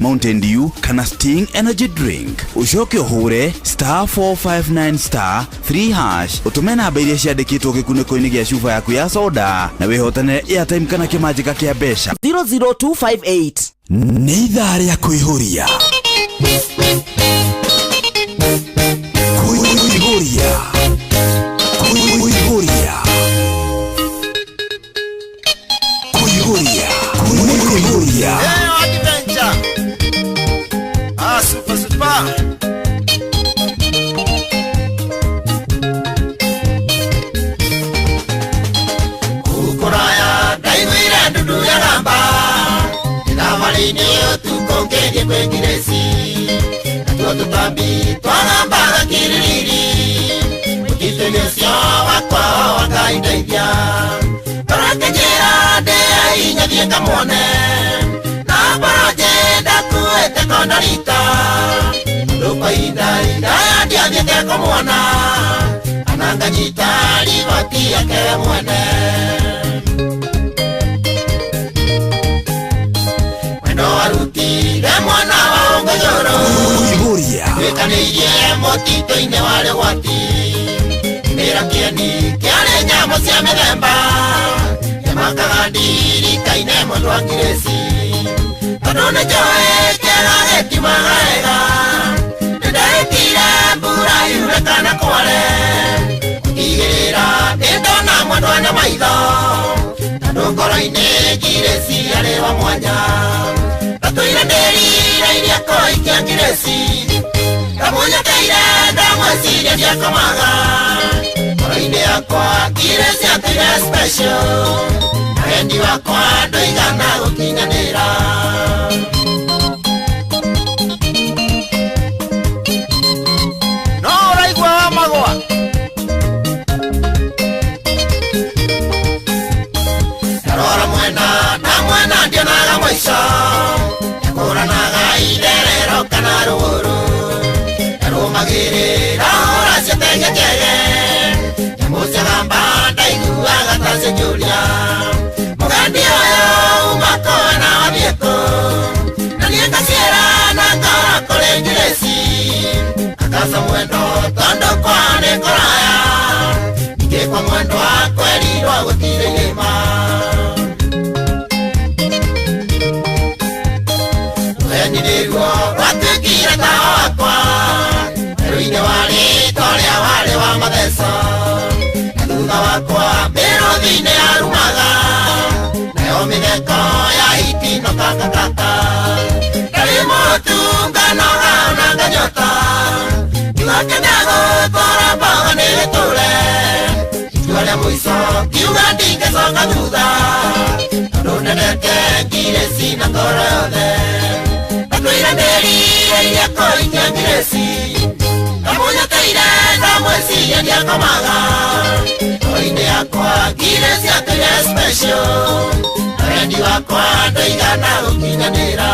Mountain Dew kana Sting Energy Drink. Ũcoke ũhũre star 459 star 3 hash, ũtũme namba iria ciandĩkĩtwo gĩkunĩko-inĩ gĩa cuba yaku ya soda na wĩhotanĩre airtime kana kĩmanjĩka kĩa mbeca. 00258. Nĩ ithaa rĩa kwĩhũria. Kwĩhũria. Kwĩhũria. Kwĩhũria. Kwĩhũria. Hey, adventure. Ah, super, super. Kũraya ndaiguire ndundu ya gamba thabarĩ-inĩ ũtukũ ngĩthiĩ kwĩ Ngiresi, natuo tũtambi twagambaga kiririri mũtitũ-inĩ ũcio wakwa wa Ngai ndeithia. Ngoro ĩkĩnjĩra ndĩainya thiĩ ngamuone na mbaronje ndakuĩte kona rita tondũ kwa ihinda iraya ndiathiĩte kũmuona kana nganyita riboti yake mwene. Mwendo warutire mwana wa Ũngũyũrũ. Kwĩhũria. Tuĩkanĩirie mũtitũ-inĩ warĩ ũgwati, kĩmĩra kĩeni kĩarĩ nyamũ cia mĩthemba kĩmakaga ndirikaine mũndũ wa Ngiresi, tondũ nĩ njũĩ kĩega gĩtiumaga wega. Nĩndehĩtire mbura yure kana kware gũtigĩrĩra nĩndona mwendwa na maitho, tondũ ngoro-inĩ Ngiresi arĩ wa mwanya. Ndatũire ndĩrirĩirie kũhikia Ngiresi, ndamũnyekeire ndamwĩciria ndiakomaga. Ngoro-inĩ yakwa Ngiresi atũire special, na wendi wakwa ndũigana gũkinyanĩra. No ũraigua wa magwa. Ndarora mwena na mwena ndionaga mũico, yakũranaga itherero kana rũgũrũ, ndarũmagĩrĩra hũra ciategejege nyamũ ciagamba ndaiguaga ta cianjũria mũgendi ũyũ uma kũ na wathiĩ kũ, na niĩ ngaciĩra na ngora kũrĩ Ngiresi akaca mwendo tondũ kwao nĩ kũraya, ningĩ kwa mwendwa kwerirwo gũtirĩ irĩma. Rũheni nĩruo rwatuĩkire tawa wakwa werũ-inĩ warĩ ta ũrĩa warĩ wa matheco, na thutha wakwa mĩrũthi-inĩ yarumaga nayo mĩtheko ya hiti no kakakaka. Ndarĩ mũtunganoga ona nganyota ngiuga kenda gũtwara mboga nĩ gĩtũre, itua rĩa mũico ngiuga ndingĩcoka thutha tondũ ndendete Ngiresi na ngoro yothe. Ndatũire ndĩrirĩirie kũhikia Ngiresi, ndamũnyekeire ndamwĩciria ndiakomaga. Ngoro-inĩ yakwa Ngiresi atũire special, na wendi wakwa ndũigana gũkinyanĩra.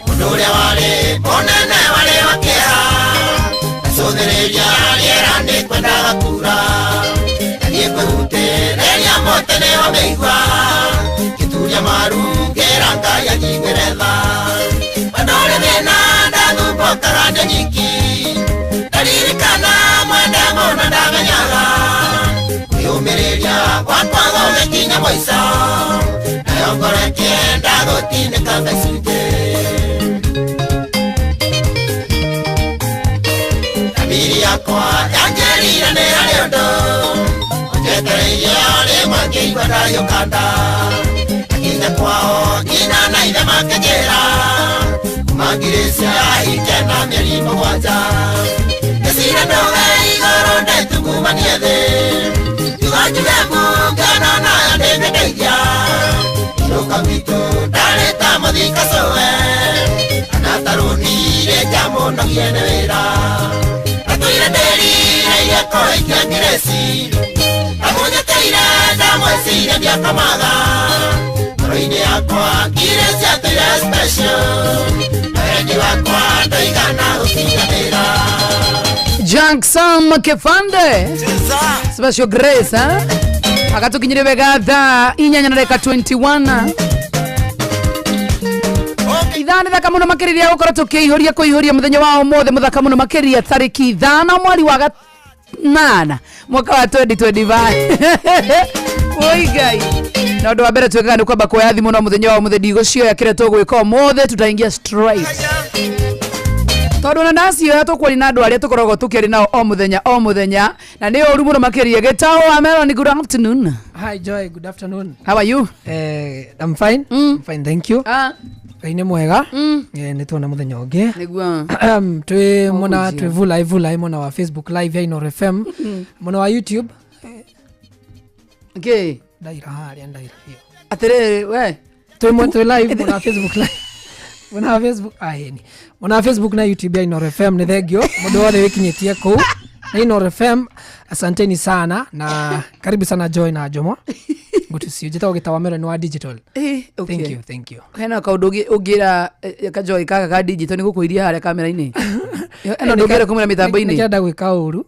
Mũndũ ũrĩa warĩ mũnene warĩ wa kĩeha, acũthĩrĩria rĩera nĩ kwendaga kura, ndathiĩ kwĩhutĩrĩria mũtĩ nĩ wa mĩigua, ngĩturia maru ngĩra Ngai anjiguĩre tha. Wendo ũrĩ thĩna ndathumbũkaga ndĩ nyiki, ndaririkana mwende mũno ndamenyaga kwĩyũmĩrĩria gwakwa gũgĩkinya mũico, nayo ngoro ĩkĩenda gũtinĩkanga icunjĩ. Thamiri yakwa yanjĩrire nĩ harĩ ũndũ ũnjetereire o rĩmwe ngĩigua ndayũka nda, ndakinya kwao nyina na ithe makĩnjĩra kuma Ngiresi ahike na mĩeri mũgwanja. Ngĩcira ndũge igũrũ ndĩtungumanie thĩ, ngiuga njuge mbu ngĩona nayo ndĩngĩndeithia. Inũka gwitũ ndarĩ ta mũthika cũwe, kana ta rũni rĩ njamũnogie nĩ wĩra. Ndatũire ndĩrirĩirie kũhikia Ngiresi, ndamũnyekeire ndamwĩciria ndiakomaga. Ngoro-inĩ yakwa ngirĩ ciatũire special, wendi wakwa ndũigana gũkinyanĩra. Junk Sam Kefande Special Grace, eh? Akatukinyire wega thaa inyanya na dakika 21. Ithaa nĩ thaka mũno makĩria gũkorwo tũkĩihũria kũihũria mũthenya wa ũmũthĩ mũthaka mũno makĩria tarĩki 5 mweri wa 8 mwaka wa 2025. Oi Ngai, na ũndũ wa mbere twĩkaga nĩ kwamba kuoya thimũ no mũthenya wa ũmũthĩ ndigũcioya kĩrĩa tũgwĩka ũmũthĩ tutaingia straight tondũ ona ndacioya tũkwaria na andũ arĩa tũkoragwo tũkĩaria nao o mũthenya o mũthenya na nĩ ũru mũno makĩria. Gĩtaũ wa Melon, good afternoon. Hi Joy, good afternoon. How are you? I'm fine. I'm fine, thank you. Ngai nĩ mwega. Nĩ tuona mũthenya ũngĩ. Nĩguo. Twĩ mwena Ũkũnjia. Twĩ vulai vulai mwena wa Facebook live ya Inoro FM, mwena wa YouTube. Okay. Ndaira harĩa ndaira hiyo. Atĩrĩrĩ we. Twĩ live mwena wa Facebook live. Mwena wa Facebook aheni. Mwena wa Facebook na YouTube ya Inoro FM, nĩ thengio mũndũ wothe wĩkinyĩtie kũu na Inoro FM, asanteni sana na karibu sana Joy na Jomo. Good to see you. Njĩtagwo Gĩtawa Mero, nĩ wa digital. Okay. Thank you, thank you. Hena kaũndũ ũngĩra kajoi gaka ka digital nĩ gũkũiria harĩa kamera-inĩ, hena ũndũ ũngĩra kũmwĩra mĩtambo-inĩ? Nĩkĩenda gwĩka ũru.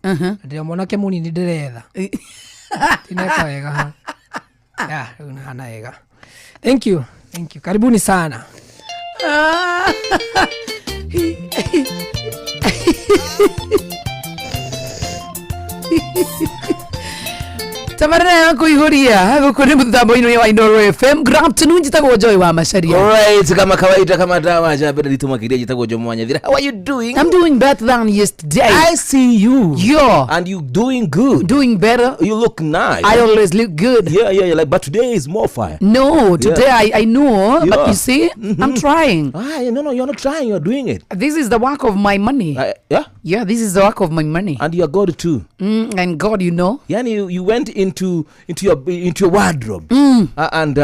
Ndĩ o mwanake mũnini ndĩretha tineka wega ha. Ya, rĩu nĩhana wega. Thank you, thank you, karibuni sana. Ah. Tabarĩra ya kũihũria gũkũ nĩ mũtambo-inĩ wa Inoro FM. Good afternoon, njĩtagwo Joy wa Macharia. Alright, kama kawaida, kama dawa jabira lituma kiria jitagwo Jomo Wanyethira. How are you doing? I'm doing better than yesterday. I see you. You're And you doing good. Doing better. You look nice. I always look good. Yeah, like, but today is more fire. No, today I know, but you see, I'm trying. Ah, no, you're not trying, you're doing it. This is the work of my money. Yeah? Yeah, this is the work of my money. And you're God too. And God, you know. Yani you went into your wardrobe and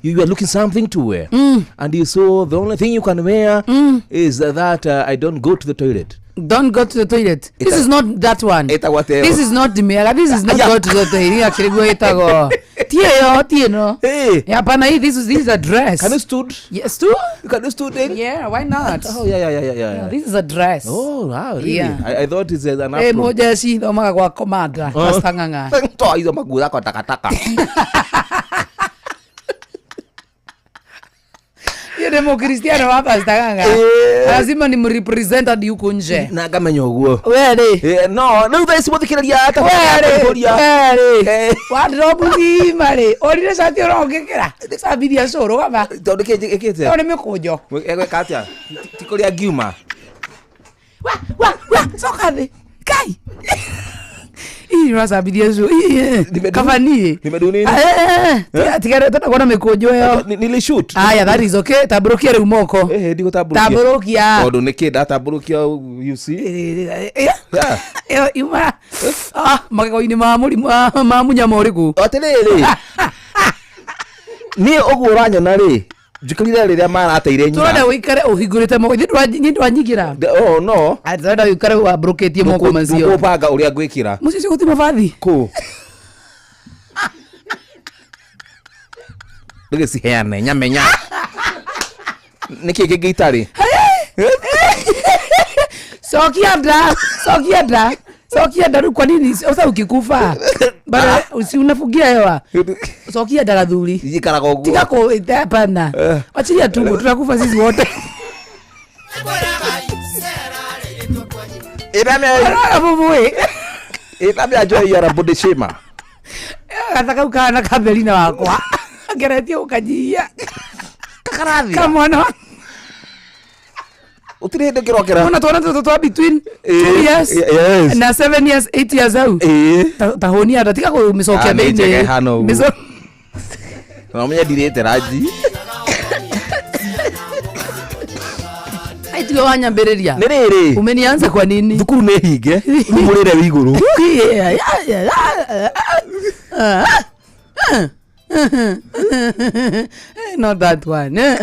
you were looking something to wear and you saw the only thing you can wear is that I don't go to the toilet. Don't go to the toilet. This is not that one. Ĩtagwo atĩa ĩyo? This is not the mirror. This is not go to the toilet. Actually, ĩtagwo. Tie ĩyo, tie ĩno. Hey. Yeah, hapana, hii this is a dress. Can you stood? Yes, too? Can you stood in? Yeah, why not? Oh, yeah. This is a dress. Oh, wow, really? Yeah. I thought it's an Eh, apron. moja ci thomaga gwa commander, Pastor Ng'ang'a. Toa hizo maguo zako takataka. Yeye ni Mkristiano wa Pastor Ng'ang'a. Eh. Lazima ni mrepresent hadi huko nje. Na ngamenya ũguo. We rĩ. No, rĩu thaa ici mũthikĩrĩria We rĩ. We rĩ. Eh. Wardrobe ng'ima rĩ. Orire cati ũrongĩkĩra. Cabithia cũrũ gaba. Tondũ kĩ ĩkĩte? Tondũ nĩ mĩkũnjo. Egwĩka atĩa? Ti kũrĩa ngiuma. Wa wa wa coka thĩ. Kai. Ii ũracambithia cũrũ. Kaba niĩ. Nimedu nini? Tiga tenda kuona mĩkũnjo ĩyo. Nilishoot. Aya, that is okay. Tambũrũkia rĩu moko. Eh, ndigũtambũrũkia. Tambũrũkia. Tondũ nĩkĩ ndatambũrũkia, you see? Yeah. Ĩyo yuma magego-inĩ ma mũrimũ ma mũnyama ũrĩkũ? Atĩrĩrĩ, niĩ ũguo ũranyona rĩ, njũkĩrire rĩrĩa marateire nyina. Tũrenda ũikare ũhingũrĩte moko. Ithuĩ ndwanyingĩra. Oh no. Tũrenda ũikare wambũrũkĩtie moko macio. Ndũkũbanga ũrĩa ngwĩkĩra. Mũciĩ ũcio gũtirĩ mabathi. Kũ ndũgĩciheane nyamenya nĩkĩ kĩngĩ itarĩ. Cokia nda, cokia nda, cokia nda. Rĩu kwa nini sasa ukikufa bado usi unafungia hewa? Cokia nda gathuri. Njikaraga ũguo. Tiga ku hapana, achilia tumbo, tutakufa sisi wote. Ĩramĩa. Bubui. Ĩramĩa Joy, you are a body shamer. Gatha kau kahana kabelina wakwa ngeretie gũkanyihia. Kakarathira. Kamwana. Ũtirĩ hĩndĩ kĩrokera. Ona twana tũtũ twa between 2 years yes. na 7 years, 8 years au. Ta hũnia nda, tiga kũmĩcokia Ah, nĩ njega thĩinĩ. ĩhana ũguo. Na ũmenye ndirĩte ranji. Ai, tiwe wanyambĩrĩria. Nĩ rĩrĩ. Umenianza kwa nini? Thukuru nĩ hinge, rĩu mũrĩre wĩ igũrũ. Not that one.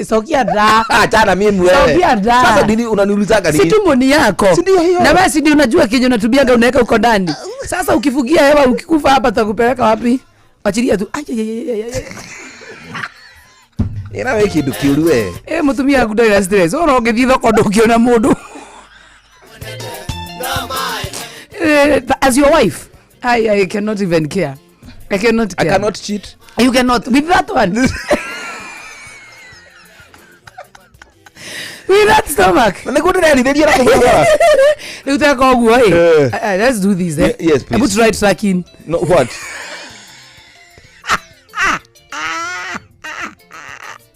Cokia nda. Achana mimi wewe. Cokia nda. Sasa nini unaniulizaga Si nini? tumbo ni yako. Si ndio hiyo? Na wewe si ndio unajua kenye unatumiaga unaweka huko ndani. Sasa ukifugia hewa ukikufa hapa tutakupeleka wapi? Achilia tu. Ai, ai, ai, ai, ai, ai. Ĩna wĩ kĩndũ kĩũru we. Ĩ mũtumia waku ndarĩ na stress, ona ũngĩthiĩ thoko ndũngĩona mũndũ. As your wife, I cannot even care. I cannot I care. cannot cheat. You cannot with that one. With that stomach. Na nĩguo ndĩrerirĩria na kũgũra. Rĩu teka ũguo ĩ. Eh. Let's do this, eh. Yes, please. Hebu try tracking. No, what?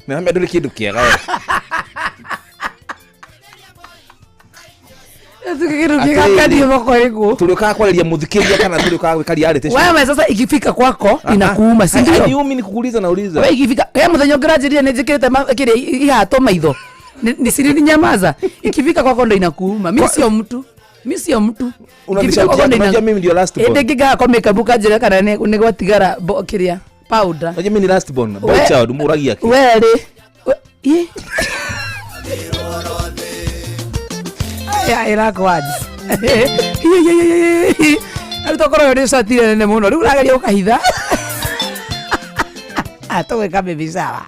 Nĩramenya ndũrĩ kĩndũ kĩega we. Kĩndũ kĩega Atĩrĩrĩ. kadi thoko ĩrĩkũ? Tũrĩũkaga kwarĩria mũthikĩria kana tũrĩũkaga gwĩka reality show? Wewe sasa ikifika kwako inakuuma, si ndio? Niumi nikuuliza nauliza. We ikifika we muthenya ũngĩranjĩrire nĩ njĩkĩrĩte kĩrĩa ihato maitho. Ni siri nyamaza. Ikifika kwako ndo inakuuma. Mimi sio mtu. Mimi sio mtu. Unanishautia, unajua mimi ndio last born. Ĩndĩ ngĩgaga makeup kanjĩra kana nĩ gwatigara kĩrĩa powder. Unajua mimi ni last born, boy We- child, mũragia kĩ? We rĩ. Ĩ. Aya ĩrakwo words. Rĩu tokorwo ĩyo nĩ catire nene mũno rĩu ũrageria gũkahitha. Tũgwĩka baby shower.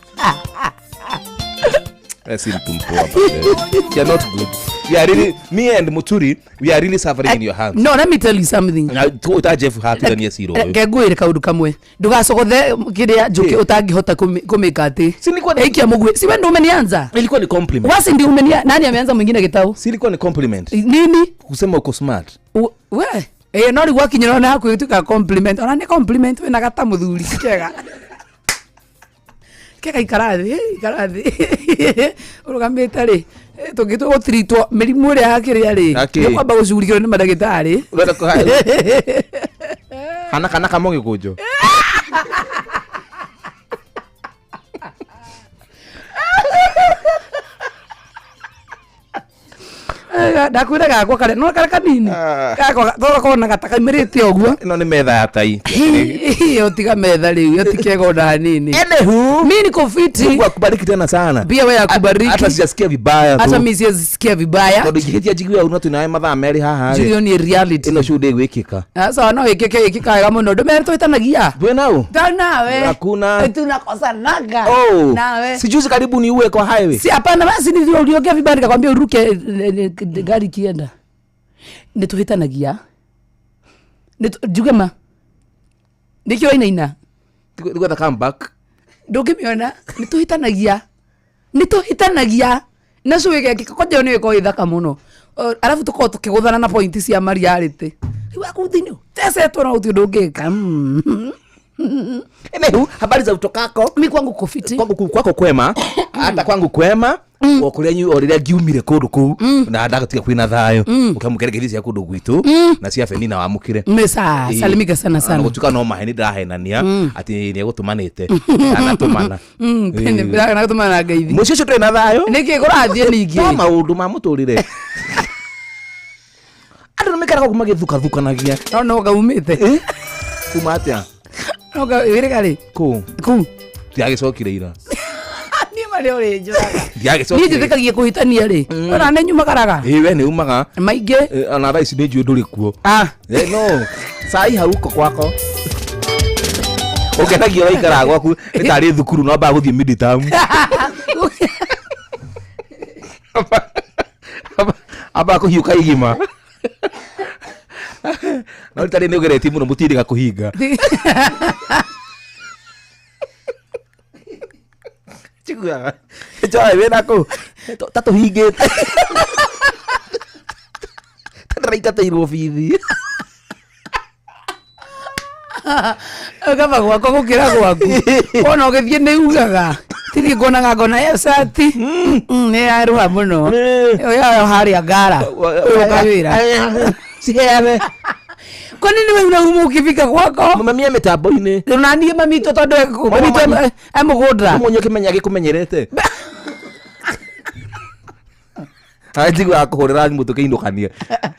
Eh, si mtu mpoa, but, you are not good. We are really, me and Muturi, we are really suffering in your hands. No, let me tell you something. Na tu Jeff hatithanie cira ũyũ. Reke ngwĩre kaũndũ kamwe, ndũgacogothe kĩrĩa njũkĩ Eh. ũtangĩhota kũmĩka atĩ Si nilikuwa ni- ikia mũguĩ. Si we ndio umenianza? Ilikuwa ni compliment. Wasi ndio umenia nani ameanza mwingine gĩtau Si ilikuwa ni compliment. nini? Kusema uko smart. We ĩ no rĩu gwakinyĩra ona hakuhĩ gũtuĩka compliment, ona nĩ compliment wĩna gata mũthuri kega kega, ikara thĩ, ikara thĩ ũrũgamĩte rĩ, tũngĩtua gũtiritwo mĩrimũ ĩrĩa ya kĩrĩa rĩ, Akĩ? nĩ kwamba gũcugurikĩrwo nĩ mandagĩtarĩ. Urenda hana kana kama gĩkũnjo. Ndakwĩra gakwa karĩa no karĩa kanini Ah. gakwa togakorwo gata kaimĩrĩte ũguo. Ĩno nĩ metha ya tai. Ĩyo tiga metha rĩu, ĩyo ti kega ona hanini. Anywho, Mi niko fiti. Mungu akubariki tena sana. Pia wewe akubariki. Hata sijasikia vibaya Hata tu. mi siwezi sikia vibaya. Tondũ ingĩhĩtia njigue ũru no twĩnawe mathaa merĩ haha rĩ. Hiyo ni reality. Ĩno show ndĩgwĩkĩka. Sasa no ĩkĩke ĩkĩka wega mũno ndũmere twĩtanagia Twĩ nau? nawe. Hakuna. Tunakosanaga Oh. nawe. Sijuzi karibu ni uwe kwa highway. Si hapana, basi nilio uliongea vibaya nikakwambia uruke gari ikienda. Nĩ tũhĩtanagia. Njuge ma nĩkĩo wainaina. Gwetha comeback. Ndũngĩmĩona. Nĩ tũhĩtanagia, nĩ tũhĩtanagia na cũ ĩgekĩka kwanja nĩ ĩkorwo ĩthaka mũno. Arabu tũkorwo tũkĩgũthana na pointi cia mariarĩtĩ rĩu aku thĩinĩ tecetwo na gũtirĩ ũndũ ũngĩka. Anywho, habari za utokako? Mi kwangu kofiti. Kwangu kwako kwema, hata kwangu kwema. O kũrĩa o rĩrĩa ngiumire kũndũ kũu na ndagatiga kwĩna thayũ ũkamũkĩra ngeithi cia kũndũ gwitũ na cia Benina wamũkĩre. Mesa salimika sana sana. Gũtuĩka no maheni ndĩrahenania atĩ nĩegũtũmanĩte anatũmana. Natũmana na ngeithi. Mũciĩ ũcio ndũrĩ na thayũ. Nĩkĩ kũrathiĩ ningĩ? No maũndũ ma mũtũrĩre andũ nĩmaikaraga kũu magĩthukathukanagia. No no gaumĩte. Kuma atĩa? No wĩrĩga rĩ? Kũu Kũu ndiagĩcokire ira. Niĩ marĩa ũrĩnjũraga niĩ Ndiagĩcokire. njĩtĩkagia kũhĩtania rĩ, ona nĩ nyumagaraga Ĩ we nĩ umaga. maingĩ. Ona thaa ici nĩ njũĩ ndũrĩ kuo. Ah. No cai hau uko kwako ũkenagia waikaraga gwaku nĩ tarĩ thukuru no ambaga gũthiĩ midterm. Ambaga kũhiũka igima no rita rĩ nĩ ũgeretie mũno mũtirĩga kũhinga. Njiguaga njoe wĩna kũu ta tũhingĩte ta ndĩraingatĩirwo bithi. Kaba gwakwa gũkĩra gwaku ona ũgĩthiĩ nĩ ugaga tithiĩ nguonaga ngona ĩyo cati nĩ yarũha mũno ĩyo yayo harĩa ngara ũka wĩra. Ciheane. Kwa nini wewe unauma ukifika kwako? Mamia mĩtambo-inĩ. Na niĩ mami witũ tondũ mami witũ e mũgũnda. Mũmonyo kĩmenya gĩkũmenyerete. Njiguaga kũhũrĩra thimũ tũkĩinũkania.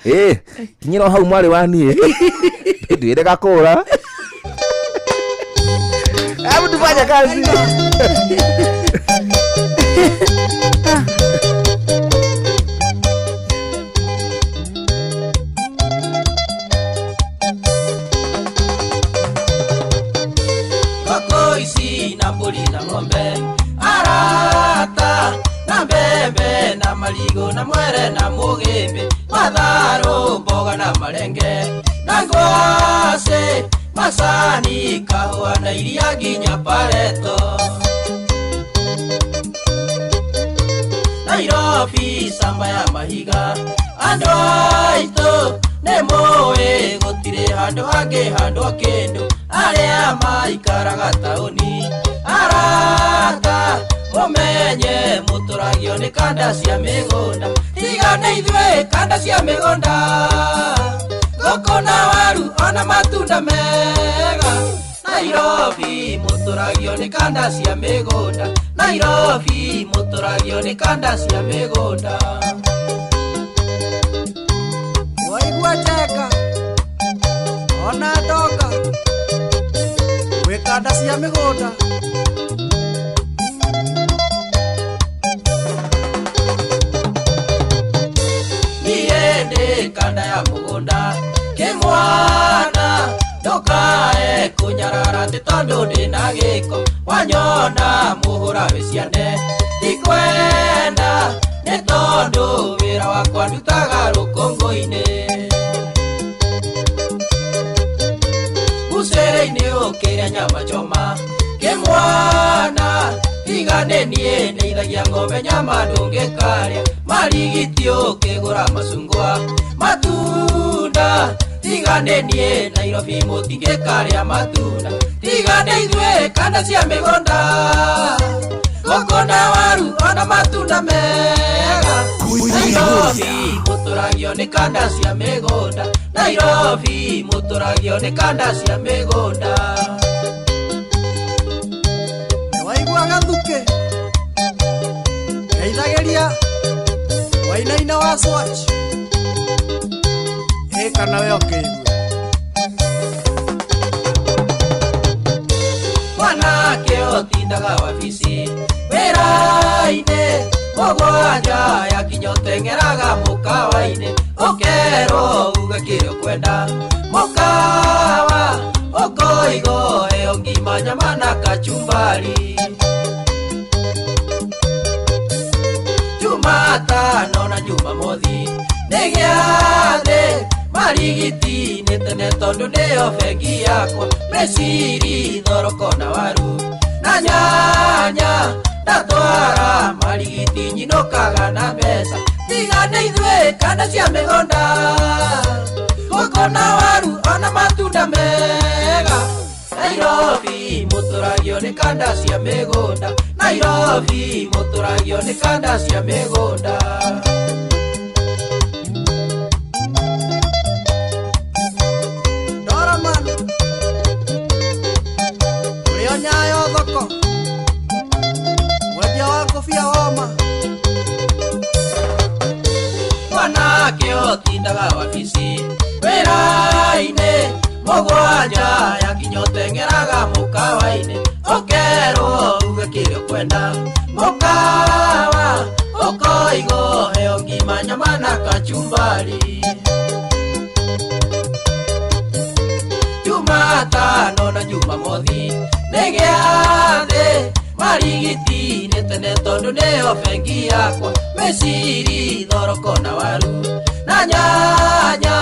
Ĩ, kinyĩra o hau mwarĩ wa niĩ. Ndwĩre gakũra. Hebu tufanye kazi. Ngũkũ ici na mbũri na ng'ombe. Ara Marigũ na mwere na mũgĩmbĩ, matharũ, mboga na marenge, na ngwacĩ, macani, kahũa na iria nginya pareto. Nairobi camba ya mahiga, andũ aitũ nĩ mũĩ gũtirĩ handũ hangĩ handũ kĩndũ, arĩa maikaraga taũni arata mũmenye mũtũragio nĩ kanda cia mĩgũnda, tiga nĩ ithuĩ kanda cia mĩgũnda, ngũkũ na waru ona matunda mega. Nairobi mũtũragio nĩ kanda cia mĩgũnda, Nairobi mũtũragio nĩ kanda cia mĩgũnda. Waigua Njenga ona ndonga gwĩ kanda cia mĩgũnda. Niĩ ndĩ kanda ya mũgũnda kĩmwana, ndũkae kũnyarara atĩ tondũ ndĩna gĩko, wanyona mũhũra wĩ ciande, ndikwenda nĩ tondũ wĩra wakwa ndutaga rũkũngũ-inĩ. Mũcere-inĩ ũkĩrĩa nyama choma kĩmwana, tiga nĩ niĩ ndeithagia ng'ombe nyama ndũngĩkarĩa, marigiti ũkĩgũra macungwa matunda, tiga nĩ niĩ Nairobi mũtingĩkarĩa matunda, tiga nĩ ithuĩ kanda cia mĩgũnda, ngũkũ na waru ona matunda mega. Nairobi mũtũragio nĩ kanda cia mĩgũnda, Nairobi mũtũragio nĩ kanda cia mĩgũnda. Waigua gathukĩ ngeithagĩria wainaina wa Swatch ĩ kana we ũkĩigue. Mwanake ũtindaga wabici wĩra-inĩ mũgwanja yakinya ũteng'eraga mũkawa-inĩ, ũkerwo uge kĩrĩa ũkwenda mũkawa, ũkoigo ĩyo ngima nyama na kachumbari. Jumatano na Jumamothi nĩ gĩathĩ, marigiti nĩ tene tondũ nĩyo bengi yakwa, meciri thoroko na waru na nyanya, ndatwara marigiti nyinũkaga na mbeca, tiga nĩ ithuĩ kanda cia mĩgũnda, ngũkũ na waru ona matunda mega. Nairobi mũtũragio nĩ kanda cia mĩgũnda, Nairobi mũtũragio nĩ kanda cia mĩgũnda. Doraman ũrĩa Nyayo thoko mwendia wa ngũbia woma. Mwanake ũtindaga wabici wĩra-inĩ mũgwanja yakinya ũteng'eraga mũkawa-inĩ, ũkerwo uge kĩrĩa ũkwenda mũkawa, ũkoigo heo ngima nyama na kachumbari. Jumatano na Jumamothi nĩ gĩathĩ, marigiti nĩ tene tondũ nĩyo bengi yakwa, meciri thoroko na waru na nyanya,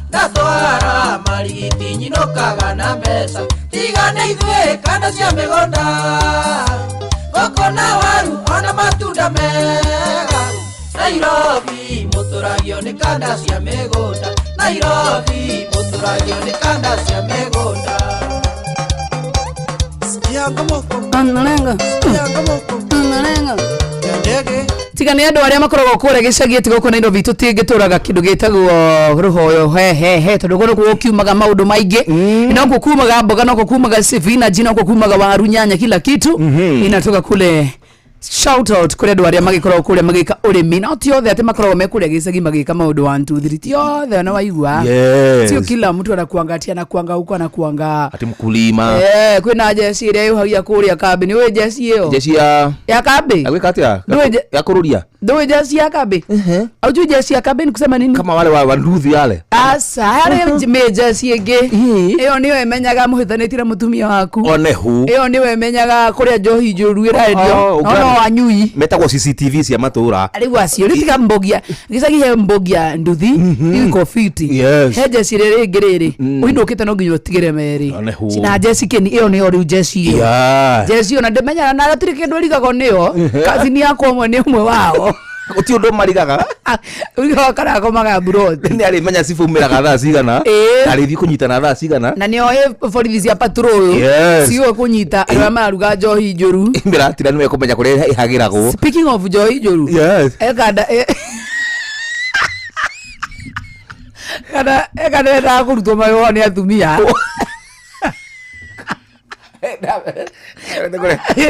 ndatwara marigiti nyinũkaga na mbeca, tiga nĩ ithuĩ kanda cia mĩgũnda, ngũkũ na waru ona matunda mega. Nairobi mũtũragio nĩ kanda cia mĩgũnda, Nairobi mũtũragio nĩ kanda cia mĩgũnda. Sikia ngomoko, Analenga. sikia ngomoko Analenga. ya ndege. Tiga nĩ andũ arĩa makoragwo kũrĩa gĩcagi atĩ gũkũ Nairobi tũtingĩtũraga kĩndũ gĩtagwo rũhoyo he he he, tondũ gũkũ nĩkuo kiumaga maũndũ maingĩ, nokuo kumaga mboga, nokuo kumaga spinach, nokuo kumaga waru, nyanya, kila kitu inatoka kule. Shout out kũrĩ andũ arĩa magĩkoragwo kũrĩa magĩka ũrĩmi, no ti othe atĩ makoragwo me kũrĩa gĩcagi magĩka maũndũ 1 2 3, ti othe ona waigua. Yes. Sio kila mtu anakuanga ati anakuanga huko anakuanga Ati mkulima. Kwĩna jeci ĩrĩa yũhagia kũrĩa kambĩ, nĩ ũĩ jeci ĩyo Jeshi ya ya kambĩ? agwĩka atĩa? Ndũĩ Ya kũrũria. Ndũĩ jeci ya kambĩ? Aujui jeci ya kambĩ ni kusema nini? Kama wale wa nduthi yale. Aca, harĩ mĩ jeci ĩngĩ. Ĩyo nĩyo ĩmenyaga mũhĩtanĩtie na mũtumia waku. Onehu. Ĩyo nĩyo ĩmenyaga kũrĩa njohi njũru ĩrendio. Oh, No no anyui. Metagwo CCTV cia matũra. Rĩu acio rĩu tiga mbogia gĩcagi he mbogia nduthi iko fiti. Yes. He jeci rĩrĩ rĩngĩ rĩrĩ ũinũkĩte no nginya ũtigĩre merĩ. Onehu. Na jeci kĩni ĩyo nĩyo rĩu jeci ĩyo. Yeah. Jeci ĩyo na ndĩmenyaga na gũtirĩ kĩndũ ĩrigagwo nĩyo. Kazini yakwa ũmwe nĩ ũmwe wao. Gũtirĩ ũndũ marigaga. Ũrigaga kana akomaga mburoti. Nĩ arĩmenya cibũ umĩraga thaa cigana. Ĩĩ. Na arĩthiĩ kũnyitana thaa cigana. Na nĩo ĩ borithi cia patrol. Yes. Ciũĩ kũnyita andũ arĩa mararuga njohi njũru. Mĩratira nĩwe kũmenya kũrĩa ĩhagĩragwo. Speaking of njohi njũru. Yes. Ekanda kana ekanda endaga kũrutwo magego nĩ atumia.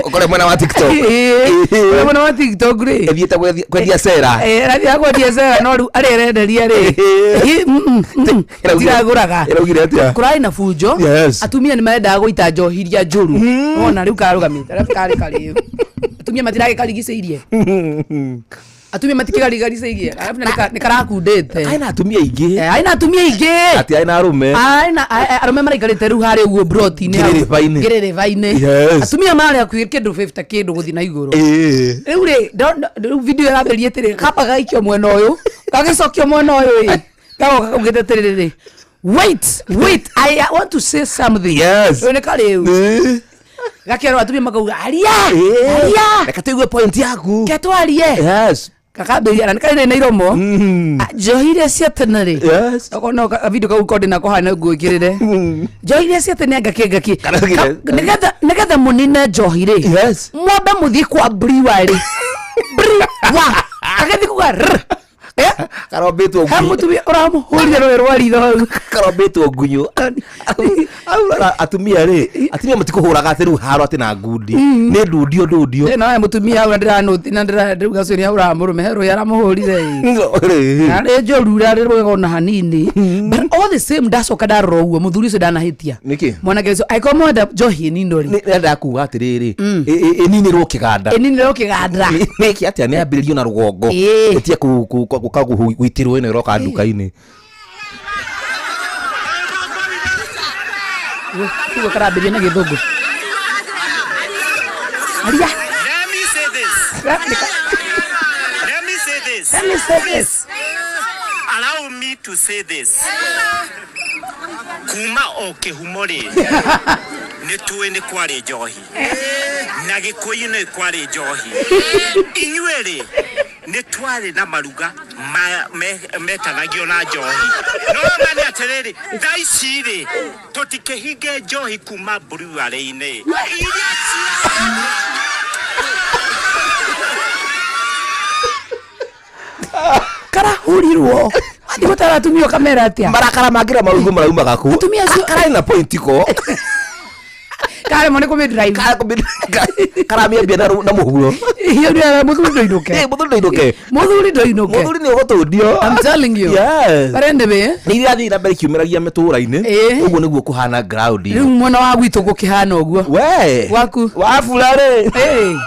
Ũkore mwena wa TikTok. Ĩĩ. Ũrĩa mwena wa TikTok rĩ. Ĩthiĩte kwendia cera. Ĩĩ, arathiĩ kwendia cera no rĩu arĩa arenderia rĩ. Ĩ, tiragũraga. Ĩraugire atĩa? Kũrarĩ na bunjo. Yes. Atumia nĩ marendaga gũita njohi iria njũru. Wona rĩu karũgamĩte arabu karĩ karĩu. Atumia matiragĩkarigicĩirie. Atumia matikĩgarigaricĩirie arabu na nĩ karakundĩte. Aina atumia aingĩ. Aina atumia aingĩ. Ati aina arũme. Aina arũme maraikarĩte rĩu harĩa ũguo broti-inĩ hau. Ngĩrĩrĩba-inĩ. Ngĩrĩrĩba-inĩ. Yes. Atumia marĩa hakuhĩ kĩndũ 50 kĩndũ gũthiĩ na igũrũ. Ĩĩ. Rĩu rĩ rĩu video ĩrambĩrĩria atĩrĩ kamba gaikio mwena ũyũ gagĩcokio mwena ũyũ ĩ gagoka kaugĩte atĩrĩrĩ, wait, wait, I want to say something. Yes. Rĩu nĩ karĩu. Ĩĩ. Gakerwo atumia makauga aria, Ĩĩ. aria. Reke tũigue point yaku. Ke twarie. Yes. Gakambĩrĩria na nĩ karĩ na iromo. Njohi iria cia tene rĩ. Yes. Okorwo no video kau kondi nako hana ngwĩkĩrĩre. Njohi iria cia tene ngaki ngaki. Kana gire- Nĩgetha mũnine njohi rĩ. Yes. Mwambe mũthiĩ kwa brewery. Brewer. Agĩthiĩ kuga rr. Eh? Karombĩtwo He ngunyo. mũtumia ũramũhũrire rũĩ rwa ritho hau. Karombĩtwo ngunyo. Au atumia rĩ, atumia matikũhũraga atĩ rĩu haro atĩ na ngundi. Nĩ ndundio ndundio. Ĩno he mũtumia hau na ndĩranũti na ndĩrauga ũcio nĩ ahũraga mũrũme he rũĩ aramũhũrire ĩ. Rĩ. Arĩ njũru rarĩ rwega ona hanini. But all the same ndacoka ndarora ũguo mũthuri ũcio ndanahĩtia. Nĩkĩ? Mwanake ũcio angĩkorwo mwenda njohi ĩninwo rĩ. Nĩendaga kuga atĩrĩrĩ, ĩninĩrwo kĩganda. Ĩninĩrwo kĩganda. Nĩkĩ atĩa nĩ yambĩrĩrio na rũgongo. Ĩĩ. Ĩtige gũka gũitĩrwo ĩno ĩroka nduka-inĩ. Ũguo karambĩrĩria na gĩthũngũ. Aria. Let me say this. Let me say this. Let me say this. Allow me to say this. Kuma o kĩhumo rĩ, nĩ tũĩ nĩ kwarĩ njohi na gĩkũyũ nĩ kwarĩ njohi. Inyuĩ rĩ, nĩ twarĩ na maruga metanagio na njohi. No ma nĩ atĩrĩrĩ, thaa ici rĩ, tũtikĩhinge njohi kuma brewery-inĩ. Iria Karahurirwo. Wathiĩ gũtara atumia ũkamera atĩa? Marakara mangĩra marũngo maraumaga kũ? Atumia acio- Kararĩ na point ko. Karemwo nĩ kũmĩ drive. Karamĩambia na mũhuro. Iyo nĩ mũthuri ndũinũke. Ĩ, mũthuri ndũinũke. Mũthuri ndũinũke. Mũthuri nĩ ũgũtũndio. I'm telling you. Yes. But anyway, Nĩ irathiĩ na mbere ikiumĩragia mĩtũra-inĩ. Ĩĩ. Ũguo nĩguo kũhana ground. Rĩu mwena wa gwitũ gũkĩhana ũguo. We. Waku. Wafula rĩ. Ĩĩ.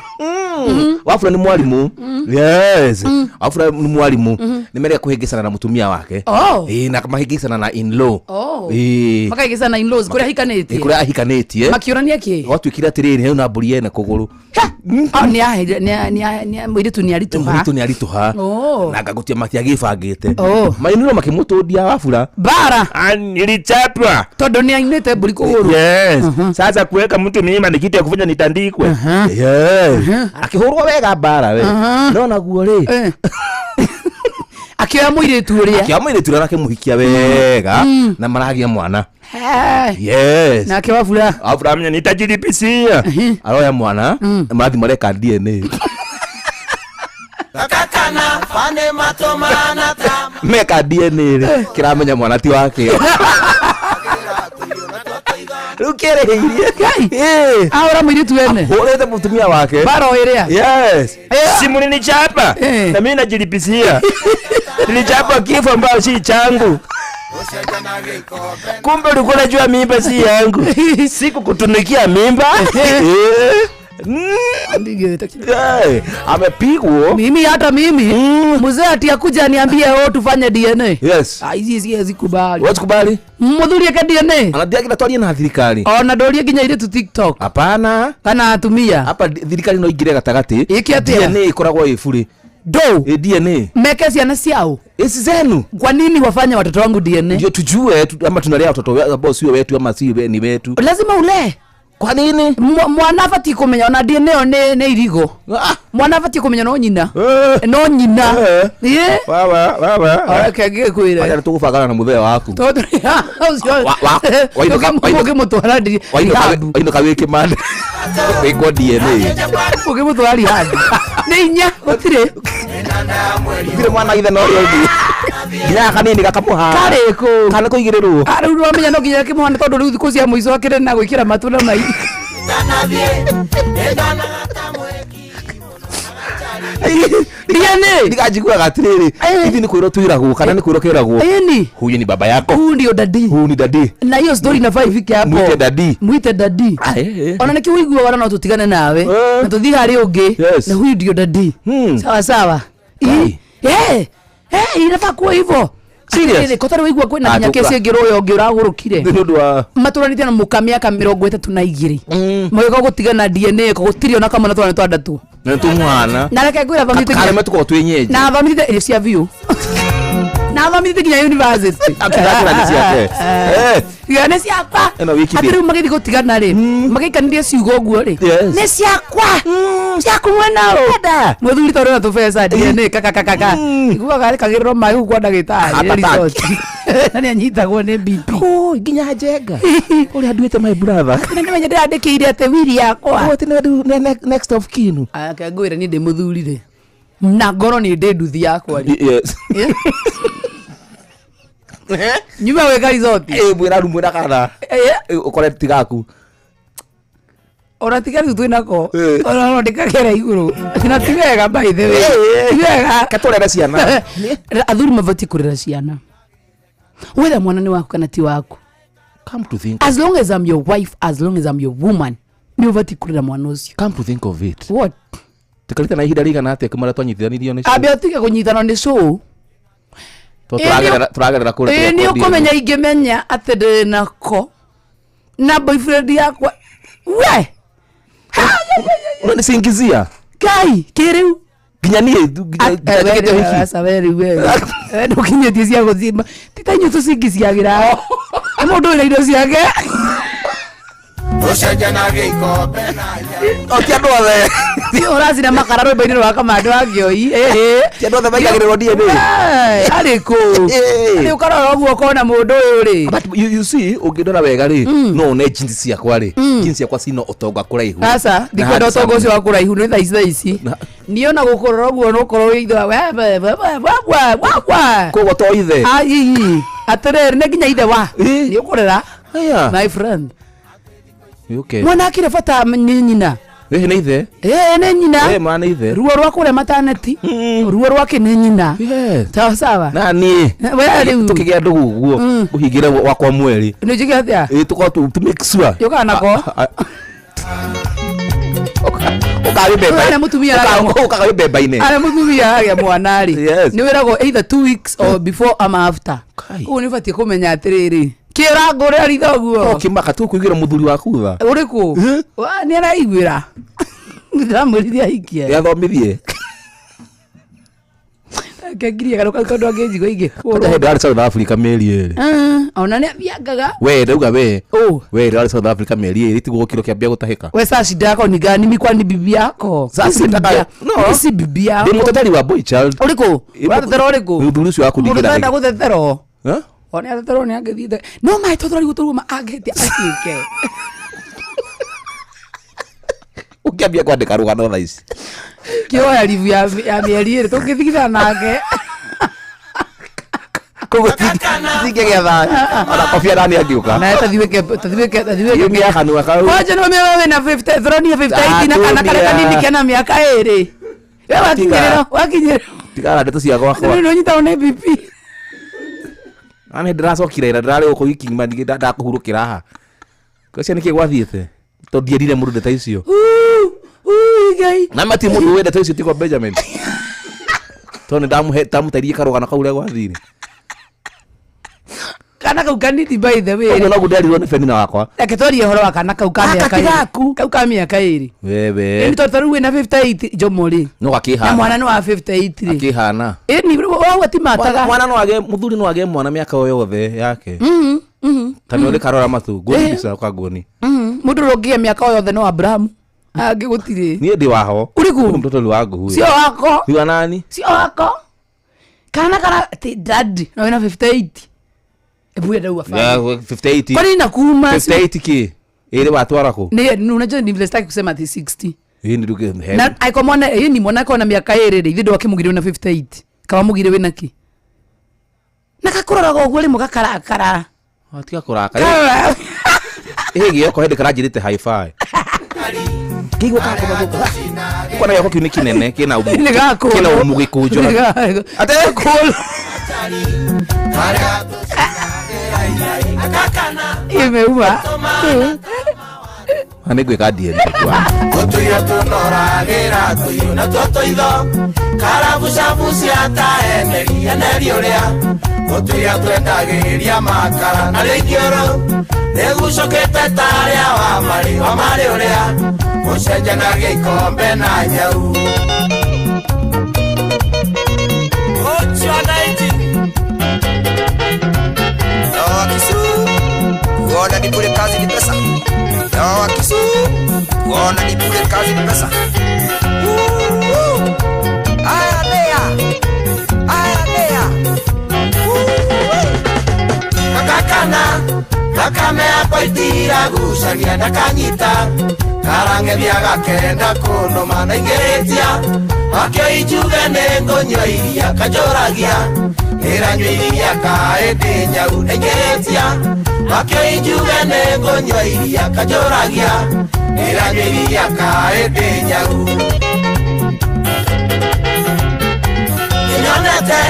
Wafula nĩ mwarimũ. Yes. Wafula nĩ mwarimũ. Nĩ merega kũhĩngĩcana na mũtumia wake. Oh. Ĩĩ, na mahĩngĩcana na in-law. Oh. Ĩĩ. Makaigĩcana in-laws kũrĩa Ĩĩ, ahikanĩtie. kũrĩa ahikanĩtie. Makĩũrania kĩ? Gwatuĩkire atĩrĩrĩ, hau na mbũri ene kũgũrũ. Mũirĩtu nĩ aritũha. Mũirĩtu nĩ aritũha. Oh. Na ngagutia matiagĩbangĩte. Oh. Mainirwo makĩmũtũndia Wafula. Bara. Nilichapwa. Tondũ nĩ ainĩte mbũri kũgũrũ. Yes. Sasa kuweka mtu mlima ni kitu ya kufanya nitandikwe. Yes. Akĩhũrwo wega mbara we. No naguo rĩ. Akĩoya mũirĩtu ũrĩa. Akĩoya mũirĩtu ũrĩa akĩmũhikia wega na maragĩa mwana. Hey. Yes. Nake Wafula. Wafula Mimi nitajilipisia. Aroya mwana marathiĩ mareka DNA. Kakana fane matomana ta Meka DNA rĩ kĩramenya mwana ti wake. Rĩu kĩrĩhĩirie. Ngai. Ahũra mũirĩtu ene. Hũrĩte mũtumia wake. Bara o ĩrĩa. Yes. Si mlinichapa Eh. na mimi najilipisia. Nilichapa kifo ambayo si changu. Kumbe ulikuwa unajua mimba si yangu. Sikukutunikia mimba. Eh. Ndingĩtĩkia. Eh, amepigwo. Mimi hata mimi mzee ati akuja aniambie oh tufanye DNA. Yes. Ah, ici siwezi kubali. Huwezi kubali. Muthuri eke DNA. Anathiagira twarie na thirikari. Ona ndorie nginya airĩtu TikTok Hapana. kana atumia. Hapa thirikari no ingire gatagati. Ĩke atĩa? DNA ikoragwo ĩ bure. Do Ĩ DNA. meke ciana ciao. Isi zenu. Kwa nini wafanye watoto wangu DNA? Ndio tujue ama tunalea watoto ambao sio wetu ama si ni wetu. Lazima ulee. Kwa nini? Mwana abatiĩ kũmenya ona DNA ĩyo nĩ irigo. Ah. Mwana abatiĩ kũmenya no nyina. Eh. No nyina. Eh. Ĩ. Baba, baba. Reke ngĩkwĩre. Wacha tũgũbangana na mũthee waku. Tondũ ũcio ũkĩmũtwara rehab. Wainũka wĩ kĩmande. Wĩkwo DNA. Ũkĩmũtwara rehab. Nĩ inya gũtirĩ. Gũtirĩ mwana ithe na ũrĩa ũngĩ. Nginya kanini gakamũhana. Karĩ kũ? Kana kũigĩrĩrwo. Ah, rĩu nĩwamenya no nginya kĩmũhane tondũ rĩu thikũ cia mũico akĩrĩ na gwĩkĩra matũ na mai. DNA. Ndikanjiguaga atĩrĩrĩ. Eh. Ithi nĩ kwĩrwo twĩragwo kana nĩ kwĩrwo kĩragwo. Ĩni. Huyu ni baba yako. Huu ndio dadi. Huyu ni dadi. Na hiyo story inafaa ifike hapo. Mwite dadi. Mwite dadi. Ah, eh, eh. Ona nĩkĩo ũiguaga no tũtigane nawe Eh. na tũthiĩ harĩ ũngĩ Yes. na huyu ndio dadi. Sawa sawa. Ai. Eh, eh, inafaa kuwa hivyo. Serious? Atĩrĩrĩ, ko tarĩ waigua kwĩna Ah, nginya kesi ĩngĩ rũya ũngĩ ũragũrũkire. Nĩ ũndũ wa Matũranĩte na mũka mĩaka 32. Magĩũka gũtigana DNA ko gũtirĩ ona kamwe na twana twandatũ. nĩ tũmwana. Na reke ngwĩre athomithĩtie Karĩa tũkoragwo twĩ nyenje. na athomithĩtie irio cia biũ. Na athomithĩtie nginya university. Akĩthakĩra nĩ ciake. Eh. Iga nĩ ciakwa. Ĩno wiki Atĩ ndĩ- rĩu magĩthiĩ gũtigana rĩ, magĩikanirie ciugo ũguo rĩ. Yes. Nĩ ciakwa. Ciaku mwena ũũ. Mũthuri tondũ ena tũbeca DNA kakakakaka. Iguaga arĩkagĩrĩrwo maĩ kũu kwa ndagĩtarĩ. Heart attack. resort. Na nĩ anyitagwo nĩ BP. Oh, nginya njenga. Ũrĩa nduĩte my brother. Na nĩmenya ndĩrandĩkĩire atĩ wiri yakwa. Oh, atĩ nĩ next of kin. Ake ngwĩre niĩ ndĩ mũthuri rĩ. Na ngoro nĩ ndĩ nduthi yakwa rĩ. Yes. Nyuma gwĩka resort. Eh, mwĩra rumu na kana. Eh, Eh, ũkore tigaku. Ona tiga rĩu twĩnako. Eh. Ona no ndĩkagera igũrũ. Na ti wega by the way. Eh. Ti wega. Katũrere ciana. Athuri mabatiĩ kũrera ciana. Whether mwana nĩ waku kana ti waku. Come to think. As long as I'm your wife, as long as I'm your woman, nĩ ũbatiĩ kũrera mwana ũcio. Come to think of it. What? Tukarĩte na ihinda rĩigana atĩa kuma rĩrĩa twanyitithanirio nĩ Ambe ũtige kũnyitana nĩ cũũ. Tondũ tũragerera kũrĩa Ĩĩ nĩ tũgekwo DNA. ũkũmenya ingĩmenya atĩ ndĩ nako na boyfriend yakwa we Unanisingizia. Ngai kĩrĩu Nginya niĩ nginya njĩkĩte ũhiki. aca we rĩu we we ndũkinyĩtie cia gũthima ti ta inyuĩ tũcingiciagĩra nĩ mũndũ wĩna indo ciake Ũcenjanagia ikombe na O ti andũ othe. Ũracina makara rwĩmbo-inĩ rwa kamande wa Kĩoi Ti andũ othe maigagĩrĩrwo DNA. Arĩ kũ Eh. arĩ ũkarora ũguo ũkona mũndũ ũyũ rĩ. But you see ũngĩndora wega rĩ no one jeans ciakwa rĩ jeans ciakwa cina ũtonga kũraihu. Aca Na ndikwenda handsome. ũtonga ũcio wa kũraihu nĩ thaa ici thaa ici Na- niĩ ona gũkũrora ũguo no ũkorwo wĩ ithe wa we we Koguo to ithe. Ai atĩrĩrĩ nĩ nginya ithe wa Eh. nĩ ũkũrera Aya. my friend. Okay. Mwana akĩrĩ bata nĩ nyina. Ĩĩ nĩ ithe. Ĩĩ nĩ nyina. Ĩĩ mwana nĩ ithe. Ruo rwa kũrĩa mataneti ruo rwake nĩ nyina. Yes. Sawa sawa. Na niĩ We rĩu tũkĩgĩa ndũgũ ũguo ũhingĩre wakwa mweri. nĩ njĩke atĩa? Ĩĩ tũkorwo to make sure. Yũkaga nako? Ũkaga mũtumia aragĩa Ũkaga wĩ mbemba-inĩ. Arĩa mũtumia agĩa mwana rĩ Yes. nĩ wĩragwo either 2 weeks or before ama after. Kai. Koguo nĩ ũbatiĩ kũmenya atĩrĩrĩ kĩ ũrangũrĩra ritho ũguo Ũkĩmaka tu kũiguĩra mũthuri waku tha. ũrĩkũ nĩ araiguĩra ndĩramwĩrire ahikie. Nĩathomithie. Kengirie kanua kau tondũ angĩnjigua ingĩkũrwo. Kwanja hĩndĩ warĩ South Africa mĩeri ĩrĩ. Ona nĩ athiangaga. We ndauga we. Ũ. We warĩ South Africa mĩeri ĩrĩ tiguo kiro kĩambia gũtahĩka. We sasa shida yako ni gani? Mimi kwani bibi yako? Sasa Mimi si bibi sitaka- ya- No. mimi si bibi yako. Ndĩ mũteteri wa boy child. Ũrĩkũ? Ũratetera ũrĩkũ? Mũthuri ũcio wa Mũndũ kũndingĩra ũtarenda gũteterwo. Eh? Ona ateterwo nĩ angĩthiĩte. No maĩ tondũ tũrarigwo tũruma angĩhĩtia atuĩke. Ũkĩambia kwandĩka rũgano thaa ici. Kĩoya ribu ya mĩeri ĩrĩ tũngĩthigithana nake. Koguo tingĩgĩa thayũ. Ona Kofi Annan angĩũka. Nawe tathiwĩke tathiwĩke tathiwĩke. Yumia kanua kau. Kwanja nĩ ũmenya wĩna 50 thronia 58 na kana karĩa Atumia. kanini kena mĩaka ĩrĩ. We wakinyĩrĩra wakinyĩrĩra. Tigana ndeto cia gwakwa. Nĩ ũnyitagwo nĩ BP. Na nĩ ndĩracokire ira ndĩrarĩ gũkũ wiki ng'ima ndakũhurũkĩra haha. Kwacia nĩkĩ gwathiĩte? Tondũ ndierire mũndũ ndeto icio. Ui Ngai. Na mati mundu wendete ucio tigwo Benjamin. Tondu ndamuhe ndamutairie karugano kau uria gwathire. Kana kau kanini by the way. Ũguo noguo nderirwo nĩ Penina wakwa. Reke twarie ũhoro wa kana kau ka mĩaka ĩrĩ. Kau ka mĩaka ĩrĩ. Wewe. Ĩni tondũ ta rĩu wĩna 58 Jomo rĩ. No Na gakĩhana. mwana nĩ wa 58 rĩ. Akĩhana. Ĩni wauga ti mataga. Mwana no age muthuri no age mwana mĩaka o yothe yake. Ta nĩ karora matu nguoni mbica kwa nguoni. Mũndũ ũrĩa ũngĩgĩa mĩaka o yothe no Abrahamu. Angĩ gũtirĩ. Niĩ ndĩ waho. Ũrĩkũ? Nĩ mtoto wangu huyu. Sio wako. Ni wa nani? Sio wako. Kana kana ti daddy na wĩna 58. Ebu ya ndauga Ya fine. 58. Kwani inakuuma? 58 ki? Ĩrĩ watwara kũ? Ni unajua ni vile sitaki kusema ati 60. Ĩĩ nĩ nduge. Na aiko mwana ĩĩ ni mwana kona mĩaka ĩrĩ rĩ ithe ndwakĩmugire wĩna 58. Kawamugire wĩna kĩ? Na kakũroraga ũguo rĩmwe gakarakara. Tiga kũrakara. Ĩĩ gĩoko hĩndĩ karanjĩrĩte hi-fi. Kĩigua kakoma gũkũ. Kwana gĩoko kĩu nĩ kĩnene kĩna umu. Nĩ gakũrũ. Kĩna umu gĩkũnjo. Nĩ gakũrũ. Ate Imeuma. Na nĩ ngwĩka DNA kwa. Tũtũire tũnoragĩra tũiyũ na tuo tũitho karabucabucia ta eneri eneri ũrĩa tũtũire twendagĩria makara na rĩngĩũrũ rĩgucũkĩte ta rĩa wa marĩ ũrĩa ũcenjanagia ikombe na nyau. Kuona ni bure kazi ni pesa. Dawa kisu. Kuona ni bure kazi ni pesa. Aya nea. Aya nea. Kakakana thakame yakwa itiragucagia ndakanyita karang'ethia gakenda kũnũma na ingĩrĩtia wakĩo injuge nĩ ngũnyua iria kanjũragia ndĩranyua iria kaĩ ndĩ nyau na ingĩrĩtia wakĩo injuge nĩ ngũnyua iria kanjũragia ndĩranyua iria kaĩ ndĩ nyau. Nĩnyonete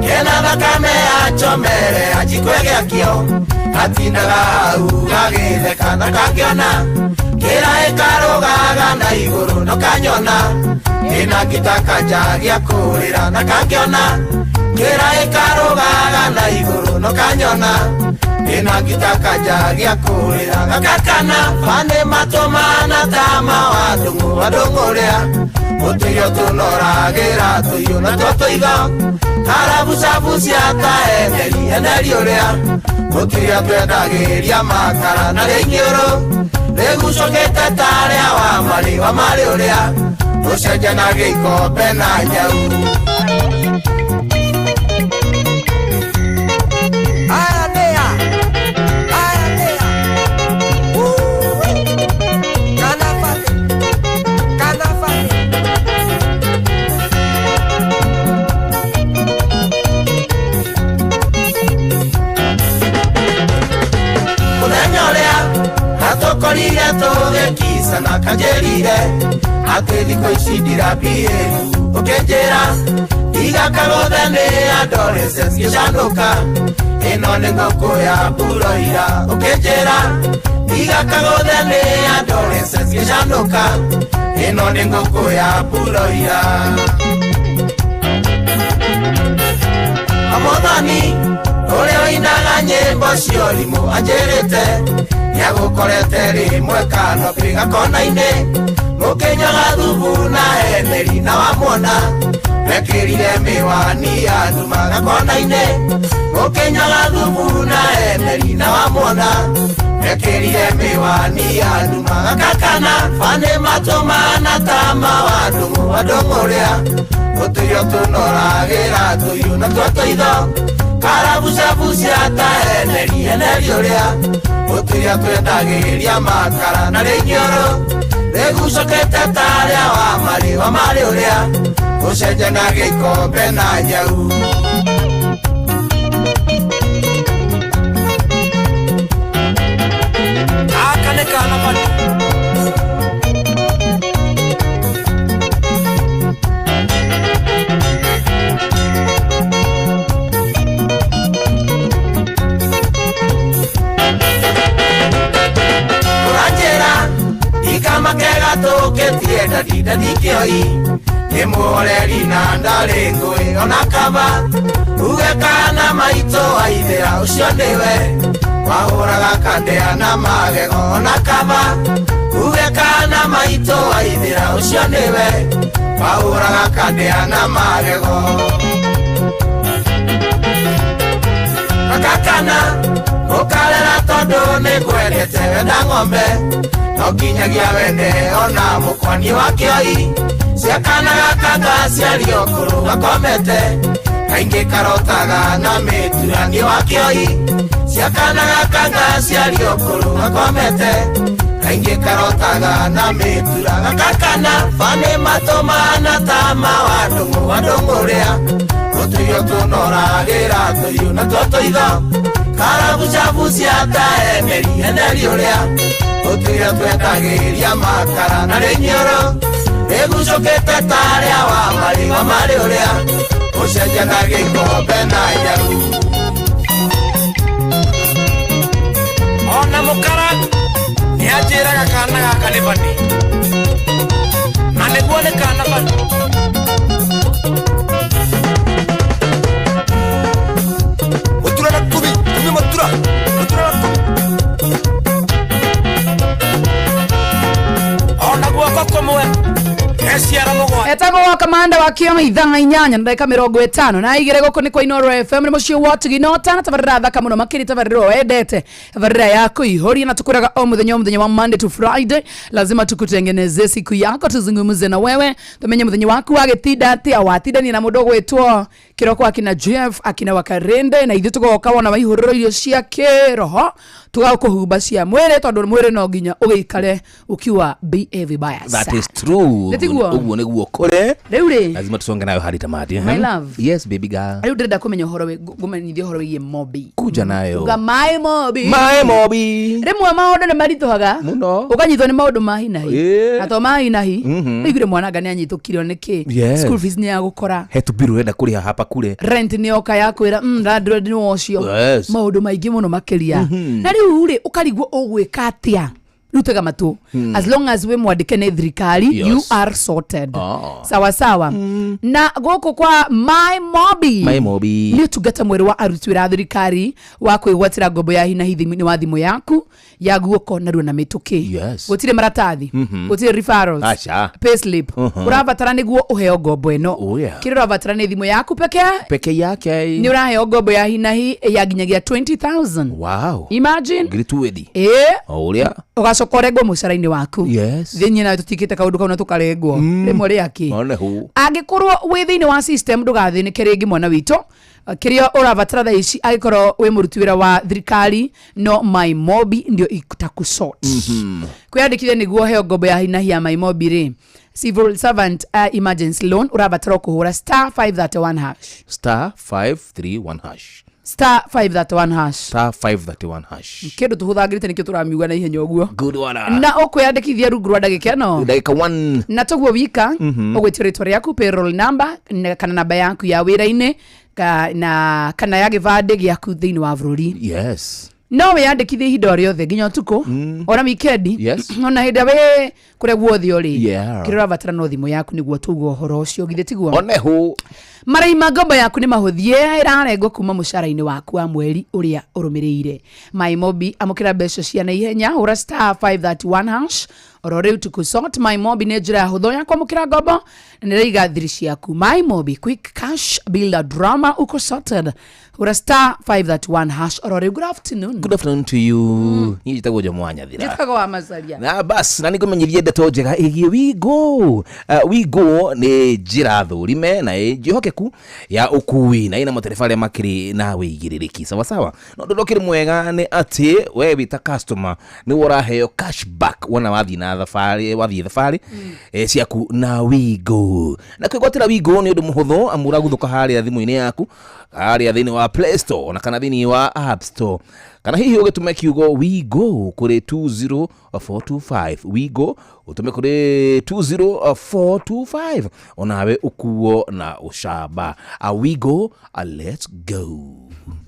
kena thakame achomere ajikwegĩakio gatindaga hau gagĩtheka na kangĩona kĩra ĩkarũgaga na igũrũ no kanyona ĩna gĩtaka gĩa kũrĩra na kangĩona kĩra ĩkarũgaga na igũrũ no kanyona ĩna gĩtaka gĩa kũrĩra gakakana bani matũmana tama wa ndũng'ũ ũrĩa tũtũire tũnoragĩra tũiyũ na tuo tũitho karabucabucia ta eneri eneri ũrĩa tũtũire twendagĩria makara na rĩngĩũrũ rĩgucũkĩte ta rĩa wa marĩ ũrĩa tũcenjanagia ikombe na nyau. Aya nea. Aya nea. Kanafate. Kanafate. Mũthenya ũrĩa hatũkorire tũgĩkicana kanjĩrire atĩ thikũ ici ndirambĩrĩru ũkĩnjĩra tiga kagũthe nĩ adolescence gĩcanũka ĩno nĩ ngũkũ ya mburoira ũkĩnjĩra tiga kagũthe nĩ adolescence gĩcanũka ĩno nĩ ngũkũ ya mburoira. Mũthoni ũrĩa ũinaga nyĩmbo cia ũrimũ anjĩrĩte nĩagũkorete rĩmwe kanopĩ gakona-inĩ mũkĩnyuaga thubu na eneri na wamwona mekĩrire mĩwani ya nduma gakona-inĩ mũkĩnyuaga thubu na eneri na wamwona mekĩrire mĩwani ya nduma gakakana bani matũmana tama wa ndũng'ũ ũrĩa tũtũire tũnoragĩra tũiyũ na tuo tũitho karabucabucia ta eneri eneri ũrĩa tũtũire twendagĩria makara na rĩngĩũrũ rĩgucũkĩte ta rĩa wa marĩ ũrĩa ũcenjanagia ikombe na nyau. Aka nĩ kana bani. Ũranjĩra ikamake gatũkĩtie Nake dadi dadi kĩoi nĩ mũhoreri na ndarĩ ngũĩ ona kaba uge kana maitũ aithĩra ũcio nĩwe wahũraga kandĩa na magego ona kaba uge kana maitũ aithĩra ũcio nĩwe wahũraga kandĩa na magego Kakana ukarera tondu nĩ ngwendete wenda ng'ombe no nginyagia wende ona mũkwani wa kĩoi ciakanaga kanga aciari ũkũrũ gakomete kaingĩ karotaga na mĩturanio wa kĩoi ciakanaga kanga aciari ũkũrũ gakomete kaingĩ karotaga na mĩtura gakakana bani matũmana ta ma wa ndũng'ũ wa ndũng'ũrĩa tũtuirio tũnoragĩra tũriũ na tuo tũitho karabucabucia ta eneri eneri ũrĩa tũtuirio twendagĩria makara na rĩnyiũrũ rĩgucũkĩte ta rĩa wa marĩ wa marĩ ũrĩa ũcenjanagia ikombe na nyaru ona mũkara nĩanjĩraga kana gaka nĩ bani na nĩguo nĩ kana bani. Mutura na kubi, kubi mutura, mutura na kubi. Ona guoko kumwe neciara mũgwanja. Etagwo wa kamanda wa kĩoma ithaa inyanya na ndagĩka mĩrongo ĩtano na igĩrĩ gũkũ nĩ kwa Inooro FM nĩ mũciĩ wa Tũginota na tabarĩra thaka mũno makĩria tabarĩra wendete tabarĩra ya kũihũria na tũkwĩraga o mũthenya wa Monday to Friday lazima tukutengeneze siku yako tuzungumze na wewe tumenye mũthenya waku wagĩtinda atĩa watindania na mũndũ ũgwĩtwo kĩroko akina Jeff akina Wakarende na ithuĩ tũgoka wona waihũrĩrwo irio cia kĩroho tũgakũhumba cia mwĩrĩ tondũ mwĩrĩ no nginya ũgĩikare ukiwa be vibaya. That is true. Nĩtiguo? Ũguo nĩguo kũrĩ. Rĩu rĩ lazima tusonge nayo hadi tamati. My love. Yes baby girl. Rĩu ndĩrenda kũmenya ũhoro ngũmenyithia ũhoro wĩgiĩ Mobi. Kuja nayo. Uga my Mobi. My Mobi. Rĩmwe maũndũ nĩ maritũhaga mũno. Ũkanyitwo nĩ maũndũ ma hinahi. Yeah. Na to ma hinahi. Ũiguire mwana anga nĩ anyitũkirio nĩkĩ. Yes. School fees nĩ yagũkora. He tũbiru ũrenda kũrĩha hapa kule. Rent nĩ yoka yakwĩra landlord nĩ ũcio. Yes. Maũndũ maingĩ mũno makĩria. Na rĩu rĩ ũkarigwo ũgwĩka atĩa. Rĩu tega matũ. As long as wĩ mwandĩke nĩ thirikari, Yes. you are sorted. Ah. Sawa sawa. Na gũkũ kwa My Mobi. My Mobi. Nĩ ũtungata mwerũ wa aruti wĩra a thirikari wa kwĩgwatĩra ngombo ya hinahi thimũ-inĩ wa thimũ yaku ya guoko narua na mĩtũkĩ. Yes. Gũtirĩ maratathi. Gũtirĩ referrals. Aca. Payslip. Ũrabatara nĩguo ũheo ngombo ĩno. Oh, yeah. Kĩrĩa ũrabatara nĩ thimũ yaku peke. Peke yake. Nĩ ũraheo ngombo ya hinahi ya nginyagia 20,000. Wow. Imagine. Ngiri twendi. Ĩĩ. O ũrĩa. Ũgacoka ũrengwo mũcara-inĩ waku. Yes. Thĩinĩ nawe tũtikĩte kaũndũ kau na tũkarengwo. Rĩmwe rĩakĩ. One hu. Angĩkorwo wĩ thĩinĩ wa system ndũgathĩnĩke rĩngĩ mwana witũ. Kĩrĩa ũrabatara thaa ici angĩkorwo wĩ mũruti wĩra wa thirikari no My Mobi ndio itakusort. Kwĩyandĩkithia nĩguo ũheo ngombo ya hinahi ya My Mobi rĩ civil servant emergency loan ũrabatara kũhũra star 531 hash. Star 531 hash. Star 531 hash. Star 531 hash. Kĩndũ tũhũthagĩrĩte nĩkĩo tũramiuga na ihenya ũguo. Good one. Na ũkwĩyandĩkithia rungu rwa ndagĩka ĩno Ndagĩka 1. na toguo wika ũgwĩtio rĩtwa rĩaku payroll number kana namba yaku ya wĩra-inĩ na kana ya gĩbandĩ gĩaku thĩinĩ wa bũrũri. Yes. No wĩyandĩkithie ihinda o rĩothe nginya ũtukũ ona wikendi Yes. ona hĩndĩ ĩrĩa wĩ kũrĩa guothe ũrĩ. Yeah. Kĩrĩa ũrabatara no thimũ yaku nĩguo tũigue ũhoro ũcio githĩ tiguo. One hu. Marĩhi ma ngombo yaku nĩ mahũthie ĩrarengwo kuma mũcara-inĩ waku wa mweri ũrĩa ũrũmĩrĩire. My Mobi amũkĩra mbeca cia naihenya hũra star 531 hash oro rĩu tũkũsort. My Mobi nĩ njĩra hũthũ ya kwamũkĩra ngombo na nĩ ĩraiga thiri ciaku. My Mobi quick cash build a drama uko sorted. Hũra star 531 hash oro rĩu. Good afternoon. Good afternoon to you. Niĩ njĩtagwo Jomo wa Nyathira. Njĩtagwo wa Macaria. Na bas na nĩngũmenyithie ndeto njega ĩgiĩ WeGo. WeGo nĩ njĩra thũrime na njĩhokeku ya ũkui na ĩna matereba arĩa makĩrĩ na wĩigĩrĩrĩki sawa sawa. No ũndũ ũrĩa ũkĩrĩ mwega nĩ atĩ we wĩ ta customer nĩwe ũraheo cashback wona wathiĩ na thabarĩ wathiĩ thabarĩ ciaku na WeGo. Na kwĩgwatĩra WeGo nĩ ũndũ mũhũthũ amu ũraguthũka harĩa thimũ-inĩ yaku harĩa thĩinĩ wa Play Store na kana thĩinĩ wa App Store kana hihi ũgĩtũme kiugo WeGo kũrĩ 20425. WeGo ũtũme kũrĩ 20425 onawe ũkuo na ũcamba. WeGo, let's go.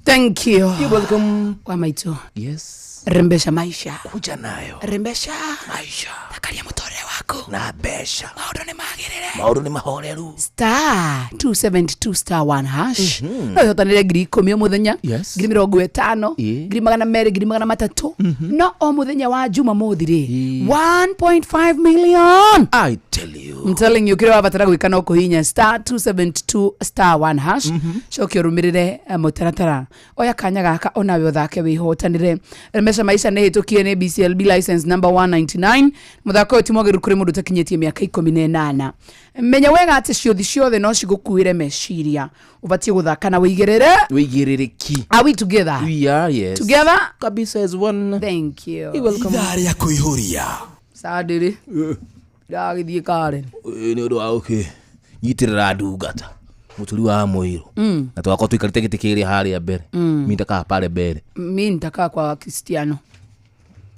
Thank you. You're welcome. Kwa maitũ. Yes. Rembesha maisha. Kuja nayo. Rembesha maisha. Takaria mũtũrĩre waku. Waku Na mbeca. Maũndũ nĩ magĩrĩre. Maũndũ nĩ mahoreru. Star 272 star 1 hash, no ihotanĩre 10,000 o mũthenya, Yes. 50,000, 200,000, 300,000, no o mũthenya wa Jumamothi rĩ, 1.5 million. I tell you. I'm telling you, kĩrĩa wabatara gwĩka no kũhihinya star 272 star 1 hash, coke ũrũmĩrĩre mũtaratara. Oya kanya gaka onawe ũthake wĩhotanĩre. Remesha Maisha nĩ hĩtũkie nĩ BCLB license number 199. Mũthako ũyũ ti mwagĩrĩru kũrĩ mũndũ ũtakinyĩtie mĩaka 18. Menya wega atĩ ciũthi ciothe no cigũkuĩre meciria. Ũbatiĩ gũthaka na wĩigĩrĩre. Wĩigĩrĩrĩki. Are we together? We are, yes. Together. Kabisa as one. Thank you. Ithaa rĩa kũihũria. Sandĩrĩ ndagĩthiĩ Karen. Nĩ ũndũ wa ũkĩnyitĩrĩra ndungata mũturi wa mũirũ na twakorwo tũikarĩte gĩtĩ kĩrĩa harĩa mbere, mi nitakaa pale mbele. Mi nitakaa kwa Wakristiano.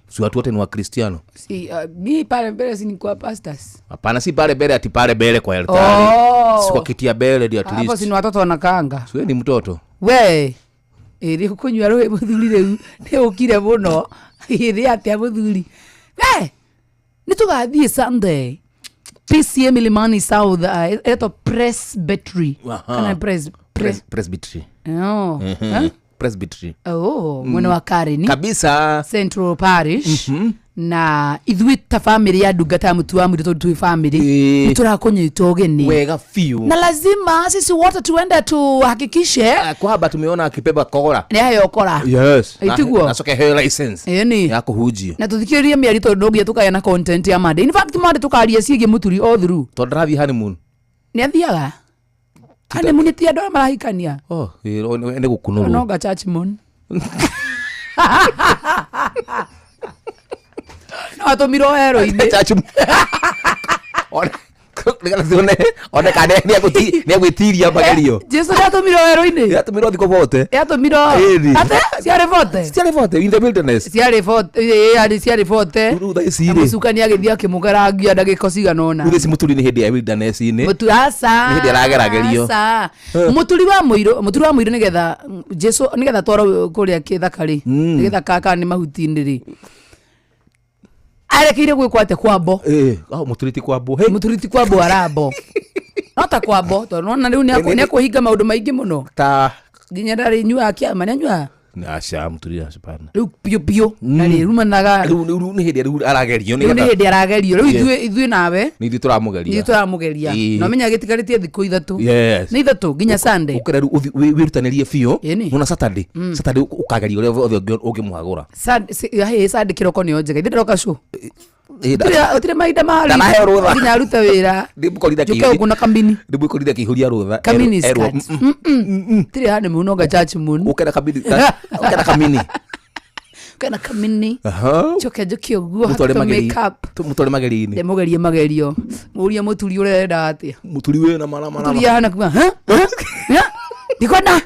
Si watu wote ni Wakristiano. Si, mi pale mbele si ni kwa pastors? Hapana, si pale mbele ati pale mbele kwa altari. Oh. Si kwa kiti ya mbele ndio at Hapo si least. ni watoto wanakaanga. Si wewe ni mtoto. We ĩrĩ kũnyua rũĩ mũthuri, rĩu nĩ ũkire mũno ĩrĩ atĩa mũthuri? We nĩ tũgathiĩ Sunday PCA Milimani South, ĩretwo Presbytery. Aha. Kana Presbytery. Oh. Eh? Presbytery. Oh, mwena wa Karen. Kabisa. Central Parish. Na ithuĩ ta bamĩrĩ ya ndungata ya mũtu wa mwĩrĩ, tondũ twĩ bamĩrĩ, Ĩĩ. nĩ tũrakũnyita ũgeni. Wega biũ. Na lazima sisi wote tuende tuhakikishe Ah, kwamba tumeona akibeba kora. nĩ aheo kora. Yes. Ĩtiguo? Nacoke heo license Ĩni. ya kũhunjia. Na tũthikĩrĩrie mĩario, tondũ no nginya tũkagĩa na content ya Monday. In fact, Monday tũkaria ciĩgiĩ mũturi all through. Tondũ ndarathiĩ honeymoon. Nĩ athiaga honeymoon? Ti andũ arĩa marahikania? Oh, ĩ, nĩ gũkunũrwo. Nonga church moon no atũmirwo werũ-inĩ. Church nĩgetha tuone one kana nĩ agwĩtiria magerio. Jesu nĩ atũmirwo werũ-inĩ. Yatũmirwo thikũ bote. Yatũmirwo. Ĩni. Ate ciarĩ bote. Ciarĩ bote in the wilderness. Ciarĩ bote, ĩ, yarĩ ciarĩ bote. Rĩu thaa ici Na rĩ. mũcukani agĩthiĩ akĩmũgerangia ndagĩka cigana ũna. Rĩu thaa ici mũturi nĩ hĩndĩ ya wilderness-inĩ. Mũtu aca. Nĩ hĩndĩ arageragerio. Aca. Mũturi wa mũirũ, mũturi wa mũirũ, nĩgetha Jesu nĩgetha twarwo kũrĩa kĩthaka rĩ, nĩgetha kaka nĩ mahuti-inĩ rĩ, arekeire gwĩkwo atĩa? Kwambo. Ĩ, oh, mũturi ti kwambwo. Hey. Mũturi ti kwambo, arambo no ta kwambo, tondũ nona rĩu nĩekũhinga maũndũ maingĩ mũno. Ta Nginya ndarĩ nyuaga kĩama, nĩanyuaga. Aca, mũturi hapana. Rĩu biũ biũ na rĩrumanaga. Rĩu nĩ hĩndĩ rĩu aragerio. Rĩu nĩ Nĩgetha hĩndĩ aragerio rĩu. Yeah. Ithuĩ nawe nĩ ithuĩ tũramũgeria. Ithuĩ tũramũgeria. Ĩĩ. Na ũmenya gĩtigarĩtie thikũ 3. Yes. Nĩ 3 nginya Sunday. Ũkĩra rĩu wĩrutanĩrie biũ. Ĩni. Nona Saturday, Saturday ũkageria ũrĩa wothe ũngĩmũhagũra. Sande kĩroko nĩyo njega, ithe ndĩroka show. Ĩ, Gũtirĩ mahinda ma Ndaraheo rũtha. nginya arute wĩra. Ndĩmũkorire Njũke ũguo na kambini. Ndĩmũkorire akĩihũria rũtha. Kamini Erwo- skirt. Tirĩ honeymoon, onga church moon. Ũkena kamini, ũkena kamini. Kena kamini. Aha. Njoke njũke ũguo Mũtware hakĩtwo mageri- make up. Mũtware magerio-inĩ. Ndĩmũgerie magerio, mũrie mũturi ũrenda atĩa. Mũturi wĩna mara mara. Mũturi ahana kuga, "Huh? Huh? Huh? Ndikwenda,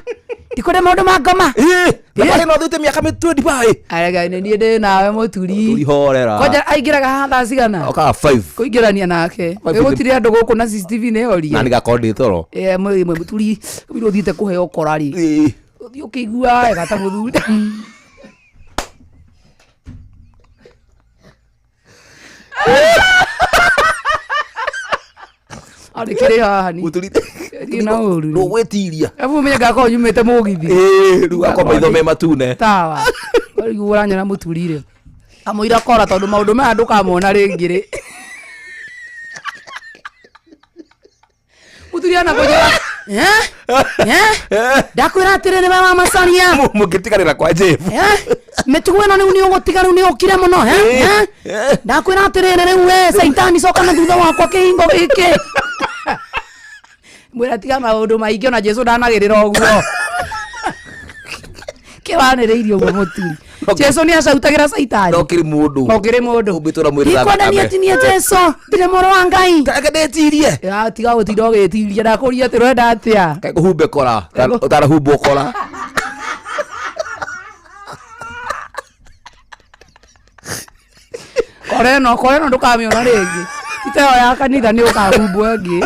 ndikwenda maũndũ ma ngoma." Thabarĩ no thiĩte mĩaka mĩ 25. Arega nĩ niĩ ndĩ nawe mũturi. Mũturi horera. Kwanja aingĩraga haha thaa cigana? Okaga 5. Kũingĩrania nake. Five. Gũtirĩ andũ gũkũ na CCTV nĩ horie. Na nĩgakorwo ndĩ toro. Mũturi kamira ũthiĩte kũheo kora rĩ, Ĩ. ũthiĩ ũkĩigua wega ta mũthuri. Arĩ kĩrĩ haha ni Mũturi Thiĩ na ũru. Ndũgwĩtiria. Abu menye ngakorwo nyumĩte mũgithi. Ĩ, rĩu gakorwo maitho me matune. Tawa rĩu ũranyona mũturi rĩ, amũira kora, tondũ maũndũ maya ndũkamona rĩngĩ rĩ. Mũturi anakũnjĩra, ndakwĩra atĩrĩrĩ, we wa macaria. Mũngĩtiganĩra kwa Jeff. Mĩtugo ĩno rĩu nĩ ũgũtiga, rĩu nĩ ũkire mũno, eh? Eh? Ndakwĩra atĩrĩrĩ, rĩu we caitani coka na thutha wakwa kĩhingo gĩkĩ. Mwĩra tiga maũndũ maingĩ, ona Jesu ndanagĩrĩra ũguo kĩwanĩrĩirie ũguo. Mũturi, Jesu nĩ acautagĩra caitani. No kĩrĩ mũndũ. No kĩrĩ mũndũ. Ũmbĩtwo na mwĩrĩ Ndikwenda thakame. niĩ tinie Jesu, ndirĩ mũrũ wa Ngai. Reke ndĩtirie. Ya, tiga gũtinda ũgĩtiria, ndakũria atĩ ũrenda atĩa. Kaĩ kũhumbe kora. Ũtarahumbwo kora. Kora ĩno, kora ĩno ndũkamĩona rĩngĩ, ti ta ĩyo ya kanitha nĩ ũkahumbwo ĩngĩ.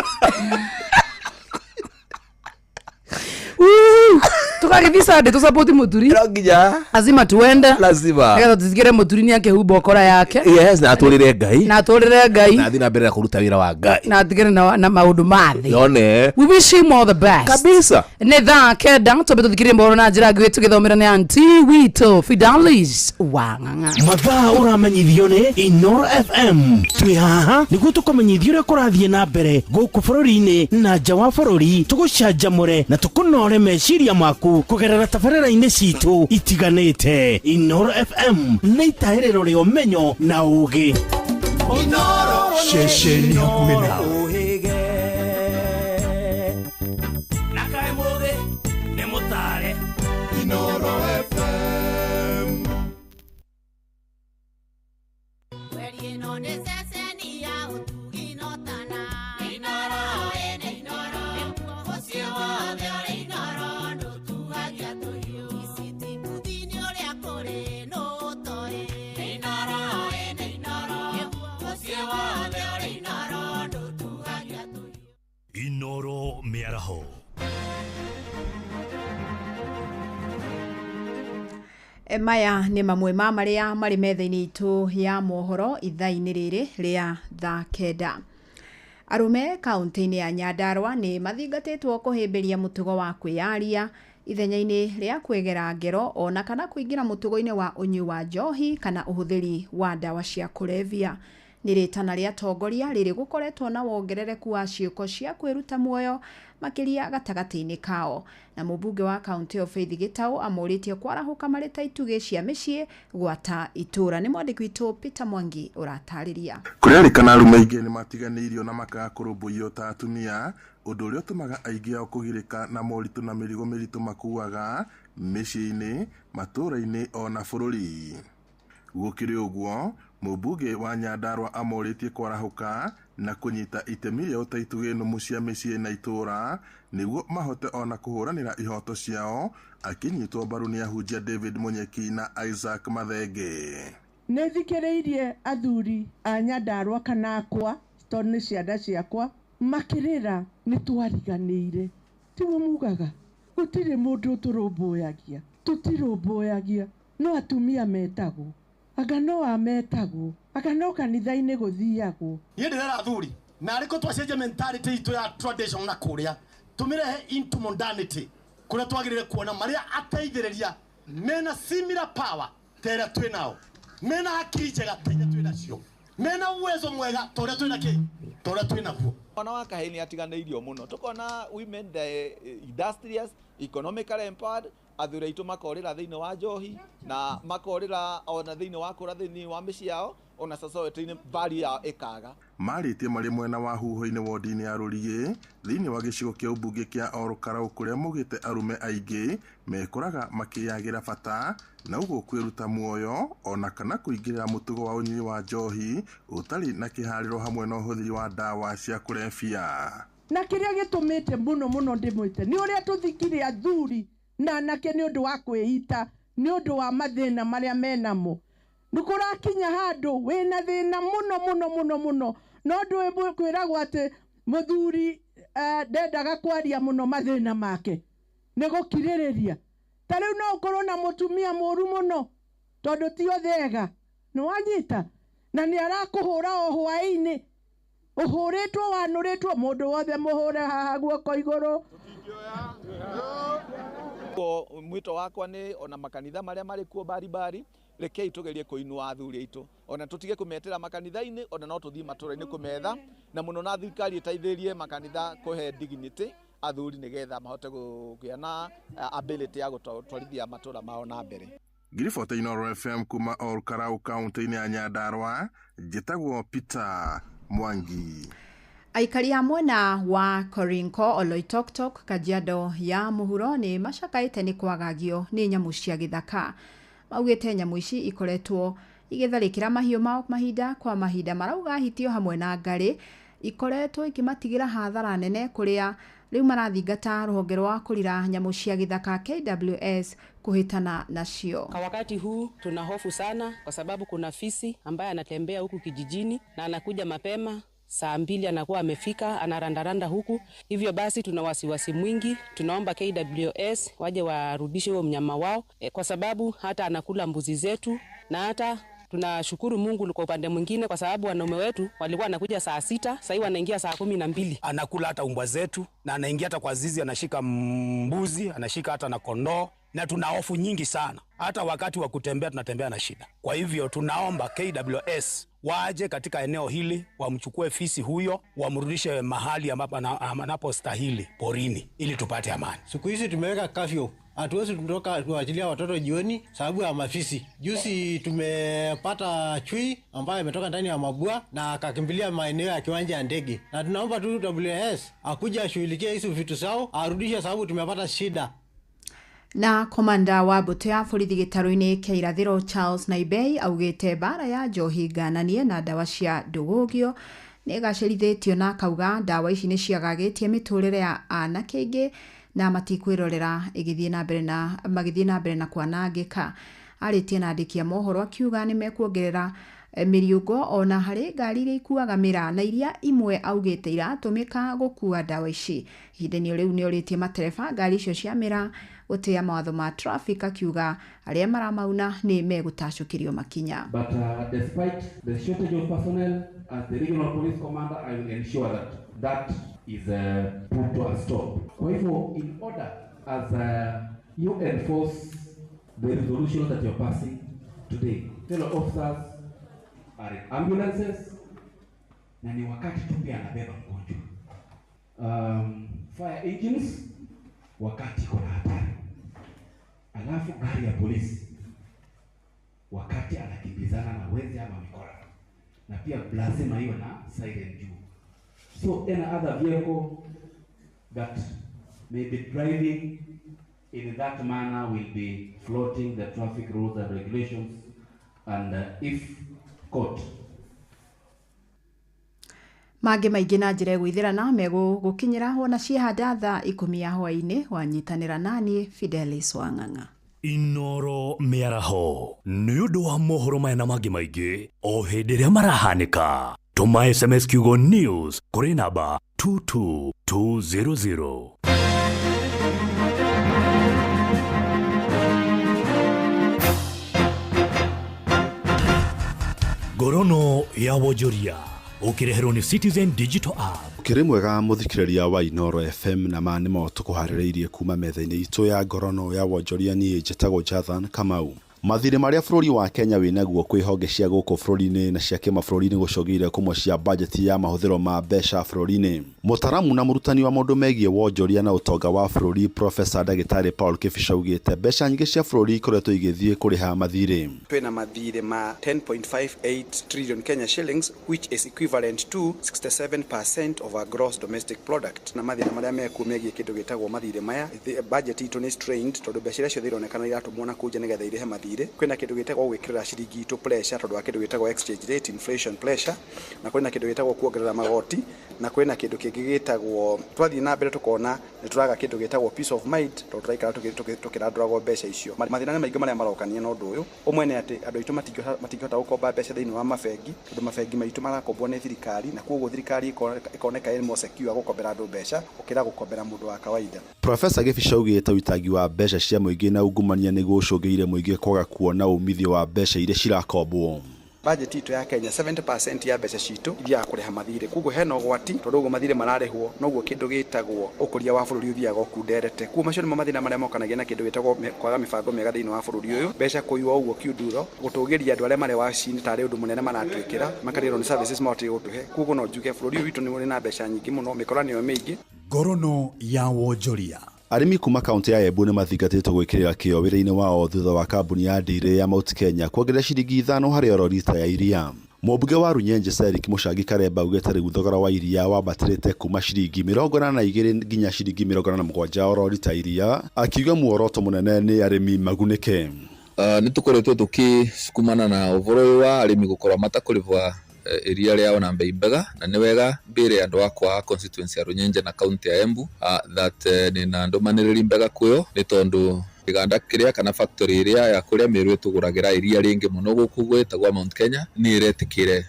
Tũgagĩthiĩ Sunday tũsupport Mũturi. No nginya. Lazima tuende. Lazima. Nĩgetha tũtigĩre Mũturi nĩ akĩhumba ũkora yake. Yes, na atũrĩre Ngai. Na atũrĩre Ngai. Na athiĩ na mbere na kũruta wĩra wa Ngai. Na atigane na maũndũ ma thĩ. Yone. We wish him all the best. Kabisa. Nĩ thaa 9 twambe tũthikĩrĩrie mohoro na njĩra nguhĩ tũgĩthomera nĩ anti witũ Fidelis Wang'ang'a. Mathaa ũramenyithio nĩ Inoro FM. Twĩ haha nĩguo tũkũmenyithia ũrĩa kũrathiĩ na mbere gũkũ bũrũri-inĩ na nja wa bũrũri, tũgũcanjamũre na tũkũnore meciria maku kũgerera tabarĩra-inĩ citũ itiganĩte. Inoro FM nĩ itahĩrĩro rĩa ũmenyo na ũũgĩ. Ceceni hakuhĩ nawe. Inoro FM. Inoro mĩaraho. Maya nĩ mamwe ma marĩa marĩ metha-inĩ itũ ya mohoro ithaa-inĩ rĩrĩ rĩa thaa 9. Arũme kaunti-inĩ ya Nyandarua nĩ mathingatĩtwo kũhĩmbĩria mũtugo wa kwĩyaria ithenya-inĩ rĩa kwĩgera ngero ona kana kũingĩra mũtugo-inĩ wa ũnyui wa njohi kana ũhũthĩri wa ndawa cia kũrebia. Nĩ rĩtana rĩa tongoria rĩrĩ gũkoretwo na wongerereku wa ciĩko cia kwĩruta muoyo makĩria gatagatĩ-inĩ kao. Na mũmbunge wa kaunti ĩyo Faith Gĩtaũ amũrĩtie kwarahũka marĩ ta itugĩ cia mĩciĩ gwata itũũra. Nĩ mwandĩki witũ Peter Mwangi ũratarĩria. Kũrerĩkana arũme aingĩ nĩ matiganĩirio na makaga kũrũmbũiyo ta atumia, ũndũ ũrĩa ũtũmaga aingĩ ao kũgirĩka na moritũ na mĩrigo mĩritũ makuaga mĩciĩ-inĩ, matũũra-inĩ ona bũrũri. Gũkĩrĩ ũguo, mũmbunge wa Nyandarua amorĩtie kwarahũka na kũnyita itemi rĩao ta itugĩ nũmu cia mĩciĩ na itũũra nĩguo mahote ona kũhũranĩra ihoto ciao, akĩnyitwo mbaru nĩ ahunjia David Munyeki na Isaac Mathenge. Nĩ thikĩrĩirie athuri a Nyandarua kana akwa tondũ nĩ ciana ciakwa makĩrĩra nĩ twariganĩire. Tiguo mugaga gũtirĩ mũndũ ũtũrũmbũyagia, tũtirũmbũyagia, no atumia metagwo, anga no ametagwo, anga no kanitha-inĩ gũthiagwo. Niĩ ndĩrera athuri na arĩkũ twacenjia mentality itũ ya tradition na kũrĩa tũmĩrehe into modernity kũrĩa twagĩrĩire kuona marĩa ateithĩrĩria mena similar power ta ĩrĩa twĩ nao, mena hakiri njega ta iria twĩ nacio, mena uwezo mwega ta ũrĩa twĩ na kĩ, ta ũrĩa twĩ naguo. Mwana wa kahĩĩ nĩ atiganĩirio mũno, tũkona women the industrious, economically empowered, athuri aitũ makorĩra thĩinĩ wa njohi na makorĩra ona thĩinĩ wa kũra thĩinĩ wa mĩciĩ yao, ona society-inĩ value yao ĩkaga. Marĩtie marĩ mwena wa huho-inĩ wodi-inĩ ya Rũriĩ thĩinĩ wa gĩcigo kĩa ũmbunge kĩa Ol Kalou kũrĩa maugĩte arũme aingĩ mekoraga makĩyagĩra bata na ũguo kwĩruta muoyo ona kana kũingĩrĩra mũtugo wa ũnyui wa njohi ũtarĩ na kĩharĩro hamwe na ũhũthĩri wa ndawa cia kũrebia. Na kĩrĩa gĩtũmĩte mũno mũno ndĩmwĩte nĩ ũrĩa tũthikire athuri na anake nĩ ũndũ wa kwĩita, nĩ ũndũ wa mathĩna marĩa menamo. Nĩ kũrakinya handũ wĩna thĩna mũno mũno mũno mũno, no ndũĩ kwĩragwo atĩ mũthuri ndendaga kwaria mũno mathĩna make, nĩ gũkirĩrĩria. Ta rĩu no ũkorwo na mũtumia mũru mũno tondũ ti othe ega, nĩ wanyita, na nĩ arakũhũra o hwaĩ-inĩ, ũhũrĩtwo wanũrĩtwo, mũndũ wothe mũhũre haha guoko igũrũ. Mwito wakwa nĩ ona makanitha marĩa marĩ kuo baribari, rekei tũgerie kũinua athuri aitũ, ona tũtige kũmetĩra makanitha-inĩ, ona no tũthiĩ matũra-inĩ kũmetha, na mũno na thirikari ĩteithĩrĩrie makanitha kũhe dignity athuri nĩgetha mahote kũgĩa na ability ya gũtwarithia matũra mao na mbere. Ngiribota Inoro FM kuma Ol Kalou kaunti-inĩ ya Nyandarua, njĩtagwo Peter Mwangi. Aikari a mwena wa Korinko, Oloitoktok, Kajiado ya mũhuro nĩ macakaĩte nĩ kwagagio nĩ nyamũ cia gĩthaka. Maugĩte nyamũ ici ikoretwo igĩtharĩkĩra mahiũ mao mahinda kwa mahinda. Marauga hitio hamwe na ngarĩ ikoretwo ikĩmatigĩra hathara nene kũrĩa rĩu marathingata rũhonge rwa kũrira nyamũ cia gĩthaka KWS kuhitana nacio. Kwa wakati huu tuna hofu sana kwa sababu kuna fisi ambaye anatembea huku kijijini na anakuja mapema Saa 2 anakuwa amefika, anarandaranda huku. Hivyo basi tuna wasiwasi mwingi, tunaomba KWS waje warudishe huo mnyama wao kwa sababu hata anakula mbuzi zetu, na hata tunashukuru Mungu kwa upande mwingine, kwa sababu wanaume wetu walikuwa wanakuja saa 6, sahii wanaingia saa 12. Anakula hata umbwa zetu na anaingia hata kwa zizi, anashika mbuzi, anashika hata na kondoo, na tuna hofu nyingi sana. Hata wakati wa kutembea tunatembea na shida. Kwa hivyo tunaomba KWS waje katika eneo hili, wamchukue fisi huyo, wamrudishe mahali ambapo anapostahili, porini, ili tupate amani. Siku hizi tumeweka kafyu, hatuwezi kutoka kuachilia watoto jioni sababu ya mafisi. Juzi tumepata chui ambayo imetoka ndani ya mabua na akakimbilia maeneo ya kiwanja ya ndege, na tunaomba tu WS akuja ashughulikie hizi vitu zao arudishe, sababu tumepata shida. Na komanda wa mbũtũ ya borithi gĩtarũ-inĩ kĩa irathĩro Charles Naibei augĩte mbara ya njohi ngananie na ndawa cia ndũgũgio nĩ ĩgacĩrithĩtio, na akauga ndawa ici nĩ ciagagĩtie mĩtũrĩre ya anake aingĩ na matikwĩrorera ĩgĩthiĩ na mbere na magĩthiĩ na mbere na kwanangĩka. Arĩtie na andĩki a mohoro akiuga nĩ mekuongerera mĩriũngo ona harĩ ngari iria ikuaga mĩraa, na iria imwe augĩte iratũmĩka gũkua ndawa ici. Ihinda-inĩ rĩu nĩ orĩtie matereba ngari icio cia mĩraa gũtĩa mawatho ma traffic, akiuga arĩa maramauna nĩ megũtacũkĩrio makinya. But despite the shortage of personnel, as the regional police commander, I will ensure that that is put to a stop. Kwa hivyo, in order as you enforce the resolution that you're passing today, fellow officers are in ambulances, na ni wakati tu pia anabeba mgonjwa. Fire engines wakati kuna hatari, alafu gari ya polisi wakati anakimbizana na wezi ama mikora, na pia lazima iwe na siren juu. So any other vehicle that may be driving in that manner will be flouting the traffic rules and regulations, and if caught, Mangĩ maingĩ na njĩra ĩgũithĩrana megũgũkinyĩra wona ciehanda thaa 10 ya hwaĩ-inĩ. Wanyitanĩra naniĩ Fidelis Wang'ang'a. Inoro mĩaraho nĩ ũndũ wa mohoro maya na mangĩ maingĩ o hĩndĩ ĩrĩa marahanĩka, tũma SMS kiugo news kũrĩ namba 22200. Ngorono ya wonjoria ũkĩreherwo nĩ Citizen Digital App. Kĩrĩ mwega mũthikĩrĩria wa Inoro FM, na ma nĩmo tũkũharĩrĩirie kuma metha-inĩ itũ ya ngorono ya wonjoria. Niĩ njĩtagwo Jathan Kamau. Mathirĩ marĩa bũrũri wa Kenya wĩnaguo kwĩ honge cia gũkũ bũrũri-inĩ na cia kĩmabũrũri-inĩ gũcũngĩrĩria kũmocia bajeti ya mahũthĩro ma mbeca bũrũri-inĩ. Mũtaramu na mũrutani wa maũndũ megiĩ wonjoria na ũtonga wa bũrũri, Profesa Ndagĩtarĩ Paul Kĩbica, augĩte mbeca nyingĩ cia bũrũri ikoretwo igĩthiĩ kũrĩha mathirĩ. Twĩna mathirĩ ma 10.58 trillion Kenya shillings, which is equivalent to 67% of our gross domestic product. Na mathĩna marĩa mekuo megiĩ kĩndũ gĩtagwo mathirĩ maya, budget itũ nĩ strained tondũ mbeca iria ciothe ironekana iratũmwo na kũu nja nĩgetha irĩhe mathirĩ. Kwĩna kĩndũ gĩtagwo gwĩkĩrĩra ciringi itũ pressure tondũ wa kĩndũ gĩtagwo exchange rate inflation pressure, na kwĩna kĩndũ gĩtagwo kuongerera magoti, na kwĩna kĩndũ kĩngĩ gĩtagwo twathiĩ na mbere tũkona nĩ tũraga kĩndũ gĩtagwo peace of mind tondũ tũraikara tũkĩrandũragwo mbeca icio. Mathĩna nĩ maingĩ marĩa marokania na ũndũ ũyũ. Ũmwe nĩ atĩ andũ aitũ matingĩhota gũkomba mbeca thĩinĩ wa mabengi tondũ mabengi maitũ marakombwo nĩ thirikari, na koguo thirikari ĩkoneka ĩ more secure gũkombera andũ mbeca gũkĩra gũkombera mũndũ wa kawaida. Profesa Gĩbica augĩte ũitangi wa mbeca cia mũingĩ na ungumania nĩguo ũcũngĩrĩirie mũingĩ kwaga kuona umithio wa mbeca iria cirakombwo. Budget itũ ya Kenya, 70% ya mbeca citũ ithiaga kũrĩha mathirĩ, koguo hena ũgwati tondũ ũguo mathirĩ mararĩhwo noguo kĩndũ gĩtagwo ũkũria wa bũrũri ũthiaga ũkunderete. Koguo macio nĩmo mathĩna marĩa mokanagia na kĩndũ gĩtagwo kwaga mĩbango mĩega thĩinĩ wa bũrũri ũyũ, mbeca kũiywo ũguo kiunduro, gũtũgĩria andũ arĩa marĩ wabici-inĩ tarĩ ũndũ mũnene maratwĩkĩra, makarĩrwo nĩ services mahotire gũtũhe. Koguo no njuge bũrũri ũyũ witũ nĩ ũrĩ na mbeca nyingĩ mũno, mĩkora nĩyo mĩingĩ. Ngorono ya wonjoria. Arĩmi kuma kaunti ya Embu nĩ mathingatĩtwo gwĩkĩrĩra kĩo wĩra-inĩ wao thutha wa kambuni ya ndĩrĩ ya Mount Kenya kuongerera ciringi 5 harĩ oro rita ya iria. Mũmbunge wa Runyenje Cedric Mũcangi Karemba augĩte rĩu thogora wa iria wambatĩrĩte kuma ciringi 82 nginya ciringi 87 oro rita iria, akiuga muoroto mũnene nĩ arĩmi magunĩke. Nä tå koretwo tå kä cukumana na ũhoro ũyũ wa arĩmi gũkorwo matakũrĩhwa iria rĩao na mbei mbega, na nĩ wega mbĩre andũ akwa a constituency ya Runyenje na county ya Embu that nĩna ndũmanĩrĩri mbega kwĩo, nĩ tondũ kĩganda kĩrĩa kana factory ĩrĩa ya kũrĩa Meru ĩtũgũragĩra iria rĩngĩ mũno gũkũ gwĩtagwo Mount Kenya nĩ ĩretĩkĩre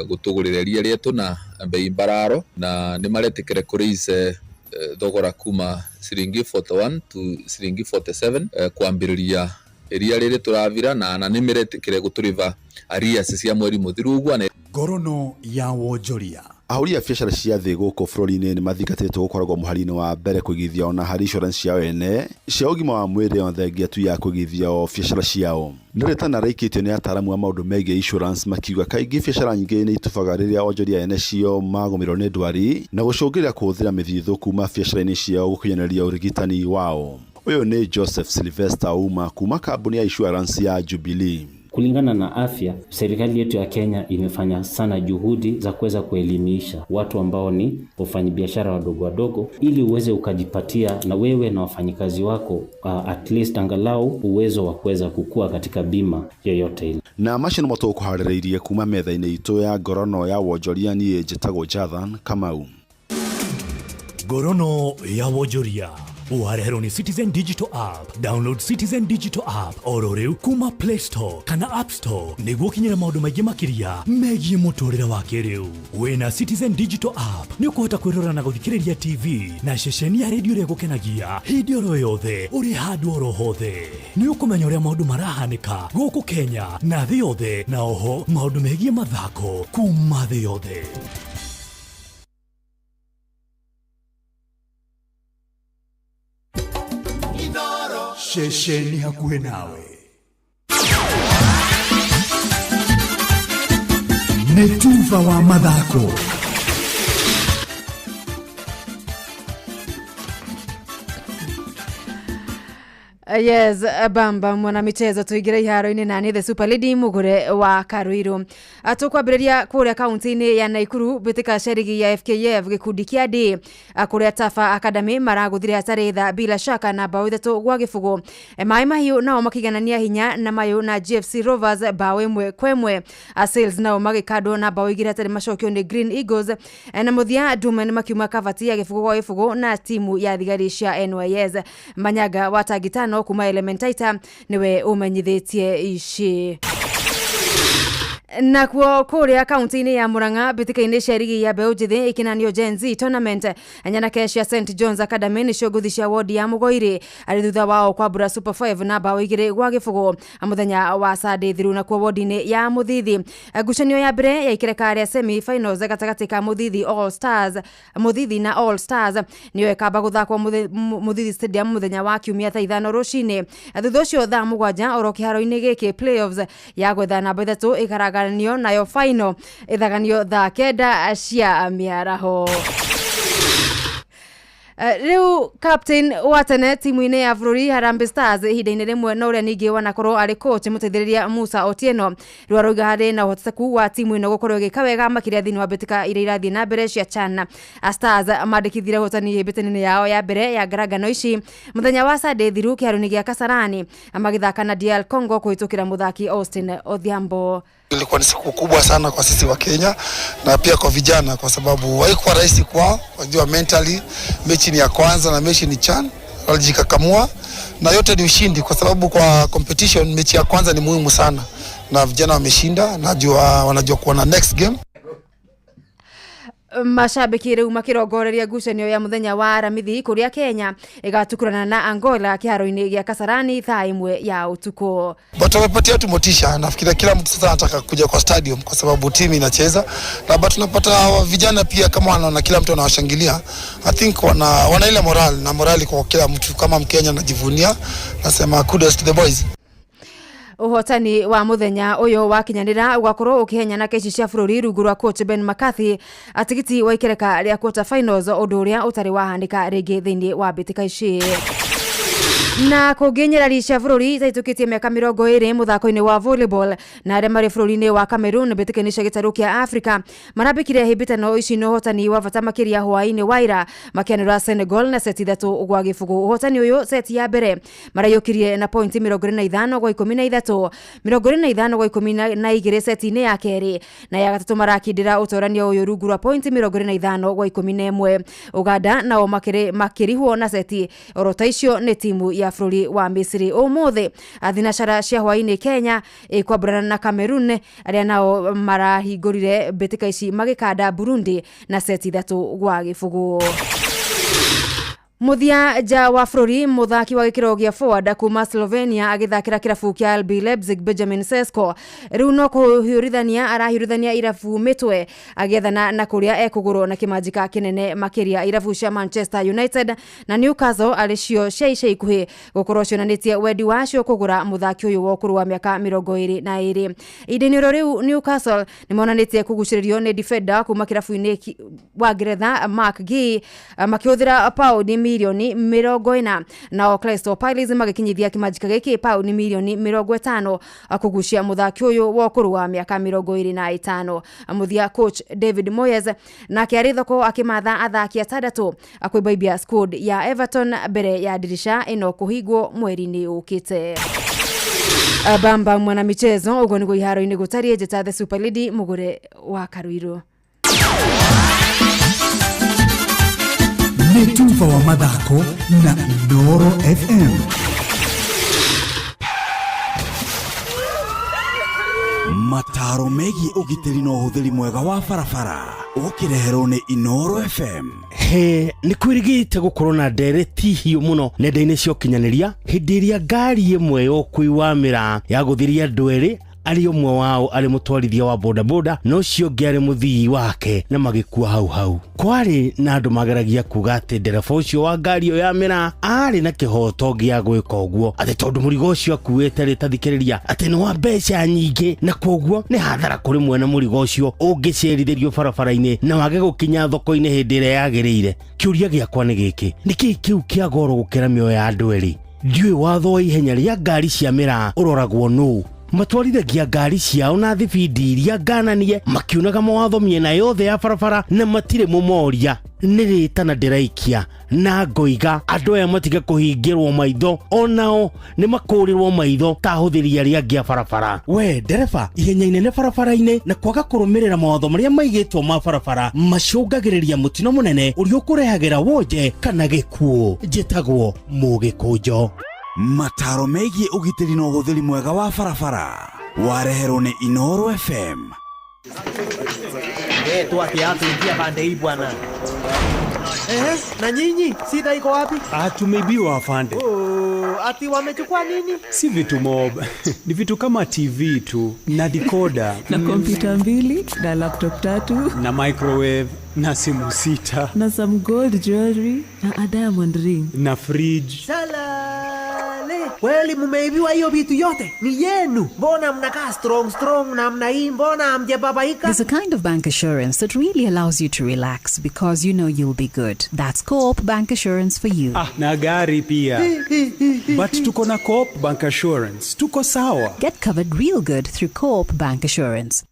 Gutugurira iria rietu na bei mbararo, na nĩ maretĩkĩre kũ raise thogora kuma ciringi 41 to ciringi 47 kwambĩrĩria iria rĩrĩ tũravira, na nĩ meretĩkĩre gũtũrĩva arrears cia mweri mũthiru ũguo. Ngorono ya wonjoria. Ahũri a biacara cia thĩ gũkũ bũrũri-inĩ nĩ mathingatĩtwo gũkoragwo mũhari-inĩ wa mbere kũigithia ona harĩ insurance ciao ene cia ũgima wa mwĩrĩ, o thengia tu ya kũigithia o biacara ciao. Nĩ rĩtana rĩikĩtio nĩ ataaramu a maũndũ megiĩ insurance, makiuga kaingĩ biacara nyingĩ nĩ itubaga rĩrĩa onjoria ene cio magũmĩrwo nĩ ndwari na gũcũngĩrĩria kũhũthĩra mĩthithũ kuma biacara-inĩ ciao gũkinyanĩria ũrigitani wao. Ũyũ nĩ Joseph Sylvester Ouma kuma kambuni ya insurance ya Jubilee. Kulingana na afya, serikali yetu ya Kenya imefanya sana juhudi za kuweza kuelimisha watu ambao ni wafanyabiashara wadogo wadogo, ili uweze ukajipatia na wewe na wafanyikazi wako at least angalau uwezo wa kuweza kukua katika bima yoyote ile. Na macio nĩmo tũkũharĩrĩirie kuma metha-inĩ itũ ya ngorono ya wonjoria. Niĩ njĩtagwo Jathan Kamau. Ngorono ya wonjoria wareherwo nĩ Citizen Digital App. Download Citizen Digital App oro rĩu kuma Play Store kana App Store nĩguo ũkinyĩre maũndũ maingĩ makĩria megiĩ mũtũrĩre wa kĩrĩu. Wĩna Citizen Digital App nĩ ũkũhota kwĩrora na gũthikĩrĩria TV na ceceni ya redio ĩrĩa ĩgũkenagia hĩndĩ oro yothe, ũrĩ handũ oro hothe. Nĩ ũkũmenya ũrĩa maũndũ marahanĩka gũkũ Kenya na thĩ yothe, na oho maũndũ megiĩ mathako kuma thĩ yothe. Ceceni hakuhĩ nawe nĩ tuba wa mathako. Yes, bamba mwanamichezo, tuingire iharo-inĩ na nĩ the super lady Mugure wa Karuiru. Tũkwambĩrĩria kũrĩa kaunti-inĩ ya Naikuru, mbĩtĩka cia rigi ya FKF gĩkundi kĩa D, kũrĩa Tafa Academy maragũthire hatarĩ tha bila shaka na bao 3-0. Maĩ Mahiũ nao makĩiganania hinya na Mayũ na GFC Rovers bao 1-1. Sales nao magĩkandwo na bao 2-0 nĩ Green Eagles. Na mũthia Dumen makiuma Kavati ya 0-0 na timu ya thigari cia NYS. Manyaga wa Tagitano kuma Elementaita niwe umenyithĩtie ici. Nakuo kũrĩa kaunti-inĩ ya Murang'a, mbĩtĩka-inĩ cia rigi ya mbeũ njĩthĩ ikinanio Gen Z tournament, nyanake cia St John's Academy nĩcio ngũthi cia wodi ya Mũgoiri arĩ thutha wao kwambũra Super 5 na bao 2-0 mũthenya wa Sunday thiru. Nakuo wodi-inĩ ya Mũthithi, ngucanio ya mbere ya ikereka rĩa semi finals gatagatĩ ka Mũthithi All Stars, Mũthithi na All Stars nĩyo ĩkamba gũthakwo Mũthithi Stadium mũthenya wa Kiumia thaa 5 rũcinĩ. Thutha ũcio thaa 7 oro kĩharo-inĩ gĩkĩ, playoffs ya gwetha namba 3 ĩkaraganio, nayo final ĩthaganio thaa 9 cia mĩaraho. Rĩu captain wa tene timu-inĩ ya bũrũri Harambee Stars ihinda-inĩ rĩmwe na ũrĩa ningĩ wanakorwo arĩ coach mũteithĩrĩria Musa Otieno rĩu arauga harĩ na ũhotekeku wa timu ĩno gũkorwo ĩgĩka wega makĩria thĩinĩ wa mbĩtĩka iria irathiĩ na mbere cia CHAN. Stars mandĩkithire ũhotani hĩmbĩtĩno yao ya mbere ya ngarangano ici mũthenya wa Sunday thiru kĩharo-inĩ gĩa Kasarani magĩthaka na DR Congo kũhĩtũkĩra mũthaki Austin Odhiambo. Ilikuwa ni siku kubwa sana kwa sisi wa Kenya na pia kwa vijana, kwa sababu haikuwa rahisi kwao. Wajua mentally mechi ni ya kwanza na mechi ni CHAN, walijikakamua na yote ni ushindi, kwa sababu kwa competition mechi ya kwanza ni muhimu sana, na vijana wameshinda, najua wanajua kuona next game. Mashabiki rĩu makĩrongoreria ngucanio ya mũthenya wa Aramithi kũrĩa Kenya ĩgatukurana na Angola kĩharo-inĩ gĩa Kasarani thaa 1 ya ũtukũ. But wamepatia tu motisha, nafikiria kila mtu sasa anataka kuja kwa stadium kwa sababu timu inacheza, na but tunapata vijana pia kama wanaona kila mtu anawashangilia, I think wana ile moral, na morali kwa kila mtu kama Mkenya anajivunia, nasema kudos to the boys. Ũhotani wa mũthenya ũyũ wakinyanĩra ũgakorwo ũkĩhe nyanake ici cia bũrũri rungu rwa coach Ben McCarthy atigiti wa ikereka rĩa quarter finals, ũndũ ũrĩa ũtarĩ wahanĩka rĩngĩ thĩinĩ wa mbĩtĩka ici. Na kũngĩ, nyerari cia bũrũri itaitũkĩtie mĩaka 20 mũthako-inĩ wa volleyball na arĩa marĩ bũrũri-inĩ wa Cameroon mbĩtĩka-inĩ cia gĩtarũ kĩa Africa marambĩkire hĩmbĩtano ici na ũhotani wa bata makĩria hwaĩ-inĩ wa ira makĩanũra Senegal na seti 3-0. Ũhotani ũyũ seti ya mbere maraiyũkirie na pointi 25-13, 25-12 seti-inĩ ya kerĩ, na ya gatatũ marakindĩra ũtorania ũyũ rungu rwa pointi 25-11. Uganda nao makĩrihwo na seti oro ta icio nĩ timu ya ya bũrũri wa Misiri. Ũmũthĩ thinacara cia hwaĩ-inĩ Kenya ĩkwambũrana na Cameroon arĩa nao marahingũrire mbĩtĩka ici magĩkanda Burundi na seti 3-0. Muthia nja wa bũrũri, mũthaki wa gĩkĩro gĩa forward kuma Slovenia agĩthakĩra kĩrabu kĩa RB Leipzig Benjamin Sesko rĩu no kũhiũrithania arahiũrithania irabu mĩtwe agĩethana na kũrĩa ekũgũrwo na kĩmanjĩka kĩnene makĩria. Irabu cia Manchester United na Newcastle arĩ cio cia ica ikuhĩ gũkorwo cionanĩtie wendi wacio kũgũra mũthaki ũyũ wa ũkũrũ wa mĩaka 22. Ihinda-inĩ oro rĩu Newcastle nĩmonanĩtie kũgucĩrĩrio nĩ defender kuma kĩrabu-inĩ wa Ngeretha Mark Guehi makĩhũthĩra paũndi milioni 40, nao Crystal Palace magĩkinyithia kĩmanjĩka gĩkĩ paũndi milioni 50 kũgucia mũthaki ũyũ wa ũkũrũ wa mĩaka 25. Mũthia coach David Moyes nake arĩ thoko akĩmatha athaki atandatũ akwĩmbaibia squad ya Everton mbere ya dirisha ĩno kũhingwo mweri-inĩ ũkĩte. Bamba mwana michezo ũguo nĩguo iharo-inĩ gũtariĩ. Njĩta the Super Lady mũgũre wa Karuirũ. Nĩ tuba wa mathako na Inooro FM. Mataro megiĩ ũgitĩri na ũhũthĩri mwega wa barabara ũkĩreherwo nĩ Inooro FM. He nĩ kwĩrĩgĩte gũkorwo na ndereti hiũ mũno nenda-inĩ cia ũkinyanĩria hĩndĩ ĩrĩa ngari ĩmwe ya ũkui wa mĩraa yagũthirie andũ erĩ, arĩ ũmwe wao arĩ mũtwarithia wa bodaboda na ũcio ũngĩ arĩ mũthii wake, na magĩkua hau hau. Kwarĩ na andũ mageragia kuga atĩ ndereba ũcio wa ngari ĩyo ya mĩraa arĩ na kĩhoto gĩa gwĩka ũguo, atĩ tondũ mũrigo ũcio akuĩte rĩ, tathikĩrĩria, atĩ nĩ wa mbeca nyingĩ na kwoguo nĩ hathara kũrĩ mwene mũrigo ũcio ũngĩcerithĩrio barabara-inĩ na wage gũkinya thoko-inĩ hĩndĩ ĩrĩa yagĩrĩire. Kĩũria gĩakwa nĩ gĩkĩ, nĩkĩĩ kĩu kĩa goro gũkĩra mĩoyo ya andũ erĩ? Ndiũĩ watho wa ihenya rĩa ngari cia mĩraa ũroragwo nũũ. Matwarithagia ngari ciao na thibindi iria ngananie, makiunaga mawatho mĩena yothe ya barabara na matirĩ mũmoria. Nĩ rĩtana ndĩraikia na ngoiga andũ aya matige kũhingĩrwo maitho, onao nĩ makũrĩrwo maitho ta ahũthĩri arĩa angĩ a barabara. We ndereba, ihenya inene barabara-inĩ na kwaga kũrũmĩrĩra mawatho marĩa maigĩtwo ma barabara macũngagĩrĩria mũtino mũnene ũrĩa ũkũrehagĩra wonje kana gĩkuũ. Njĩtagwo Mũgĩkũnjo. Mataro megiĩ ũgitĩri na ũhũthĩri mwega wa barabara wareherwo nĩ Inooro FM. Toa kiatu, ingia pande hii bwana. Ehe, na nyinyi shida iko wapi? Tumeibiwa afande. Oh, ati wamechukua nini? Si vitu mob. Ni vitu kama TV tu na decoder na kompyuta 2 na laptop 3 na microwave na simu 6 na some gold jewelry na a diamond ring na fridge. Salale. Kweli mumeibiwa hiyo vitu yote? Ni yenu. Mbona mnakaa strong strong na mna hii, mbona hamjababaika? There's a kind of bank assurance that really allows you to relax because you know you'll be good. That's Co-op Bank Assurance for you. Na gari pia. But tuko na Co-op Bank Assurance. Tuko sawa. Get covered real good through Co-op Bank Assurance.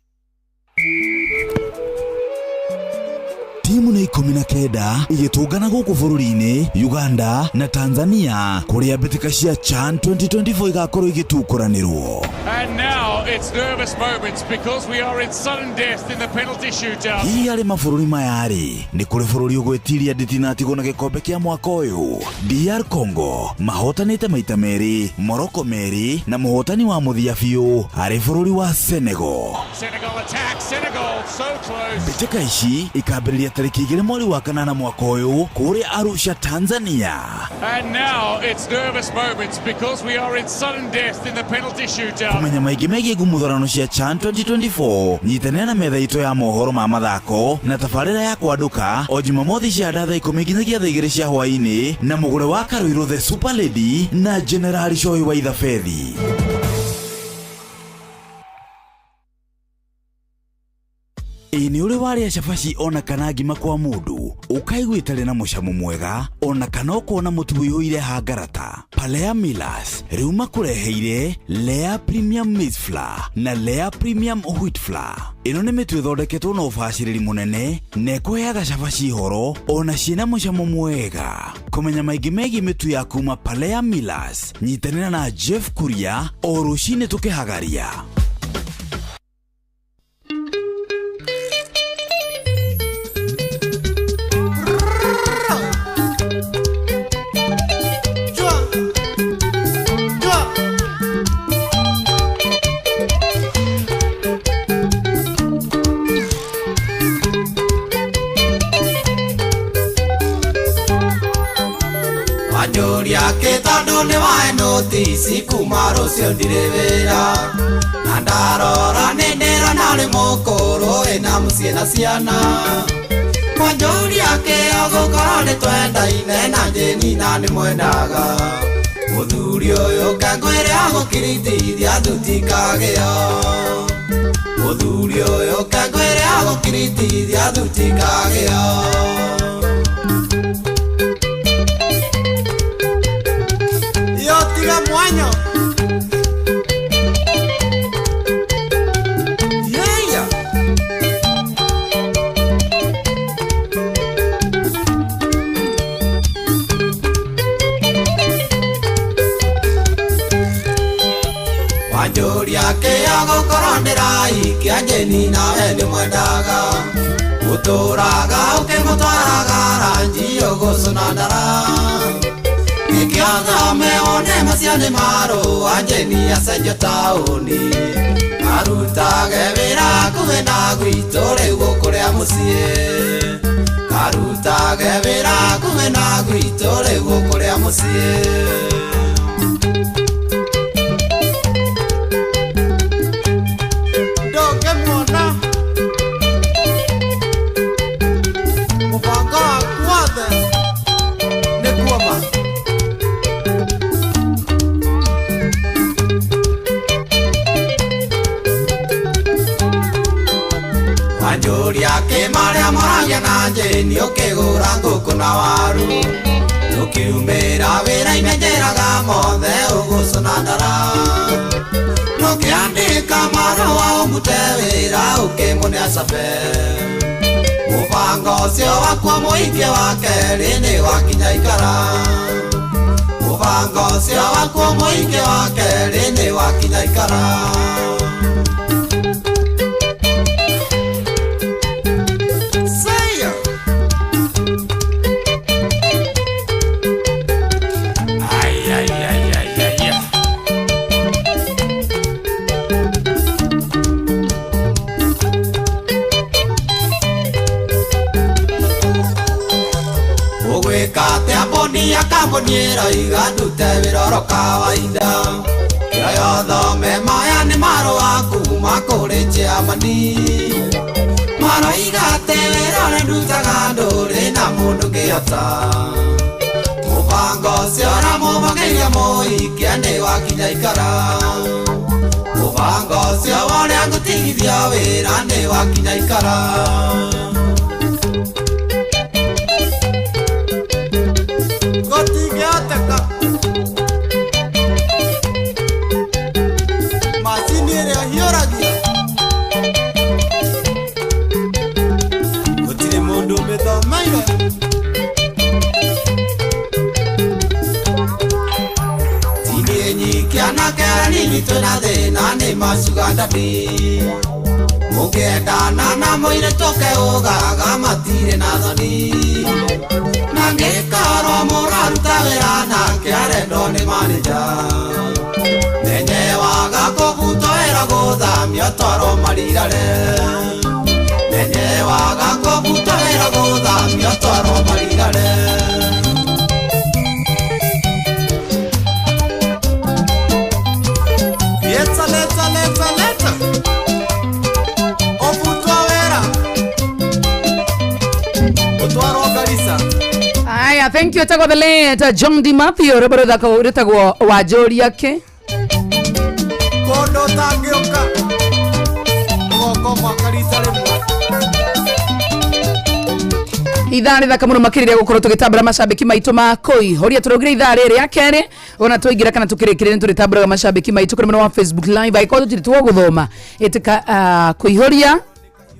Timu nĩ 19 igĩtũngana gũkũ bũrũri-inĩ Uganda na Tanzania kũrĩa mbĩtĩka cia CHAN 2024 igakorwo igĩtukũranĩrwo. And now it's nervous moments because we are in sudden death in the penalty shootout. Hihi harĩ mabũrũri maya rĩ, nĩ kũrĩ bũrũri ũgwĩtiria ndĩtinatigwo na gĩkombe kĩa mwaka ũyũ? DR Congo mahotanĩte maita merĩ, Morocco merĩ, na mũhotani wa mũthia biũ arĩ bũrũri wa Senegal. Senegal attack, Senegal so close. Mbĩtĩka ici ikambĩrĩria tarĩki 2 mweri wa 8 mwaka ũyũ kũrĩa Arusha, Tanzania. And now it's nervous moments because we are in sudden death in the penalty shootout. Kũmenya maingĩ megiĩ ngumuthurano cia CHAN 2024, nyitanĩra na metha itũ ya mohoro ma mathako na tabarĩra ya kwandũka o Jumamothi cia thaa 10 nginyagia thaa 2 cia hwaĩ-inĩ na mũgũre wa Karuirũ the Super Lady na General Shohi wa Ithabethi. Ĩ nĩ ũrĩ warĩa cabaci ona kana ngima kwa mũndũ ũkaigua ĩtarĩ na mũcamo mwega ona kana ũkona mũtu ũiyũire hangarata? Palea Millers rĩu makũreheire Lea Premium Maize Flour na Lea Premium Wheat Flour. Ĩno nĩ mĩtu ĩthondeketwo na ũbacĩrĩri mũnene na ĩkũheaga cabaci horo ona ciĩna mũcamo mwega. Kũmenya maingĩ megiĩ mĩtu ya kuma Palea Millers, nyitanĩra na Jeff Kuria o rũcinĩ tũkĩhagaria. mae notisi kuma rũciũ ndirĩ wĩra na ndarora nĩ ndĩrona nĩ mũkũrũ wĩna mũciĩ na ciana Mwanjũria kĩo gũkorwo nĩ twendaine na njĩni na nĩ mwendaga Mũthuri ũyũ kangwĩre agũkiritithia thutikagĩa Mũthuri ũyũ kangwĩre agũkiritithia thutikagĩa Yo tiga mwanyo Yeah. Wanjũria kĩo gũkorwo ndĩraikia njĩni nawe nĩ mwendaga Ũtũraga ũkĩmũtwaraga ranji ũgũcũna ndara Nĩkĩo thome wone macio nĩ marũa njĩni acenjio taũni Arutage wĩra hakuhĩ na gwitũ rĩu gũkũrĩa mũciĩ Arutage wĩra hakuhĩ na gwitũ rĩu gũkũrĩa mũciĩ Ndũngĩmuona mũbango waku wothe nĩ kuoma Wanjũria kĩ marĩa moragia na njĩni ũkĩgũra ngũkũ na waru Tũkiumĩra wĩra-inĩ njĩraga mothe ũgũcũna ndara Nũkĩandĩka marũa ũmute wĩra ũkĩmũne cabe Mũbango ũcio wakwa mũingĩ wa kerĩ nĩ wakinya ikara Mũbango ũcio wakwa mũingĩ wa kerĩ nĩ wakinya ikara Say it. Ai, ai, ai, ai, ai, ai. Ũgwĩka atĩa mbũni ya kambuni ĩroiga ndute wĩra oro kawaida Kĩoya ũthome maya nĩ marũa kuma kũrĩ chairman Maroiga atĩ wĩra ũrĩa ndutaga ndũrĩ na mũndũ ũngĩhota Mũbango ũcio ũramũbangĩire mũikia nĩ wakinya ikara Mũbango ũcio wa ũrĩa ngũtigithia wĩra nĩ wakinya ikara Gũtingĩhoteka macini ĩrĩa hiũragia gũtirĩ mũndũ ũmĩthomeire Tiniĩ nyiki anake anini twĩna thĩna nĩ macuga ndadi Mũngĩendana na mũirĩtu ũkeũgaga matirĩ na thoni Na ngĩkorwo mũraruta wĩra nake arendwo nĩ manĩja Menye waga kũbutwo wĩra gũthamio twarwo marirare Menye waga kũbutwo wĩra gũthamio twarwo marirare Leta, leta, leta, leta. Ũbutwo wĩra ũtwarwo Garissa Aya, thank you etagwo the late John D Matthew rwĩmbo rwĩtagwo Wanjũria kĩ kũndũ ũtangĩũka ũgoka mwaka rita rĩmwe ithaa rĩthaka mũno makĩria gũkorwo tũgĩtambũra macambĩki maitũ ma kũi horia tũraugire ithaa rĩrĩ rĩa kerĩ ona twaingĩra kana tũkĩrĩkĩrĩria nĩ tũrĩtambũraga macambĩki maitũ kũrĩ mwena wa Facebook live angĩkorwo tũtirĩ twagũthoma ĩtĩka kũihũria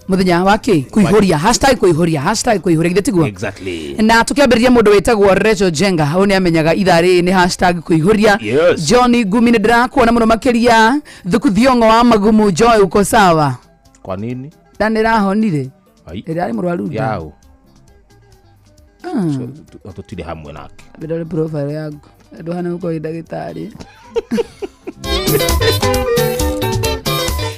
mũthenya wa kĩ kũihũria hashtag kũihũria hashtag kũihũria githĩ tiguo Exactly. na tukiambĩrĩria mũndũ wĩtagwo Rachel Jenga ũyũ nĩ amenyaga ithaa rĩrĩ nĩ hashtag kũihũria Yes. John Ngumi nĩ ndĩrakuona mũno makĩria Thuku Thiong'o wa Magumu Joy uko sawa Kwa nini? na nĩrahonire Ai. ĩrĩa arĩ mũrwaru nda. Yao. Ah. Tũtirĩ hamwe nake. Ndore profile yaku ndũhana gũkorwo wĩ ndagĩtarĩ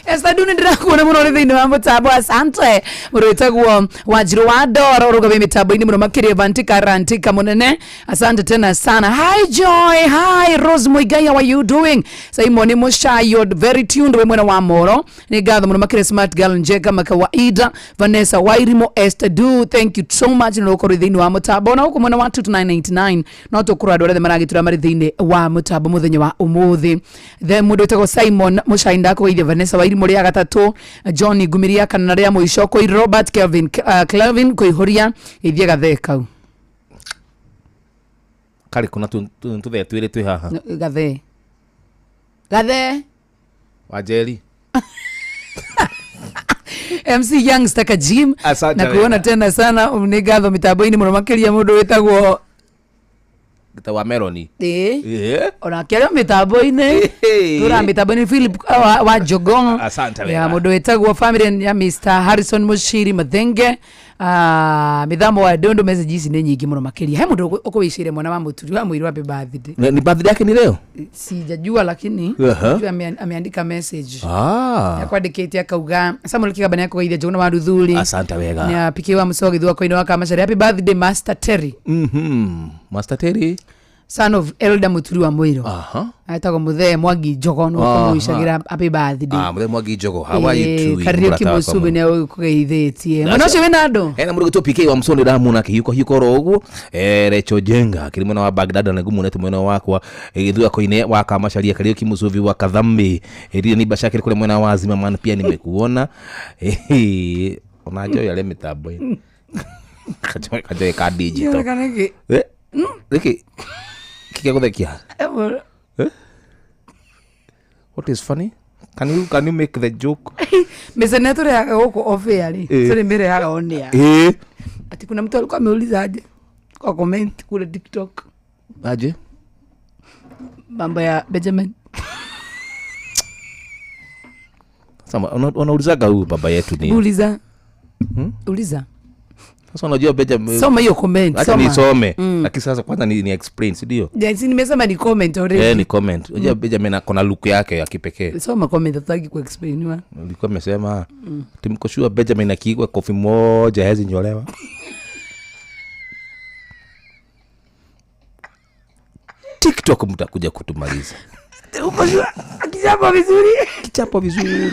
Esther Esther Dune ndĩrakuona mũno ũrĩ thĩinĩ wa mũtambo, asante. Mũndũ wĩtagwo Wanjiru wa Ndoro ũrũgamĩte mĩtambo-inĩ mũno makĩria, Vantika Rantika mũnene, asante tena sana. Hi Joy, hi Rose Muigai, how are you doing? Simon Musha, you're very tuned we mwena wa Moro, nĩ ngatho mũno makĩria. Smart Girl Njeka Makawaida, Vanessa Wairimo, Esther Du, thank you so much nĩ gũkorwo thĩinĩ wa mũtambo na gũkũ mwena wa 2999 no tũkũrora andũ arĩa othe maragĩtura marĩ thĩinĩ wa mũtambo mũthenya wa ũmũthĩ. Then mũndũ wĩtagwo Simon Mushai ndakũgeithia, Vanessa Wairimo rĩa gatatũ, John Ngumiria kana rĩa mũico kwĩ Robert Kelvin, Kelvin kũihũria geithia gathee kau. Karĩ kuna tũthee twĩrĩ twĩ haha. Gathee gathee. Wanjeri. MC Youngster Kajim. Asante na kuona wega. Tena sana nĩ ngatho mĩtambo-inĩ mũno makĩria mũndũ wĩtagwo Gĩta wa Meloni. Ĩĩ. Ĩĩ. Onake arĩ o mĩtambo-inĩ tũra mĩtambo-inĩ Philip wa Jogong. Asante ya wega. Mũndũ wĩtagwo family ya Mr Harrison Mushiri Mathenge, mĩthamo wa Dondo, message ici nĩ nyingĩ mũno makĩria. He mũndũ ũkũwĩcĩire mwana wa mũturi wa mũirũ happy birthday. Ni birthday yake ni leo? Sijajua, lakini najua ameandika message. Yakwandĩkĩte akauga Samuel Kigaba nĩ akũgeithia Njũgũna wa Ruthuri. Asante wega. Nĩ apike wa Mũcogi thwako-inĩ wa Kamacari, happy birthday Master Terry. Master Terry. Son of Elder Muturi wa Mũirũ. Etagwo Mũthee Mwangi Njogo nĩ ũkũmũicagĩra happy birthday. Ah, Mũthee Mwangi Njogo, how are you doing? Kariũki Mũrata wakwa Mũcubi mũno. nĩ ũkũgeithĩtie mwena ũcio wĩna andũ. Hena mũndũ gwĩtwo PK wa Msoni ndamuona akĩhiũka hiũka oro ũguo. Recho Jenga akĩrĩ mwena wa Baghdad na ngumuonete mwena wakwa gĩthurako-inĩ wa Kamacharia. Kariũki Mũcubi wa Kathambi Ria ni Bashakiri kũrĩa mwena wa Zimmerman pia nimekuona. Ona Joy arĩ mĩtambo-inĩ. Kajoy ka digital. Kĩonekana kĩ? Nĩkĩ kĩgũthekia? What is funny? Can you make the joke? Mĩcene tũrehaga gũkũ off air rĩ, tũrĩ mĩrehaga on air. Ati kuna mtu alikuwa ameuliza aje kwa comment kule TikTok. Aje? Mambo ya Benjamin. Sama wanaulizaga huyu baba yetu ni. Uliza. Uliza. Sasa unajua Benjamin. Soma hiyo comment, Acha soma. nisome. Lakini sasa kwanza ni explain, si ndio? Yeah, si nimesema ni comment already. Ni comment. Unajua Benjamin ako na look yake ya kipekee. Soma comment, hatutaki kuexplainiwa. Nilikuwa nimesema timkoshua Benjamin akiigwa kofi moja hawezi nyolewa. TikTok mtakuja kutumaliza. Uko sure? Akichapa vizuri. Kichapo vizuri.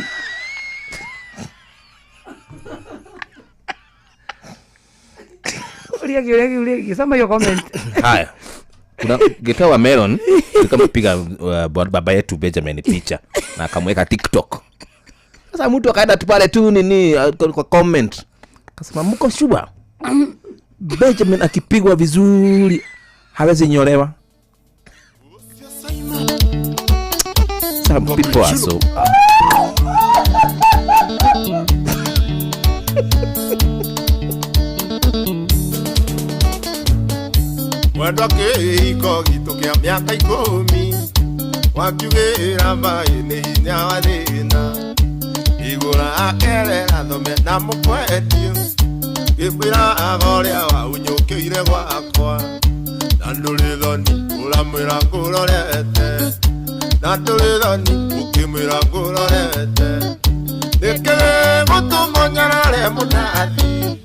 Ulia ulia ulia, soma hiyo comment. Haya. Kuna Geta wa Melon alikuwa amepiga baba yetu Benjamin picha na akamweka TikTok. Sasa mtu akaenda tu pale tu nini kwa comment. Akasema mko sure? Benjamin akipigwa vizuri hawezi nyolewa. Some people are so Wendwa kĩhiko gitũ kĩa mĩaka 10 wakiugĩra mbaĩ nĩ hinya wa thĩna igũra akerera thome na mũkwendio ngĩkwĩra aga ũrĩa waunyũkĩire gwakwa na ndũrĩ thoni ũramwĩra ngũrorete na ndũrĩ thoni ũkĩmwĩra ngũrorete nĩkĩrĩ gũtũma ũnyarare mũnathi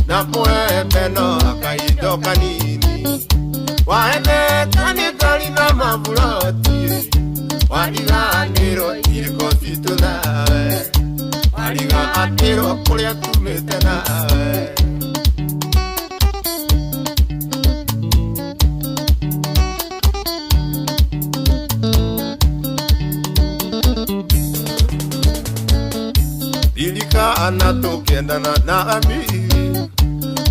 na mwembe no akaindo kanini waendeka nĩ ngari na maburoti wariganĩrwo irĩko citũ nawe wariganĩrwo kũrĩa tumĩte nawe. Ririkana tũkĩendana na Amiri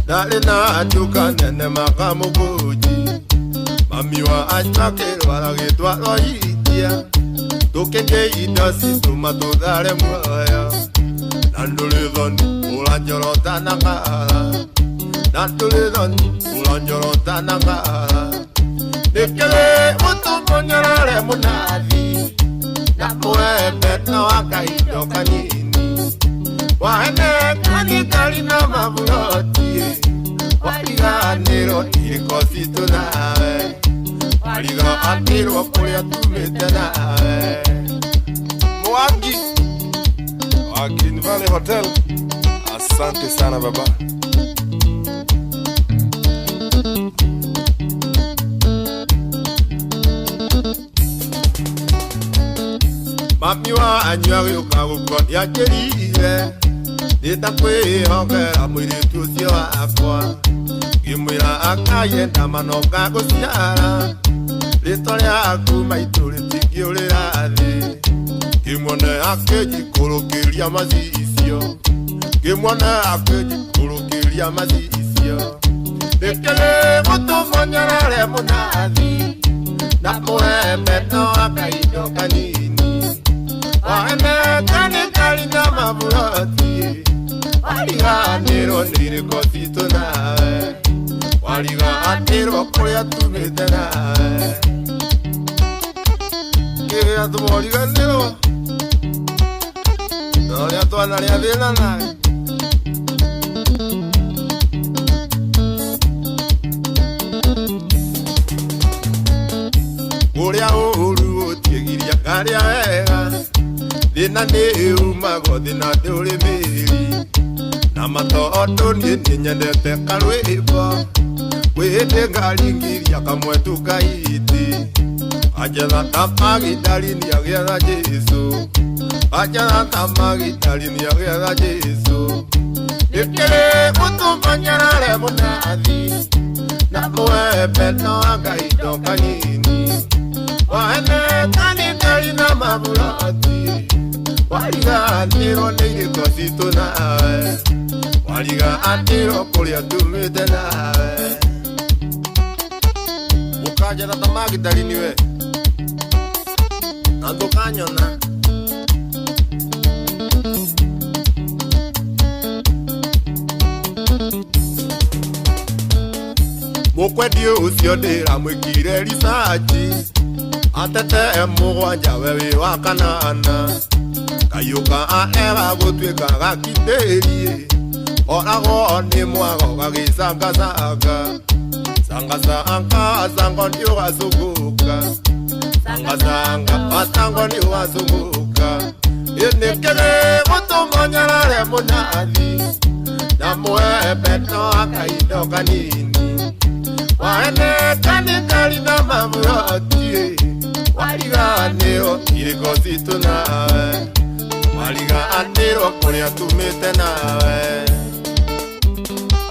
ndarĩ na nduka nene makamũkũnji mami wa akĩrwara gĩtwaro itia tũkĩnje indo citũ matũthare muoyo na ndũrĩ thoni ũranjorota na ngara na ndũrĩ thoni ũranjorota na ngara nĩkĩrĩ ũtũma ũnyarare mũnathi na mwembe no akaindo kanini waendeka nĩ ngari na maburoti wariganĩrwo irĩko citũ nawe wariganĩrwo kũrĩa tumĩte nawe. Mwangi Hotel. Asante sana baba. Mami wa anyua gĩũka gũkua nĩanjĩrire nĩtakwĩhokera mũirĩtu ũcio wakwa ngĩmwĩra akayenda manoka gũciara rĩtwa rĩaku maitũ rĩtingĩũrĩra thĩ ngĩmuone akĩnjikũrũkĩria macicio ngĩmuone akĩnjikũrũkĩria macicio nĩkĩrĩ mũtũmwo nyarare mũnathi na mũembe no akaindo kanini waembe kanikari na maburoti wariganĩrwo nĩ irĩko citũ nawe wariganĩrwo kũrĩa tumĩte nawe kĩrĩa tũmoriganĩrwo na ũrĩa twanarĩa thĩna nawe. Ũrĩa ũũru ũtiĩgiria karĩa wega thĩna nĩ umagwo thĩna ndũrĩ mĩri na matondũ niĩ nĩnyendete karwĩmbo kwĩ hĩndĩ ngaringiria kamwe tu kaiti anjetha ta magitari nĩagĩetha Jesũ anjetha ta magitari nĩagĩetha Jesũ nĩkĩrĩ mũtũmba nyarare mũnathi na mũembe no akaindo kanini waene kanikari na maburoti wariganĩrwo nĩ irĩko citũ nawe wariganĩrwo kũrĩa tumĩte nawe ũkanjetha ta magitari niwe na ndũkanyona. Mũkwendio ũcio ndĩramwĩkire ricaci atete mũgwanja we wĩ wa kanana kayũka ega gũtuĩka gakindĩrie oragwo nĩ mwago gagĩcangacanga sangacanga sango nĩ ũgacũngũka sangacanga masango nĩ ũgacũngũka ĩnĩkĩrĩ gũtũma nyarare mũnathi na mũembe no akaindo kanini waene kanikari na maburoti wariganĩrwo irĩko citũ nawe wariganĩrwo kũrĩa tumĩte nawe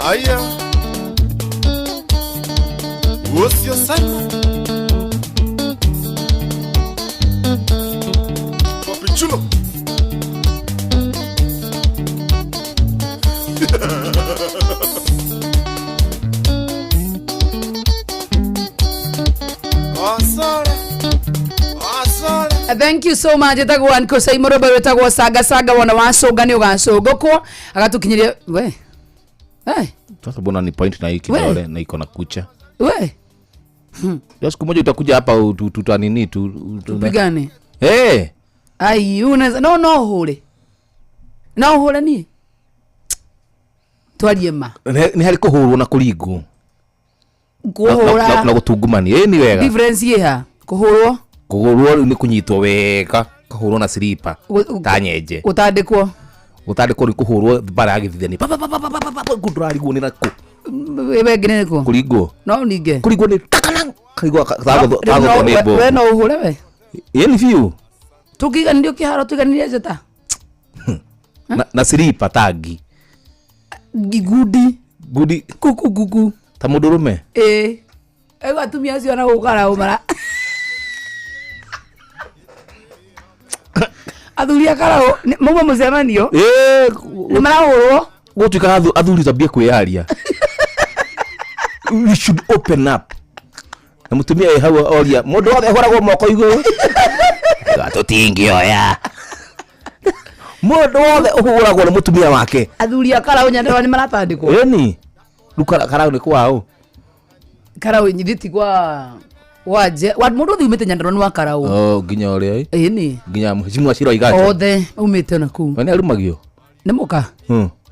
aya ũcio Simon Papichulo Thank you so much etagwo Uncle Simon Robert wetagwo Saga Saga wona wacũnga nĩ ũgacũngũkwo agatukinyiria we. Eh, Sasa mbona ni point na hii kidole na iko na kucha. We. Ya siku moja utakuja hapa tuta nini tu tupigane. Eh. Ai unaweza no no hule. No hule ni. Twarie ma. Ni hari kuhurwo na kuringwo. Kuhura. Na gutungumania. Eh ni wega. Difference yeha. Kuhurwo. Kuhurwo ni kunyitwo wega, kuhurwo na silipa. Ta nyenje. Gutandikwo. Gutandikwo ni kuhurwo bara ya githithani. Pa pa pa pa pa pa kundurarigwo ni nako. Wewe ngine niko. Kuringwo. No ninge. Kuringwo ni takalang. Kaigua tagwo ni bo. We no uhure we. Ĩ ni biũ. Tukiganĩrio kĩharo tuiganĩrie njata. Na silipa tangi. Gigundi. Gudi. Kuku kuku. Ta mũndũrũme. Ĩ. Ego atumia acio na gũkara mara. Athuri a karau mauma mũcemanio. Ĩ. Nĩ marahũrwo. Gũtuĩkaga athuri tambie kwĩyaria. We should open up. Na mũtumia ĩ hau oria mũndũ wothe ahũragwo moko igũrũ. Tũtingĩoya. Mũndũ wothe ũhũragwo nĩ mũtumia wake. Athuri a karau Nyandarua nĩ maratandĩkwo. Ĩni. Rĩu karau nĩ kwao. Karau nyithiti kwa waje wa mũndũ ũthiĩ umĩte Nyandarua nĩ wa karau. Oh nginya ũrĩa ĩ. Ĩni. Nginya mheshimiwa Shiro Igacha. Othe umĩte ona kũu. We nĩ arumagio. Nĩ mũka.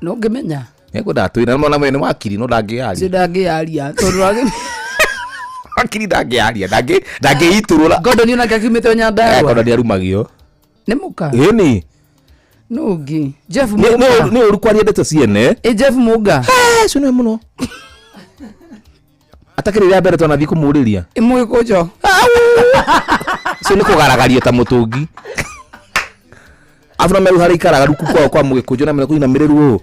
No ngĩmenya. Nĩngwenda twĩra na mwene wakiri no ndangĩaria. Cio ndangĩaria tondũ wakiri ndangĩaria ndangĩitũrũra. Gordon onake akiumĩte Nyandarua. Gordon nĩ arumagio. Nĩ mũka. Ĩni. Nũngĩ Jeff Nĩ- Muga. nĩ ũru kwaria ndeto ciene. Ĩ Jeff Muga. Ũcio nĩwe mũno atakĩrĩ rĩa mbere twanathiĩ kũmũrĩria. Ĩ Mũgĩkũnjo. Ũcio nĩ kũgaragario ta mũtũngi. Arabu na meru harĩa ikaraga ruku kwao kwa Mũgĩkũnjũ na mena kũinamĩrĩrwo ũũ.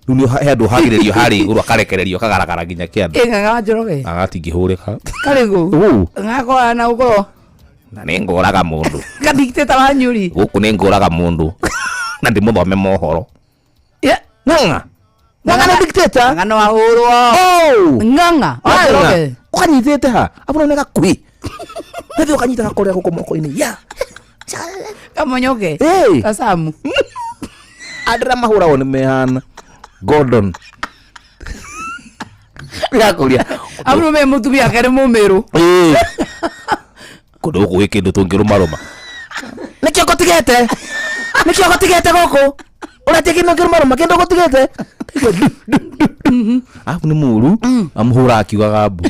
Rĩu nĩ he handũ hagĩrĩrio harĩa igũrũ akarekererio akagaragara nginya kĩanda. Ĩ Ng'ang'a wa Njoroge. Agatingĩhũrĩka. Karĩgũ. Ũ. Ng'ang'a na gũkorwo Na nĩ ngũraga mũndũ. kadictator wa Nyuri. Gũkũ nĩ ngũraga mũndũ. Na ndĩmũthome mohoro. Yeah. Ng'ang'a. Ng'ang'a nĩ dictator. Ng'ang'a no ahũrwo. Ng'ang'a wa Njoroge. Ũkanyitĩte ha? Arabu na nĩ gakuhĩ. Nathi ũkanyita gakorera gũkũ moko-inĩ. Ya. Kamonyoke. Ĩ. Kasamu. Andũ arĩa mahũragwo nĩ mehana. Gordon. Ndĩrakũria. Amu me mũtumia ake nĩ mũmĩrũ. Ĩ. Kũndũ gũkũ gwĩ kĩndũ tũngĩrũmarũma. Nĩkĩo ngũtigĩte. Nĩkĩo ngũtigĩte gũkũ. Ũretia kĩndũ ngĩrũmarũma kĩndũ ngũtigĩte. Arabu nĩ mũru amũhũra akiugaga mbu.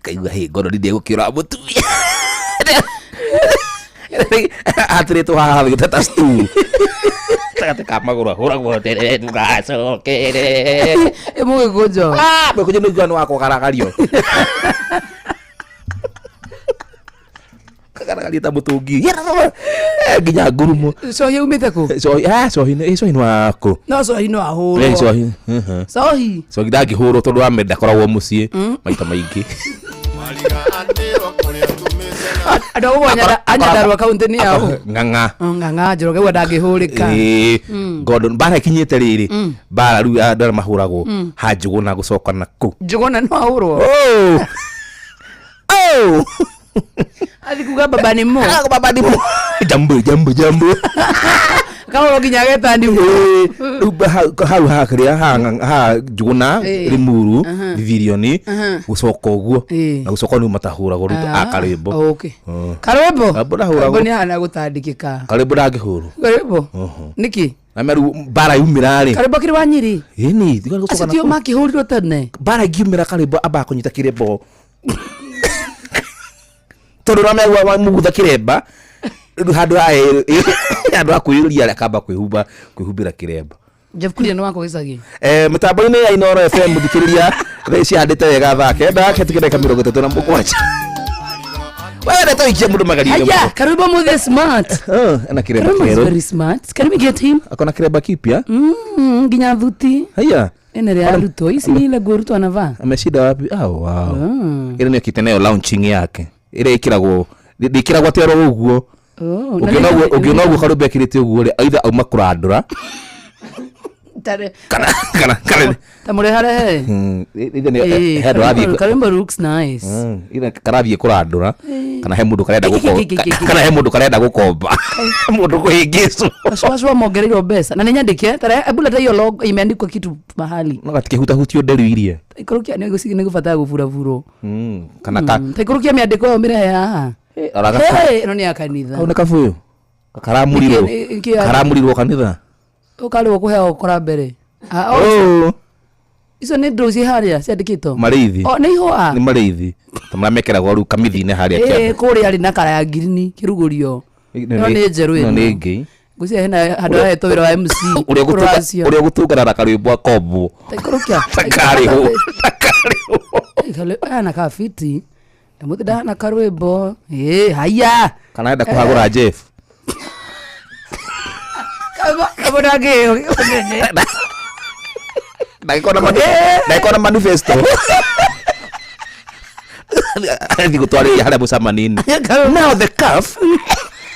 Kaigua hĩ ngoro ndĩgũkĩũra mũtumia. Atĩrĩtwo haha thĩ ta stool. Gatagatĩ ka magũrũ ahũragwo tere ndũgacokere. Ĩ Mũgĩkũnjũ. Ah, Mũgĩkũnjũ nĩ ũiguaga nĩ wa kũgaragario. Kagaragario ta mũtũngi. Eh, nginya ngurumo. Cohi aumĩte kũ? Cohi, ah, cohi nĩ cohi nĩ wa kũ? No cohi no Eh, ahũrwo. cohi. Mhm. Cohi. Cohi ndangĩhũrwo tondũ wa ndakoragwo mũciĩ maita maingĩ. Andũ a gũkũ a Nyandarua kaũntĩ nĩ ao. Ng'ang'a. Ng'ang'a Njoroge uga ndangĩhũrĩka. Ĩĩ, Gordon mbara ĩkinyĩte rĩrĩ mbara rĩu andũ arĩa mahũragwo ha Njũgũna gũcoka na kũ. Njũgũna no ahũrwo. Oh. Oh. Athi kuga baba ni mo. Baba ni mo. Jambo jambo jambo. Kahũrwo nginya ageta ndimũ. Rĩu hau hakĩrĩa ha Njũgũna Ĩĩ. Limuru Aha. Thithirioni Aha. gũcoka ũguo Ĩĩ. na gũcoka nĩu matahũragwo rĩu Ah, a Karĩmbo. okay. Karwĩmbo. Karĩmbo ndahũragwo. Karwĩmbo nĩ ahana gũtandĩkĩka. Karĩmbo ndangĩhũrwo. Karwĩmbo. Oho. Nĩkĩ? Na meru mbara yumĩra rĩ. Karwĩmbo kĩrĩ wa Nyĩrĩ. Ĩni, tiga gũcoka Acio na tio kũu. makĩhũrirwo tene. Mbara ĩngiumĩra Karĩmbo ambaga kũnyita kĩrembo. Tondũ ũramegua wamũgutha kĩremba rĩu handũ ha handũ ha kwĩyũria akamba kwĩhumba kwĩhumbĩra kĩremba. Jeff Kuria nĩ wakwa gĩcagi. Eh, mĩtambo-inĩ ya Inooro FM mũthikĩrĩria thaa ici handĩte wega thaa kenda kĩhĩtũkĩte ndagĩka 37. Wewe ndeto ikia mũndũ magerio-inĩ Haya, mũno. Karwĩmbo mũthĩ smart. Ena kĩremba Karwĩmbo is kĩerũ. very smart. Can we get him? Akona kĩremba kipya. Nginya thuti. Haya. Ĩna rĩa arutwo. Ici nĩ ile nguo arutwo anavaa. Ameshinda wapi? Ah, wow. Ĩrĩa nĩyo kĩte nayo launching yake. Ĩrĩa ĩkĩragwo ndĩkĩragwo atĩ oro ũguo. Oh, na Ũngĩona nĩ- ũguo ũngĩona ũguo Karũmbe ekĩrĩte ũguo rĩ, either auma kũrandũra Tare- kana kana kana ta mũreharehe. Either nĩ he handũ arathiĩ Karwĩmbo looks nice. Either karathiĩ kũrandũra kana he mũndũ karenda Gĩ- gĩ- gũko gĩ- gĩ- gĩ- kana he mũndũ karenda gũkomba mũndũ kũhĩngĩcwo. Wacua mongereirwo mbeca na nĩ nyandĩke tare hebu leta hiyo logo imeandikwa kitu mahali. No gatikĩhutahutio nderu irie. Ikũrũkia nĩ gũbatara gũburaburo. Kana ka Ta ikũrũkia mĩandĩko ĩyo mĩrehe haha. ora gaka- Hey, ĩno nĩ ya kanitha. kau nĩ kabũyũ. Karamũrirwo. Nĩkĩ- nĩkĩ- Karamũrirwo kanitha. Ũkarĩgwo kũheo kora mbere. Ah, oh, Oh. icio nĩ ndũ ciĩ harĩa ciandĩkĩtwo. Marĩithi. Oh, nĩ ihũa. Nĩ marĩithi. Ta marĩa mekĩragwo rĩu kamithi-inĩ harĩa Ĩĩ, kĩanda. kũrĩa arĩ na kara ya ngirini kĩrugũrio. Ĩno nĩ njerũ Ĩno ĩno. nĩ ĩngĩ. Ngwĩciria hena handũ hahetwo wĩra wa MC. Ũrĩa Rũracio. ũrĩa gũtungana na karwĩmbo akombwo. Ta ikũrũkia. Takarĩhwo. Aya na kabiti. Ndamũthi ndahana karwĩmbo. Ĩĩ, haya. Kana enda kũhagũra Jeff. Karwĩmbo ndangĩheo kĩnene. Ndagĩkorwo na manifesto. Athiĩ gũtwarĩria harĩa mũcemanio-inĩ. Now the CAF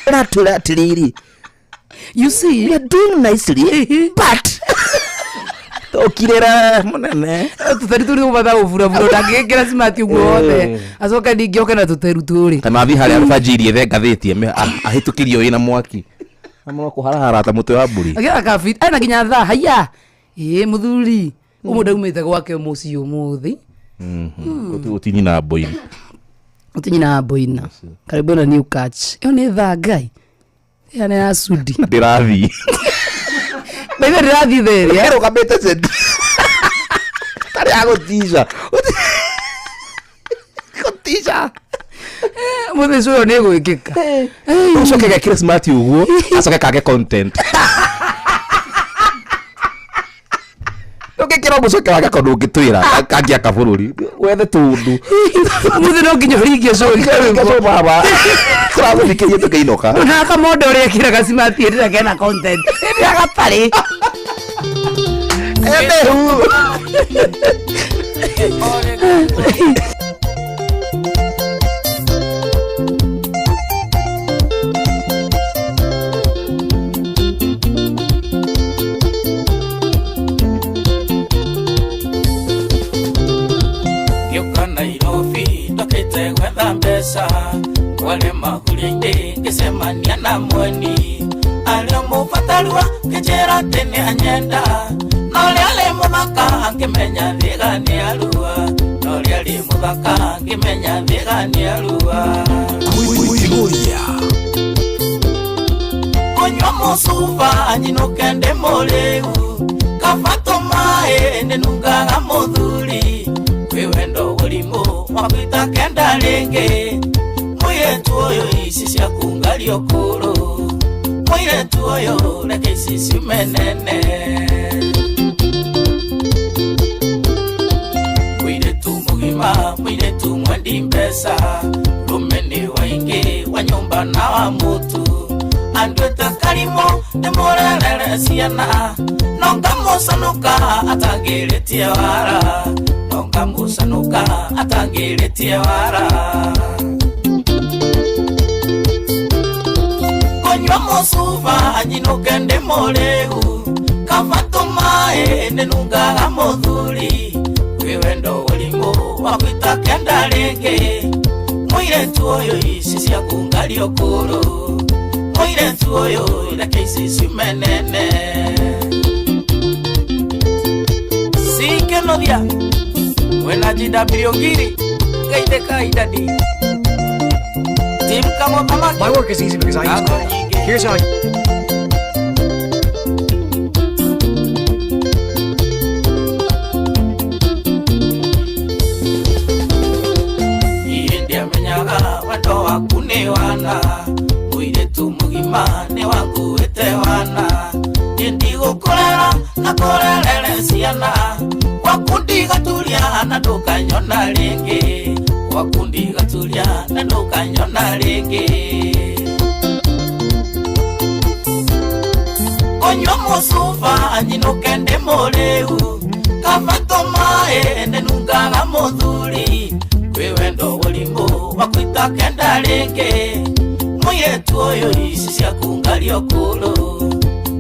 ĩratwĩra atĩrĩrĩ. You see, we are doing nicely, but tũkirĩra mũnene. Tũteru tũrĩ gũbatara gũburabura ndangĩgĩkĩra smart ũguo wothe. Acoke ningĩ oke na tũteru tũrĩ. Kana athiĩ harĩa alfajiri ethe ngathĩti ahĩtũkĩrio ĩna mwaki. Amũno kũharahara ta mũtwe wa mbũri. Agĩra kabiti. Ena nginya thaa. Haya. Ĩĩ mũthuri. Ũmũndũ aumĩte gwake mũciĩ ũmũthĩ. Ũtinyina mboini. Ũtinyina mboina. Karibu na new catch. Ĩyo nĩ thaa ngai. Ĩyo nĩ ya Sudi. Ndĩrathiĩ. Baitha ndĩrathiĩ therĩ. Ĩrũgamĩte cendi. Tarĩ ya gũtica. Gũtica. Mũthĩ ũyũ nĩ gwĩkĩka. Ucoke gekire smart uguo, acoke kage content. Ndũngĩkĩra mũcoke wake kondũ ũngĩtwĩra kangĩaka bũrũri wethe tũndũ. Mũthĩ no nginya ũringie cũĩ. Baba tũramũthikĩria tũkĩinũka. Na kamondo ũrĩa ekĩraga smart ĩrĩa kena content. Ĩrĩa gatarĩ. Emehu. Ngĩũka Nairobi ndokĩte gwetha mbeca ngware mahuria-inĩ ngĩcemania na mweni arĩ mũbatarua ngĩnjĩra atĩ nĩ anyenda na ũrĩa arĩ mũthaka ngĩmenya thĩga nĩ arua na ũrĩa arĩ mũthaka ngĩmenya thĩga nĩ arua. Kwĩhoria. Kũnyua mũcuba nyinũke ndĩ mũrĩu kaba tũmaĩ nĩnungaga mũthuri kwĩ wendo ũrimũ wakwĩta kenda rĩngĩ mũirĩtu ũyũ ici ciaku ngario kũrũ mũirĩtu ũyũ reke ici ciume nene mũirĩtu mũgima mũirĩtu mwendi mbeca rũme nĩ waingĩ wa nyũmba na wa mũtu anduĩte karimũ ndĩmũrerere ciana no ngamũcanũka atangĩrĩtie wara no ngamũcanũka atangĩrĩtie wara kũnyua mũcuba nyinũke ndĩ mũrĩu kaba tũmaĩ nĩnungaga mũthuri kwĩ wendo ũrimũ wa gwĩta kenda rĩngĩ mũirĩtu ũyũ ici ciaku ngario kũrũ mũirĩtu ũyũ reke ici ciume nene sikenothia wena GW ngiri geithĩka idadi Tim Kamothamaki. My work is easy because I use Chrome. Here's how I Niĩ ndiamenyaga wendo waku nĩ wana mũirĩtu mũgima nĩ wakuĩte wana niĩ ndigũkũrera na kũrerere ciana gwaku ndigaturia na ndũkanyona rĩngĩ gwaku ndigaturia na ndũkanyona rĩngĩ kũnyua mũcuba nyinũke ndĩ mũrĩu kaba tũmaĩ nĩnungaga mũthuri kwĩ wendo ũrimũ wakwĩta kenda rĩngĩ mũirĩtu ũyũ ici ciaku ngario kũrũ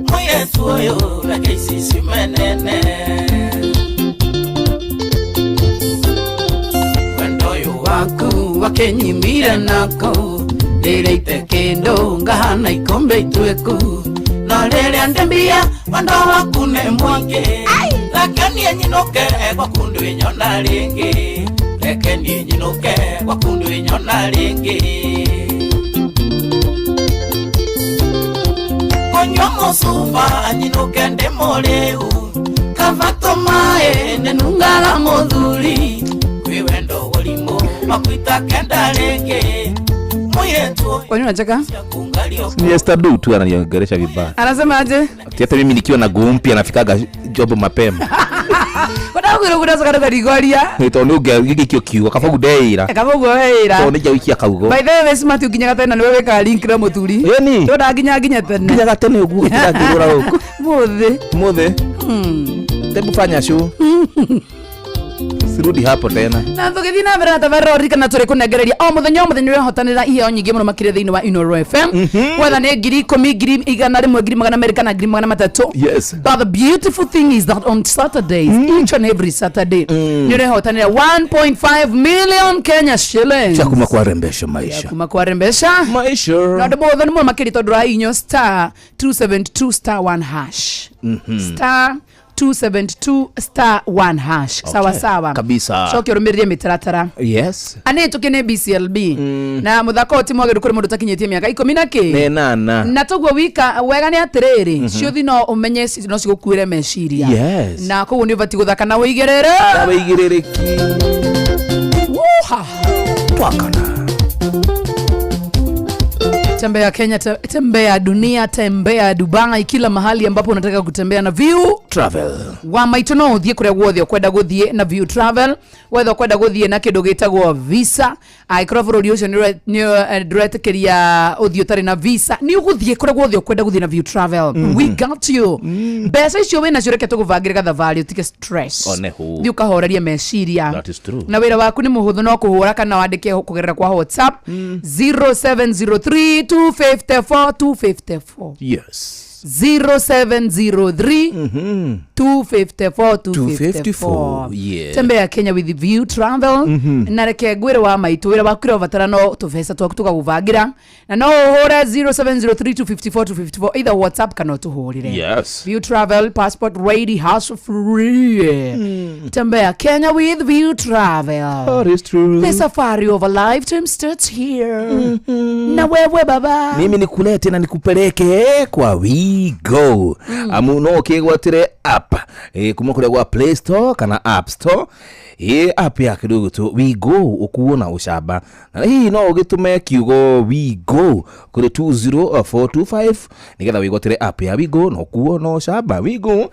mũirĩtu ũyũ reke ici ciume nene wendo ũyũ waku wakinyimire nako rĩrĩa ite kĩndũ ngahana ikombe ituĩku no rĩrĩa ndĩ mbia wendo waku nĩ mũingĩ reke niĩ nyinũke gwaku ndwĩnyona rĩngĩ reke niĩ nyinũke gwaku ndwĩnyona rĩngĩ kũnyua mũcuba nyinũke ndĩ mũrĩu kaba tũmaĩ nĩnungaga mũthuri kwĩ wendo ũrimũ wakwĩta kenda rĩngĩ mũirĩtu ũyũ Kwa nini unacheka? Ni Esther Du tu ananiongelesha vibaya. Anasema aje? Ati hata mimi nikiwa na nguo mpya nafikaga job mapema. Wadakwira kudacoka ndũkarigoria. Tondũ ũngĩgĩikio kiugo kaba ndeira. Kaba ũguo weira. Tondũ nĩnjagũikia kaugo. By the way, smart ũkinyaga tene nĩwe wĩkaga link na mũthuri. Ĩni. Tondũ nginya nginya tene. Nginyaga tene ũguo gũtirangĩrũra gũkũ. Mũthĩ. Mũthĩ. Tebu fanya show. Sirudi hapo tena. Na tũgĩthiĩ na mbere na tabarĩra ũririkana tũrĩ kũnengereria o mũthenya o mũthenya ũrehotanĩra iheo nyingĩ mũno makĩria thĩinĩ wa Inooro FM whether nĩ 10,000 100,000 200,000 kana 300,000. Yes. But the beautiful thing is that on Saturdays, each and every Saturday, nĩ ũrehotanĩra 1.5 million Kenya shillings. Cha kuma kwarembesha maisha. Kuma kwarembesha maisha. Na ũndũ mũhũthũ nĩ mũno makĩria tondũ ũrahihinywo star 272 star 1 hash. Star 272 star 1 hash. Sawa Okay. sawa. Kabisa. Coke ũrũmĩrĩrie mĩtaratara. Yes. Anĩ tũkĩ nĩ BCLB na mũthako ũyũ ti mwagĩrĩru kũrĩ mũndũ ũtakinyĩtie mĩaka ikũmi na kĩ Nĩ nana. Na toguo wika wega nĩ atĩrĩrĩ ciũthi no ũmenye no cigũkuĩre meciria. Yes. Na koguo nĩ ũbatiĩ gũthaka na ũigĩrĩre. Na wĩigĩrĩrĩki. Wuha. Twakana. Tembea Kenya, tembea dunia, tembea Dubai, kila mahali ambapo unataka kutembea na View Travel. Wa maitũ no ũthiĩ kũrĩa guothe ũkwenda gũthiĩ na View Travel. Wetha ũkwenda gũthiĩ na kĩndũ gĩtagwo visa, angĩkorwo bũrũri ũcio nĩ ndũretĩkĩria ũthiĩ ũtarĩ na visa, nĩ ũgũthiĩ kũrĩa guothe ũkwenda gũthiĩ na View Travel. We got you. Mbeca icio wĩnacio reke tũgũbangĩre gathabarĩ ũtige stress. Onehu. Thiĩ ũkahorerie meciria. That is true. Na wĩra waku nĩ mũhũthũ, no kũhũra kana wandĩke kũgerera kwa WhatsApp 0703 254 254. Yes. 0703 254 254. Yeah. Tembea Kenya with View Travel. Na reke ngwĩre wa maitũ wĩra waku ũrĩa ũbatara no tũbeca twaku tũkagũbangĩra, na no ũhũre 0703 254 254 either WhatsApp kana ũtũhũrĩre. Yes. View Travel, passport ready, house free. Tembea Kenya with View Travel. That is true. The safari of a lifetime starts here. Na wewe baba, mimi nikulete na nikupeleke kwa WeGo. Amu no ukigwatire app kuma kuria gwa Play Store kana App Store, app ya kindu gitu WeGo ukuo na ucamba, na hihi no ugitume kiugo WeGo kuri 20425 nigetha wigwatire app ya WeGo na ukuo na ucamba. WeGo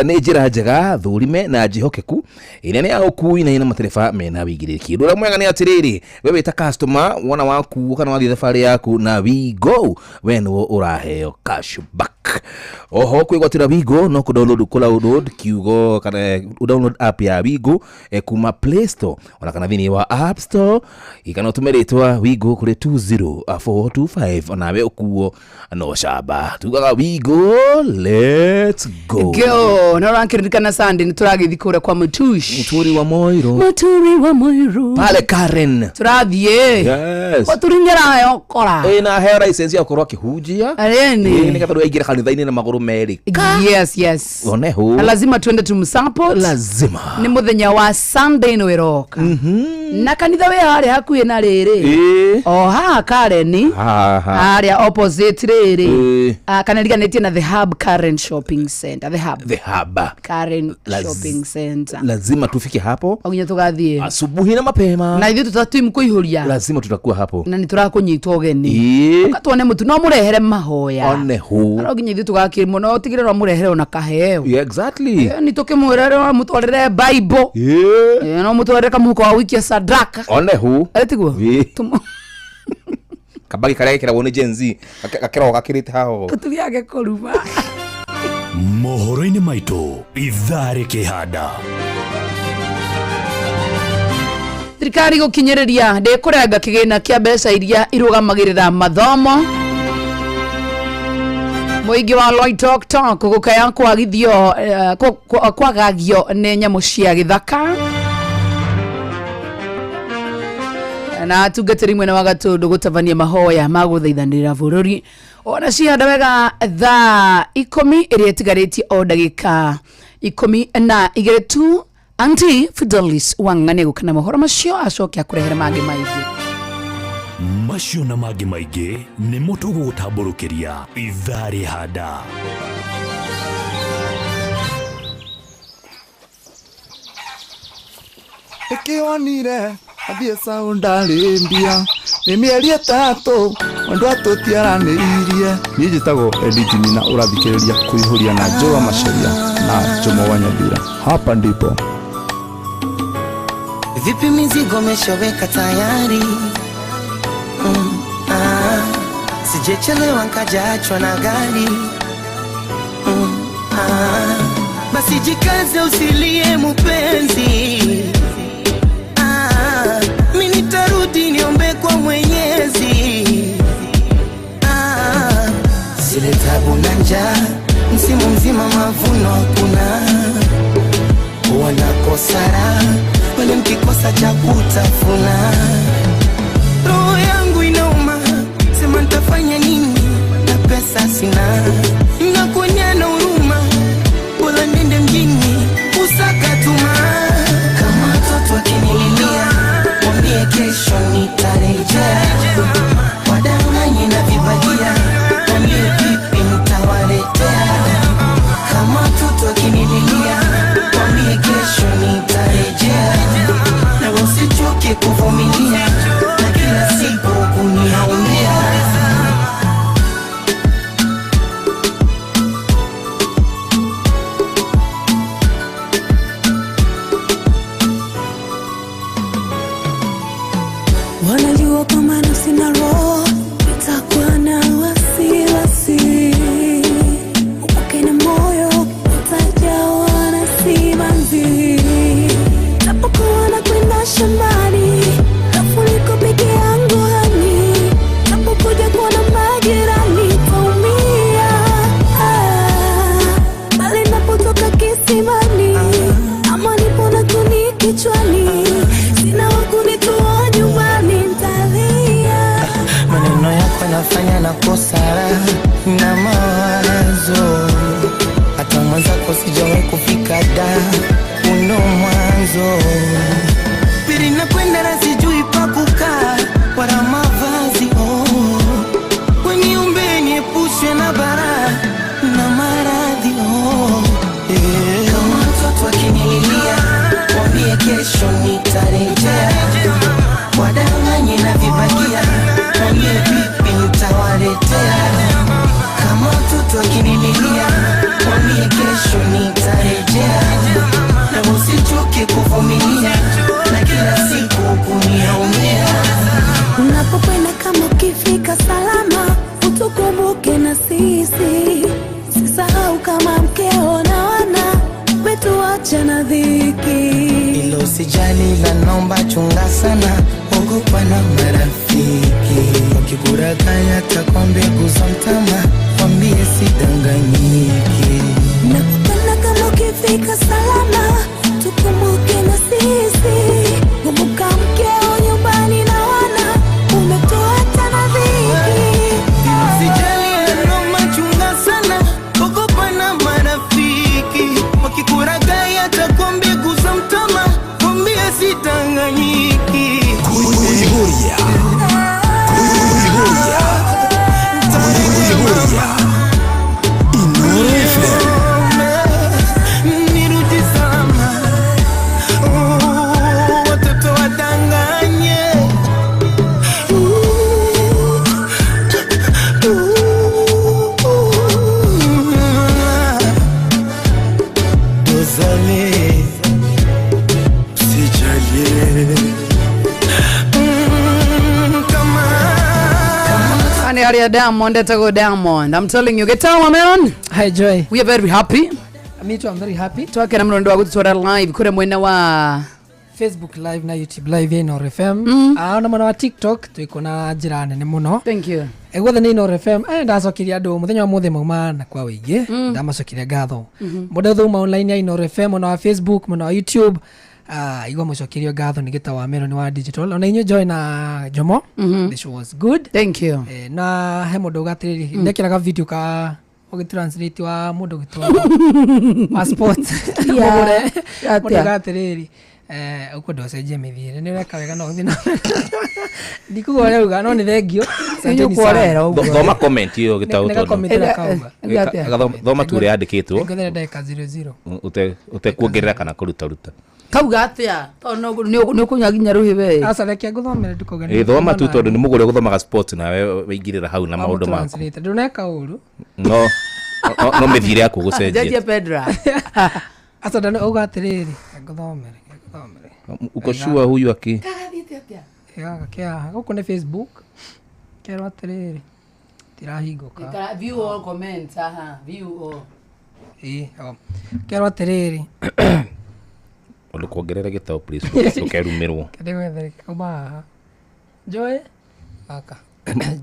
ni njira njega thurime na njihokeku ĩrĩa nĩ ya ũkui na ĩna matereba mena wĩigĩrĩrĩki. Ũndũ ũrĩa mwega nĩ atĩrĩrĩ, we wĩ ta customer wona waku kana wathiĩ thabarĩ yaku na WeGo, we nĩwe ũraheo cashback. Oho kwĩgwatĩra WeGo no kũ download kiugo kana download app ya WeGo kuma Play Store ona kana thĩinĩ wa App Store, kana ũtũme rĩtwa WeGo kũrĩ 20425 onawe ũkuo no camba. Tugaga WeGo, let's go. Go. Na ũrankĩririkana Sunday nĩ tũragĩthiĩ kũrĩa kwa Mutush. Muturi wa Moiro. Muturi wa Moiro. Pale Karen. Tũrathiĩ. Yes. Muturi nĩarayo kora. Na heo license ya gũkorwo akĩhunjia. Areni. Nĩgetha rĩu aingĩre kanitha-inĩ na magũrũ merĩ. Yes, yes. Onehu. Na lazima tuende tumsupport. Lazima. Nĩ mũthenya wa Sunday nĩ wĩroka. Na kanitha wĩ harĩa hakuhĩ na rĩrĩ. O haha Karen. Harĩa opposite rĩrĩ. Kana riganĩtie na The Hub Karen Shopping Center. The Hub. The Hub. Karen Shopping Center. Lazima tufike hapo. O nginya tũgathiĩ. Asubuhi na mapema. Na ithuĩ tũtatimu kũihũria. Lazima tutakuwa hapo. Na nĩ tũrakũnyitwo ũgeni. Ũka tuone mũtu no mũrehere mahoya. Onehu. No nginya ithuĩ tũgakĩrwo no ũtigĩrĩre no mũrehere ona kaheo. Yeah, exactly. Nĩ tũkĩmwĩra mũtwarĩre Bible. No mũtwarĩre kamũhuko wa gũikia sadaka. Onehu. Tiguo? Kabagi karĩa gekĩragwo nĩ Gen Z gakĩragwo gakĩrĩte haho. Tũthiage kũruma. Mohoro-inĩ maitũ ithaa rĩkĩhanda. Thirikari gũkinyĩrĩria ndĩkũrenga kĩgĩna kĩa mbeca iria irũgamagĩrĩra mathomo. Mũingĩ wa Loitoktok gũkaya kwagithio kwagagio nĩ nyamũ cia gĩthaka. Na atungatĩri mwena wa Gatũndũ gũtabania mahoya ma gũthaithanĩrĩra bũrũri. Ona cihanda wega thaa 10 ĩrĩa ĩtigarĩtie o ndagĩka 12 tu. Auntie Fidelis Wang'ane gũkana mohoro macio acoke akũrehere mangĩ maingĩ. Macio na mangĩ maingĩ nĩmo tũgũgũtambũrũkĩria ithaa rĩhanda. Ĩkĩonire athiĩ Saudi Arabia nĩ mĩeri 3 andũ atũtiaranĩirie. Niĩ njĩtagwo Eddie Jimmy na ũrathikĩrĩria kũihũria na Joe Macharia na Jomo wa Nyabira. Hapa ndipo. Vipi mizigo meshaweka tayari? Sijechelewa nkajaachwa na gari. Basi jikaze usilie mupenzi. Mimi nitarudi niombe kwa Mwenyezi. Zile tabu na njaa msimu mzima mavuno hakuna. Wanakosa raha wale mkikosa cha kutafuna. Roho yangu inauma, sema nitafanya nini na pesa sina. Nakuonya na huruma, bora niende mjini usaka tuma. Kama watoto wakinililia, mwambie kesho nitarejea. Wadanganye na vibagia, mwambie vipi nitawaletea. Kama watoto wakinililia, mwambie kesho nitarejea. Na usichoke kuvumilia. yako yanafanya nakosa raha na mawazo. Hata mwenzako sijawahi kufika da, uno mwanzo. Pili nakwenda na sijui pa kukaa wala mavazi oh. Weniombe niepushwe na balaa na maradhi oh. Yeah. Kama mtoto akinililia mwambie kesho nitarejea, wadanganye na vibagia mwambie vipi nitawaletea. Kama mtoto akinililia mwambie kesho nitarejea, na usichoke kuvumilia na kila siku kuniaumia. Unapokwenda kama ukifika salama utukumbuke na sisi, sisahau kama mkeo na wana wetu wacha na dhiki. Ilo sijali la nomba chunga sana, ogopa na marafiki wakikurakaya takwa mbegu za mtama, wambie sidanganyiki. Nakupenda kama ukifika salama tukumbuke na sisi, kumbuka mkeo nyumbani na wana umetuacha na dhiki. Sijali la nomba chunga sana, ogopa na marafiki wakikurakaya takwa mbegu za mtama, wambie sidanganyiki. Kuihuria. Kuihuria. Kuihuria. Inoro FM. Nirudi salama. Oh, watoto wadanganye. Dozale, sijalie. Ani Aria Diamond, Etago Diamond. I'm telling you, get out, man. Hi, Joy. We are very happy. Me too, I'm very happy. Twakena muno ndu wa gututwara live kure mwena wa Facebook live na YouTube live ya Inooro FM. Na mwena wa TikTok twiko na njira nene muno. Thank you. Guothe nĩ Inooro FM. Ndacokirie andũ muthenya wa muthe mauma na kwa wĩingĩ. Ndamacokirie ngatho. Mũndũ thuma online ya Inooro FM mwena wa Facebook, mwena wa YouTube. Igua mũcokirio ngatho nĩ gĩta wa Mero nĩ wa digital. Ona inyuĩ Joy na Jomo. The show was good. Thank you. Na he mũndũ uga atĩrĩrĩ, ndekĩraga video ka ũgĩtranslate wa mũndũ ũgĩtwa wa sports. Yeah. Mũndũ uga atĩrĩrĩ, ũkwenda ũcenjie mĩthiĩre nĩ ũreka wega no ũthiĩ na ndikuga ũrĩa uga no nĩ thengio. Asanteni sana. Thoma comment iyo gĩtaũ Nĩ tondũ. comment ĩrĩa kauga. Thoma tu ũrĩa yandĩkĩtwo Ngũthera ndagĩka 00. ũtekuongerera kana kũrutaruta. Kauga atia tondu nĩ ũkũnyua nginya rũhĩ we. Aca reke ngũthomere ndikauga nĩ Thoma tu tondũ nĩ mũgũre gũthomaga sports nawe waingĩrĩra hau na maũndũ maku. Translate. Ndũneka ũru. No no mĩthiĩre yaku gũcenjia. Njenjie Pedra. Aca ndana uga atĩrĩrĩ, ngũthomere. Uko sure huyu aki Kagathiĩte atĩa? Gaka kĩa gũkũ nĩ Facebook. Kerwo atĩrĩrĩ, tirahingũka. View all comments, aha, view all. Kerwo atĩrĩrĩ. Ũndũ kuongerera gĩtaũ please ndũkerumĩrwo. Ndĩgwethere kauma haha. Joy gaka.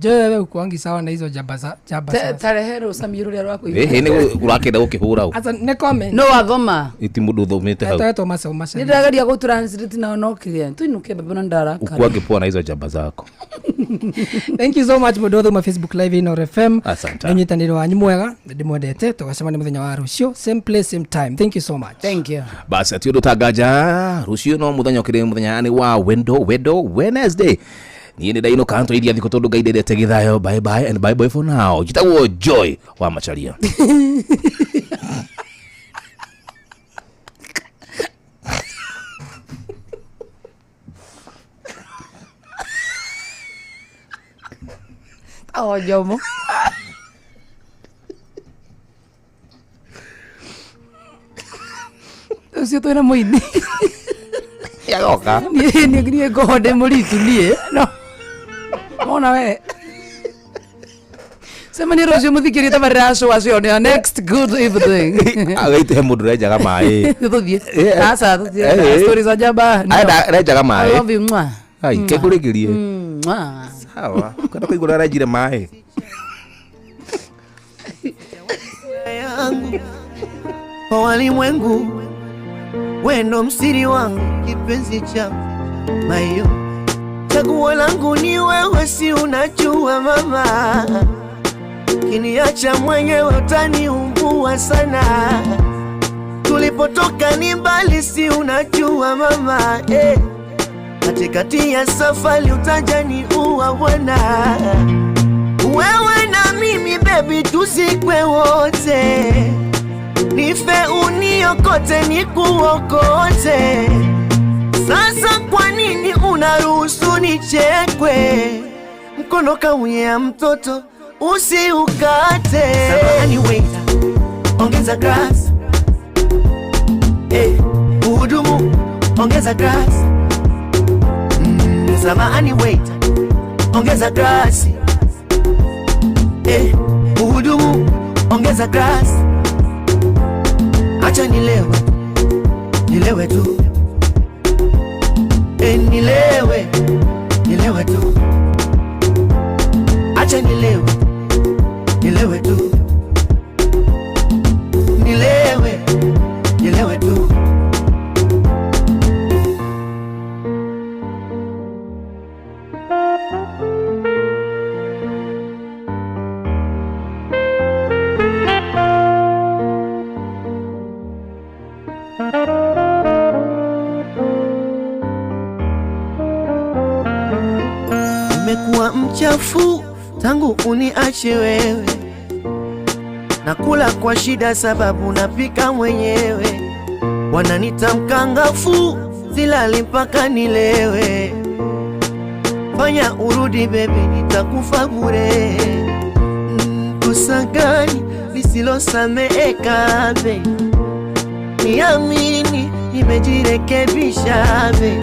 Joy wewe ukuangi sawa na hizo jaba za jaba sasa. Tarehe rũcamio rũrĩa rwa Ĩhĩ nĩ ũrakĩenda gũkĩhũra ũ. Aca nĩ comment. No wathoma. Iti mũndũ ũthomete hau. Etwetwo maco maco. Nĩ ndĩrageria gũ translate nao no kĩrĩa. Tuinuke mbembe na ndarakara. Ukuangi poa na hizo jaba zako. Thank you so much mũndũ thuma Facebook live Inooro FM. Asante. Nĩ ũnyitanĩri wanyu mwega, ndĩmwendete. Tũgacemania mũthenya wa rũciũ, same place same time. Thank you so much. Thank you. Basi ati ũndũ tanganja rũciũ no mũthenya ũkĩrĩ mũthenya nĩ wa wendo wendo Wednesday. Niĩ nĩ ndainũka ntwairia thikũ tondũ Ngai ndendete gĩthayo. Bye bye and bye bye for now. Njĩtagwo Joy wa Macharia. Oh, Jomo. Ũcio twĩna mũini. Yagoka. Niĩ ngorwo ndĩ mũritu niĩ. No. Mona we. Cemania rũciũ mũthikĩrie tabarĩra ya Show Acio on next good evening. Agaite he mũndũ ũrenjaga maĩ. Tũthiĩ. Aca tũthiĩ. Stories za jaba. Arenjaga maĩ. I love you. Mwah. Ai, kekũrĩkĩrie. Mwah. Sawa. Kwenda kũigua arenjire maĩ. Yangu kwa walimwengu, wendo msiri wangu, kipenzi changu mayo Chaguo langu ni wewe, si unajua mama, kiniacha mwenyewe utaniumbua sana. Tulipotoka ni mbali, si unajua mama, eh. Katikati ya safari utajaniua bwana. Wewe na mimi baby tuzikwe wote, nife uniokote nikuokote. Sasa kwa nini unaruhusu nichekwe? Mkono kauye mtoto usiukate. Samahani waiter, ongeza glass. Mhudumu ongeza glass. Samahani waiter, ongeza glass. Mhudumu ongeza glass. Acha nilewe, nilewe tu. Nilewe, nilewe tu. Acha nilewe, nilewe tu. Nilewe, nilewe tu. Nimekuwa mchafu tangu uniache wewe, nakula kwa shida sababu napika mwenyewe. Wananiita mkangafu, silali mpaka nilewe. Fanya urudi baby, nitakufa bure. Kosa gani lisilosameheka babe? Niamini nimejirekebisha babe.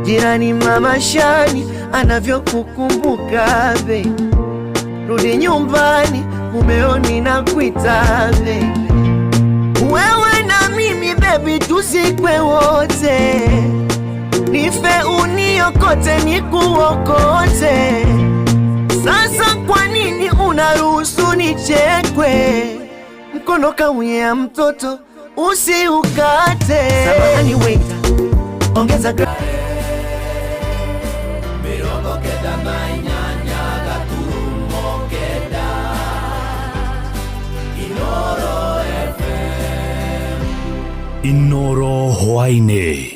Jirani mama Shani anavyokukumbuka babe. Rudi nyumbani mumeoni na kuita babe. Wewe na mimi baby tuzikwe wote, nife uniokote nikuokote. Sasa kwa nini unaruhusu nichekwe? Mkono kauye mtoto usiukate. Samahani waiter, ongeza glass. Inoro hwaine.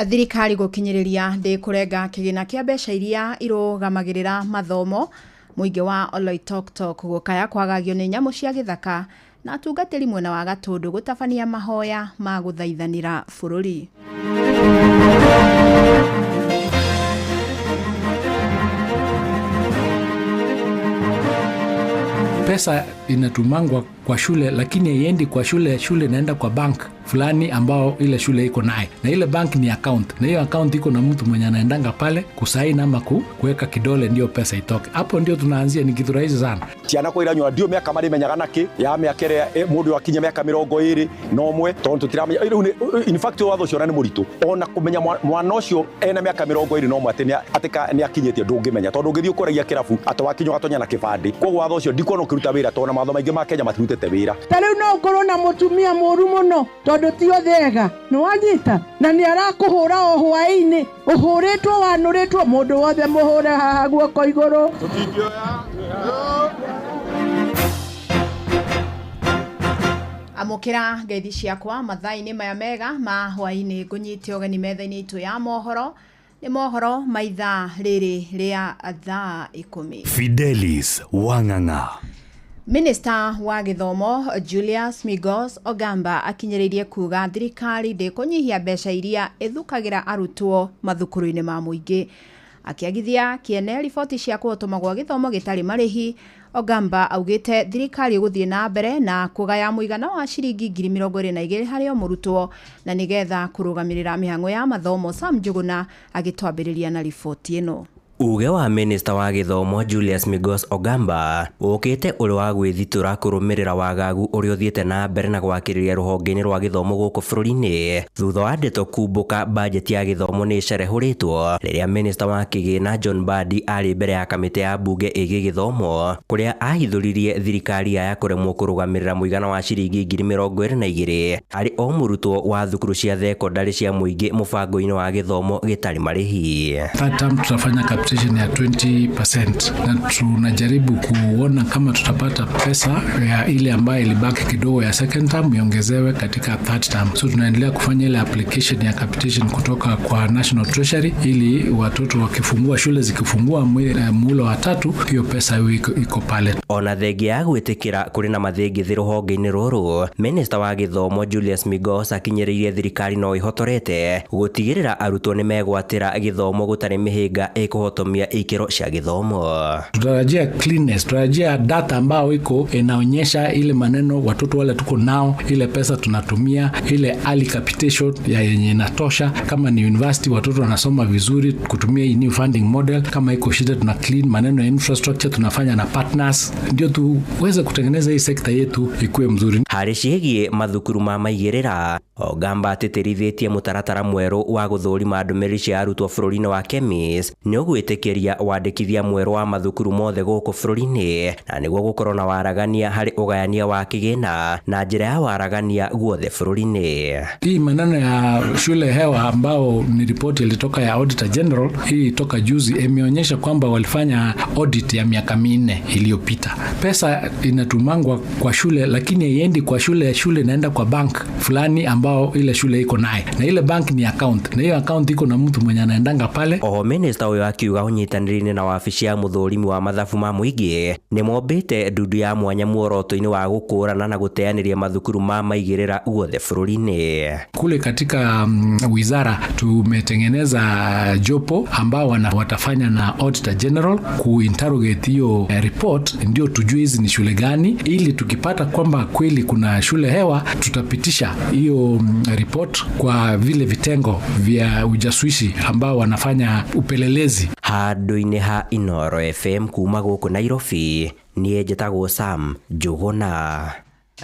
Thirikari gukinyiriria ndikurenga kigina kia mbeca iria irugamagirira mathomo. Muingi wa Oloitoktok gukaya kwagagio ni nyamu cia githaka na atungatĩri mwena wa Gatundu gutabania mahoya ma guthaithanira bururi. Pesa inatumangwa kwa shule, lakini haiendi kwa shule. Shule inaenda kwa bank fulani ambao ile shule iko naye, na ile bank ni account, na hiyo account iko na mtu mwenye anaendanga pale kusaini ama kuweka kidole ndio pesa itoke. Hapo ndio tunaanzia, ni kitu rahisi sana. Ciana ko iranyua ndio miaka mari menyaga naki ya miaka ĩrĩa mũndũ akinya miaka 21 tondu tutiramenya. In fact watho ũcio nĩ mũritũ ona kũmenya mwana ũcio ena miaka 21 atĩ nĩ akinyĩtie ndũngĩmenya, tondu ũngĩthiĩ ũkoragia kĩrabu atĩ wakinya ũgatonya na kĩbandĩ. Koguo watho ũcio ndikuona ũkĩruta wĩra, tondũ mawatho maingĩ ma Kenya matirutĩte wĩra. Ta rĩu no ũkorwo na mũtumia mũru mũno tondu ti othe ega, nĩwanyita, na nĩ arakũhũra o hwaĩ-inĩ, ũhũrĩtwo wanũrĩtwo, mũndũ wothe mũhũre haha guoko igũrũ. Amũkĩra ngeithi ciakwa mathaa-inĩ maya mega ma hwaĩ-inĩ, ngũnyite ũgeni metha-inĩ itũ ya mohoro. Nĩ mohoro ma ithaa rĩrĩ rĩa thaa 10. Fidelis Wang'ang'a. Minister wa gĩthomo Julius Migos Ogamba akinyĩrĩirie kuga thirikari ndĩkũnyihia mbeca iria ĩthukagĩra arutwo mathukuru-inĩ ma mũingĩ. Akĩagithia kĩene riboti cia kũhotoma gwa gĩthomo gĩtarĩ marĩhi, Ogamba augĩte thirikari ĩgũthiĩ na mbere na kũgaya mũigana wa ciringi 22,000 harĩ o mũrutwo na nĩgetha kũrũgamĩrĩra mĩhang'o ya mathomo. Sam Njuguna agĩtwambĩrĩria na riboti ĩno. Uge wa minista wa gĩthomo Julius Migos Ogamba ũkĩte ũrĩ wa gwĩthitũra kũrũmĩrĩra wagagu ũrĩa ũthiĩte na mbere na gwakĩrĩria rũhonge-inĩ rwa gĩthomo gũkũ bũrũri-inĩ thutha wa ndeto kumbũka bajeti ya gĩthomo nĩ ĩcerehũrĩtwo rĩrĩa minista wa kĩgĩna John Mbadi arĩ mbere ya kamĩtĩ ya mbunge ĩgiĩ gĩthomo kũrĩa ahithũririe thirikari ya kũremwo kũrũgamĩrĩra mũigana wa ciringi 22,000 harĩ o mũrutwo wa thukuru cia thekondarĩ cia mũingĩ mũbango-inĩ wa gĩthomo gĩtarĩ marĩhi. Third term tutafanya capitation ya 20% na tunajaribu kuona kama tutapata pesa ya ile ambayo ilibaki kidogo ya second term iongezewe katika third term. So tunaendelea kufanya ile application ya capitation kutoka kwa National Treasury ili watoto wakifungua shule zikifungua muhula wa tatu hiyo pesa iko pale. Ona thengia ya gwĩtĩkĩra kũrĩ na mathĩngĩthĩ rũhonge-inĩ rũrũ, minista wa gĩthomo Julius Migos akinyĩrĩirie thirikari no ĩhotorete gũtigĩrĩra arutwo nĩ megwatĩra gĩthomo gũtarĩ mĩhĩnga ĩkũhotomia ikĩro cia gĩthomo. Tutarajia cleanness, tutarajia data ambayo iko inaonyesha ile maneno watoto wale tuko nao, ile pesa tunatumia, ile early capitation ya yenye inatosha. Kama ni university watoto wanasoma vizuri kutumia hii new funding model. Kama iko shida tuna clean maneno ya infrastructure, tunafanya na partners ndio tuweze kutengeneza hii sekta yetu ikuwe mzuri. Harĩ ciĩgiĩ mathukuru ma maigĩrĩra, Ogamba atĩtĩrithĩtie mũtaratara mwerũ wa gũthũrima ndũmĩrĩri cia arutwo bũrũri-inĩ wa KEMIS nĩ ũgwĩtĩkĩria wandĩkithia mwerũ wa mathukuru mothe gũkũ bũrũri-inĩ na nĩguo gũkorwo na waragania harĩ ũgayania wa kĩgĩna na njĩra ya waragania guothe bũrũri-inĩ. Hii maneno ya shule hewa ambao ni ripoti ilitoka ya Auditor General hii toka juzi imeonyesha kwamba walifanya audit ya miaka 4 iliyopita. Pesa inatumangwa kwa shule lakini haiendi kwa shule, shule inaenda kwa bank fulani ambao ile shule iko naye, na ile bank ni account, na hiyo account iko na mtu mwenye anaendanga pale. Oho minista ũyũ akiuga ũnyitanĩri-inĩ na wabici ya mũthũrimi wa mathabu ma mũingĩ nĩ mombĩte ndundu ya mwanya muoroto-inĩ wa gũkũrana na gũteanĩria mathukuru ma maigĩrĩra guothe bũrũri-inĩ. Kule katika wizara tumetengeneza jopo ambao watafanya na Auditor General kuinterrogate hiyo report ndio tujue hizi ni shule gani, ili tukipata kwamba kweli kuna shule hewa tutapitisha hiyo report kwa vile vitengo vya ujasusi ambao wanafanya upelelezi. Handũ-inĩ ha Inooro FM kuma gũkũ Nairobi, niĩ njĩtagwo Sam Njũgũna.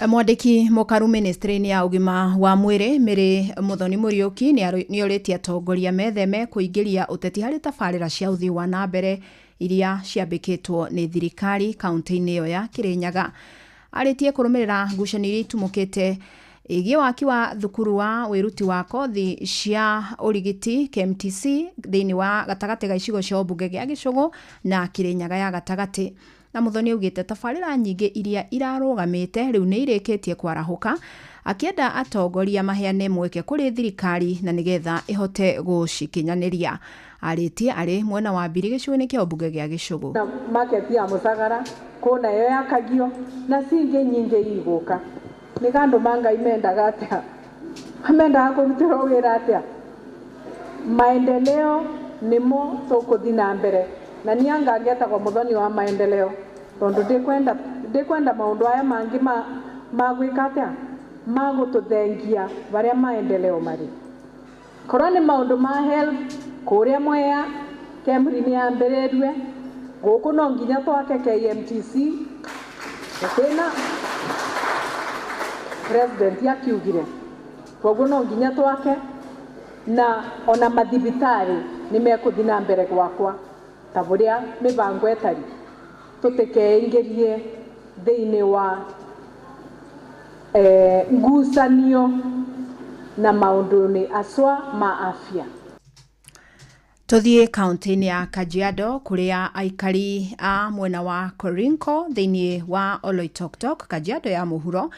Mwandĩki mũkaru ministry-inĩ ya ũgima wa mwĩrĩ Mary Muthoni Mũriũki nĩorĩtie atongoria metheme kũingĩria ũteti harĩ tabarĩra cia ũthii wa na mbere iria ciambĩkĩtwo nĩ thirikari kaunti-inĩ ĩyo ya Kirinyaga. Arĩtie kũrũmĩrĩra ngucanio iria itumũkĩte ĩgiĩ waki wa thukuru wa wĩruti wa kothi cia ũrigiti KMTC thĩinĩ wa gatagatĩ ga icigo cia ũmbunge gĩa Gĩcũgũ na Kirinyaga ya gatagatĩ. Na Muthoni augĩte tabarĩra nyingĩ iria irarũgamĩte rĩu nĩ irĩkĩtie kwarahũka, akĩenda atongoria maheane mweke kũrĩ thirikari na nĩgetha ĩhote gũcikinyanĩria. Arĩtie arĩ mwena wa Mbiri gĩcigo-inĩ kĩa ũmbunge gĩa Gĩcũgũ. Na market ya Mũcagara kũna yo yakagio na cingĩ nyingĩ igũka nĩ kandũ mangai mendaga atĩa, mendaga kũrutĩrwo wĩra atĩa. Maendeleo nĩmo tũkũthi na mbere na niĩ anga ngetagwo Muthoni wa maendeleo tondu ndikwenda maundu aya mangi ma gwika atia ma gututhengia baria maendeleo mari. Korwo ni maundu ma health kuria Mwea KEMRI ni yambĩrĩrue guku no nginya twake KMTC kwina president akiugire koguo no nginya twake na ona mathibitari ni mekuthi na mbere gwakwa ta buria mibango etari tutikeingĩrie thĩinĩ wa ngucanio na maũndũ-inĩ aswa ma afya. Tuthiĩ kaunti-inĩ ya Kajiado kũrĩa aikari a mwena wa Korinko thĩinĩ wa Oloitoktok Kajiado ya mũhuro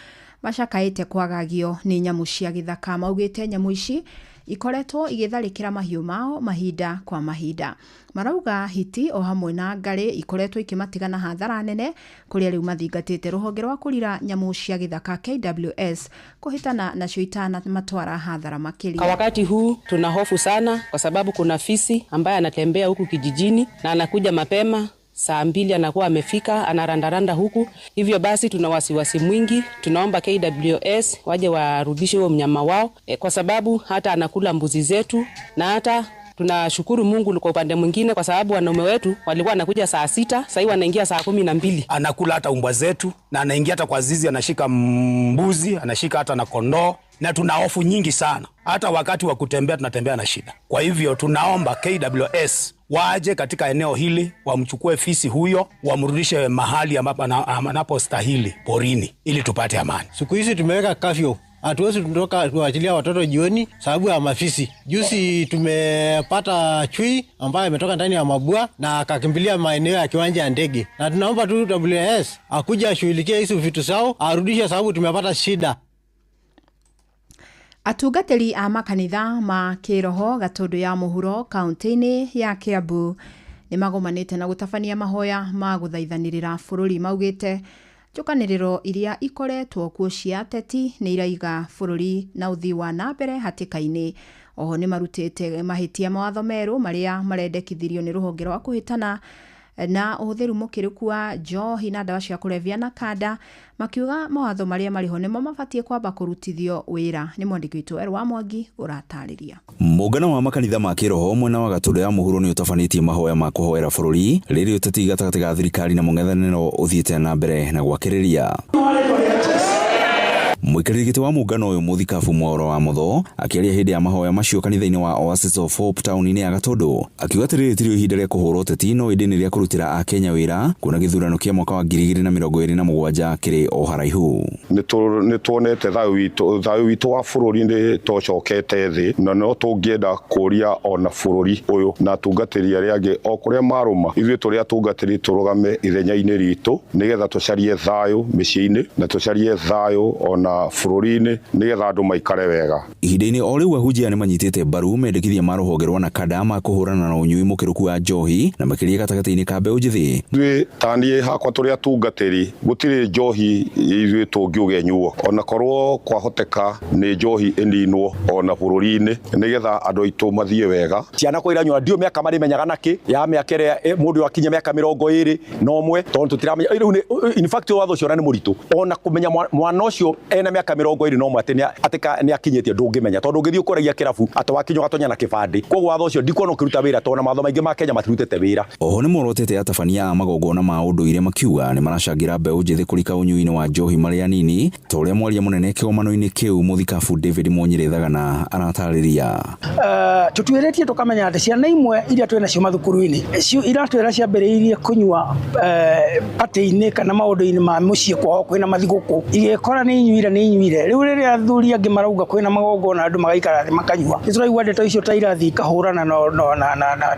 macakaĩte kwagagio nĩ nyamũ cia gĩthaka. Maugĩte nyamũ ici ikoretwo igĩtharĩkĩra mahiũ mao mahinda kwa mahinda. Marauga hiti o hamwe na ngarĩ ikoretwo ikĩmatigana hathara nene kũrĩa rĩu mathingatĩte rũhonge rwa kũrira nyamũ cia gĩthaka KWS kũhĩtana nacio itanamatwara hathara makĩria. Kwa wakati huu tuna hofu sana kwa sababu kuna fisi ambaye anatembea huku kijijini na anakuja mapema saa 2 anakuwa amefika, anarandaranda huku. Hivyo basi tuna wasiwasi mwingi, tunaomba KWS waje warudishe huo mnyama wao, kwa sababu hata anakula mbuzi zetu na hata Tunashukuru Mungu kwa upande mwingine, kwa sababu wanaume wetu walikuwa wanakuja saa 6, sasa hivi wanaingia saa 12. Anakula hata umbwa zetu na anaingia hata kwa zizi, anashika mbuzi, anashika hata na kondoo, na tuna hofu nyingi sana. Hata wakati wa kutembea tunatembea na shida. Kwa hivyo tunaomba KWS waje katika eneo hili, wamchukue fisi huyo, wamrudishe mahali ambapo anapostahili, porini, ili tupate amani. Siku hizi tumeweka kafyu, hatuwezi kutoka kuachilia watoto jioni sababu ya mafisi. Juzi tumepata chui ambaye ametoka ndani ya mabua na akakimbilia maeneo ya kiwanja ya ndege, na tunaomba tu WS akuja ashughulikie hizo vitu zao arudishe, sababu tumepata shida. Atungatĩri a makanitha ma kĩroho Gatũndũ ya mũhuro kaunti-inĩ ya Kiambu nĩ magomanĩte na gũtabania mahoya ma gũthaithanĩrĩra bũrũri. Maugĩte njũkanĩrĩro iria ikoretwo kuo cia ateti nĩ iraiga bũrũri na ũthii wa na mbere hatĩka-inĩ. Oho nĩ marutĩte mahĩtia mawatho merũ marĩa marendekithirio nĩ rũhonge rwa kũhĩtana na ũhũthĩri mũkĩrũku wa njohi na ndawa cia kũrebia na kanda, makiuga mawatho marĩa marĩho nĩmo mabatiĩ kwamba kũrutithio wĩra. Nĩ mwandĩki witũ Erwa Mwangi ũratarĩria. Mũngano wa makanitha ma kĩroho mwena wa Gatũndũ ya mũhuro nĩ ũtabanĩtie mahoya ma kũhoera bũrũri rĩrĩ ũteti gatagatĩ ga thirikari na mũng'ethanĩro ũthiĩte na mbere na gwakĩrĩria. Mũikarĩri gĩtĩ wa mũngano ũyũ Mũthikabu Mwaũra wa Mũtho akĩaria hĩndĩ ya mahoya macio kanitha-inĩ wa Oasis of Hope taũni-inĩ ya Gatũndũ akiuga atĩ rĩrĩ tirĩo ihinda rĩa kũhũra ũteti no ĩndĩ nĩ rĩa kũrutĩra Akenya wĩra, kuona gĩthurano kĩa mwaka wa 2027 kĩrĩ o haraihu. Nĩ tuonete thayũ witũ wa bũrũri nĩ tũcokete thĩ, na no tũngĩenda kũria ona bũrũri ũyũ na atungatĩri arĩa angĩ o kũrĩa marũma, ithuĩ tũrĩ atungatĩri tũrũgame ithenya-inĩ ritũ nĩgetha tũcarie thayũ mĩciĩ-inĩ na tũcarie thayũ ona bũrũri-inĩ nĩgetha andũ maikare wega. Ihinda-inĩ o rĩu ahunjia nĩ manyitĩte mbaru mendekithia ma rũhonge rwa NACADA ma kũhũrana na ũnyui mũkĩrũku wa njohi na makĩria gatagatĩ-inĩ ka mbeũ njĩthĩ. Ithuĩ ta niĩ hakwa tũrĩ atungatĩri gũtirĩ njohi ithuĩ tũngiuga ĩnyuo, ona korwo kwahoteka nĩ njohi ĩninwo ona bũrũri-inĩ nĩgetha andũ aitũ mathiĩ wega. Ciana kwa iranyua ndio mĩaka marĩmenyaga nakĩ ya mĩaka ĩrĩa mũndũ akinya mĩaka 21 tondũ tũtiramenya rĩu. In fact watho ũcio nĩ mũritũ ona kũmenya mwana ũcio ena mĩaka 21 atĩ nĩ akinyĩtie ndũngĩmenya, tondũ ũngĩthiĩ ũkoragia kĩrabu atĩ wakinya ũgatonya na kĩbandĩ. Koguo watho ũcio ndikuona ũkĩruta wĩra, tondũ mawatho maingĩ ma Kenya matirutĩte wĩra. Oho nĩ morotete atabania a magongona ma ũndũire makiuga nĩ maracangĩra mbeũ njĩthĩ kũrika ũnyui-inĩ wa njohi marĩ anini, ta ũrĩa mwaria mũnene kĩgomano-inĩ kĩu Mũthikabu David Mwonyire Thagana aratarĩria. Tũtuĩrĩtie tũkamenya atĩ ciana imwe iria twĩ nacio mathukuru-inĩ iratwĩra ciambĩrĩirie kũnyua patĩ-inĩ kana maũndũ-inĩ ma mũciĩ kwao kwĩna mathigũkũ, igĩkora nĩ inyuire nĩ inyuire. Rĩu rĩrĩa athuri angĩ marauga kwĩna magongona andũ magaikara thĩ makanyua, nĩ tũraigua ndeto icio ta irathiĩ ikahũrana na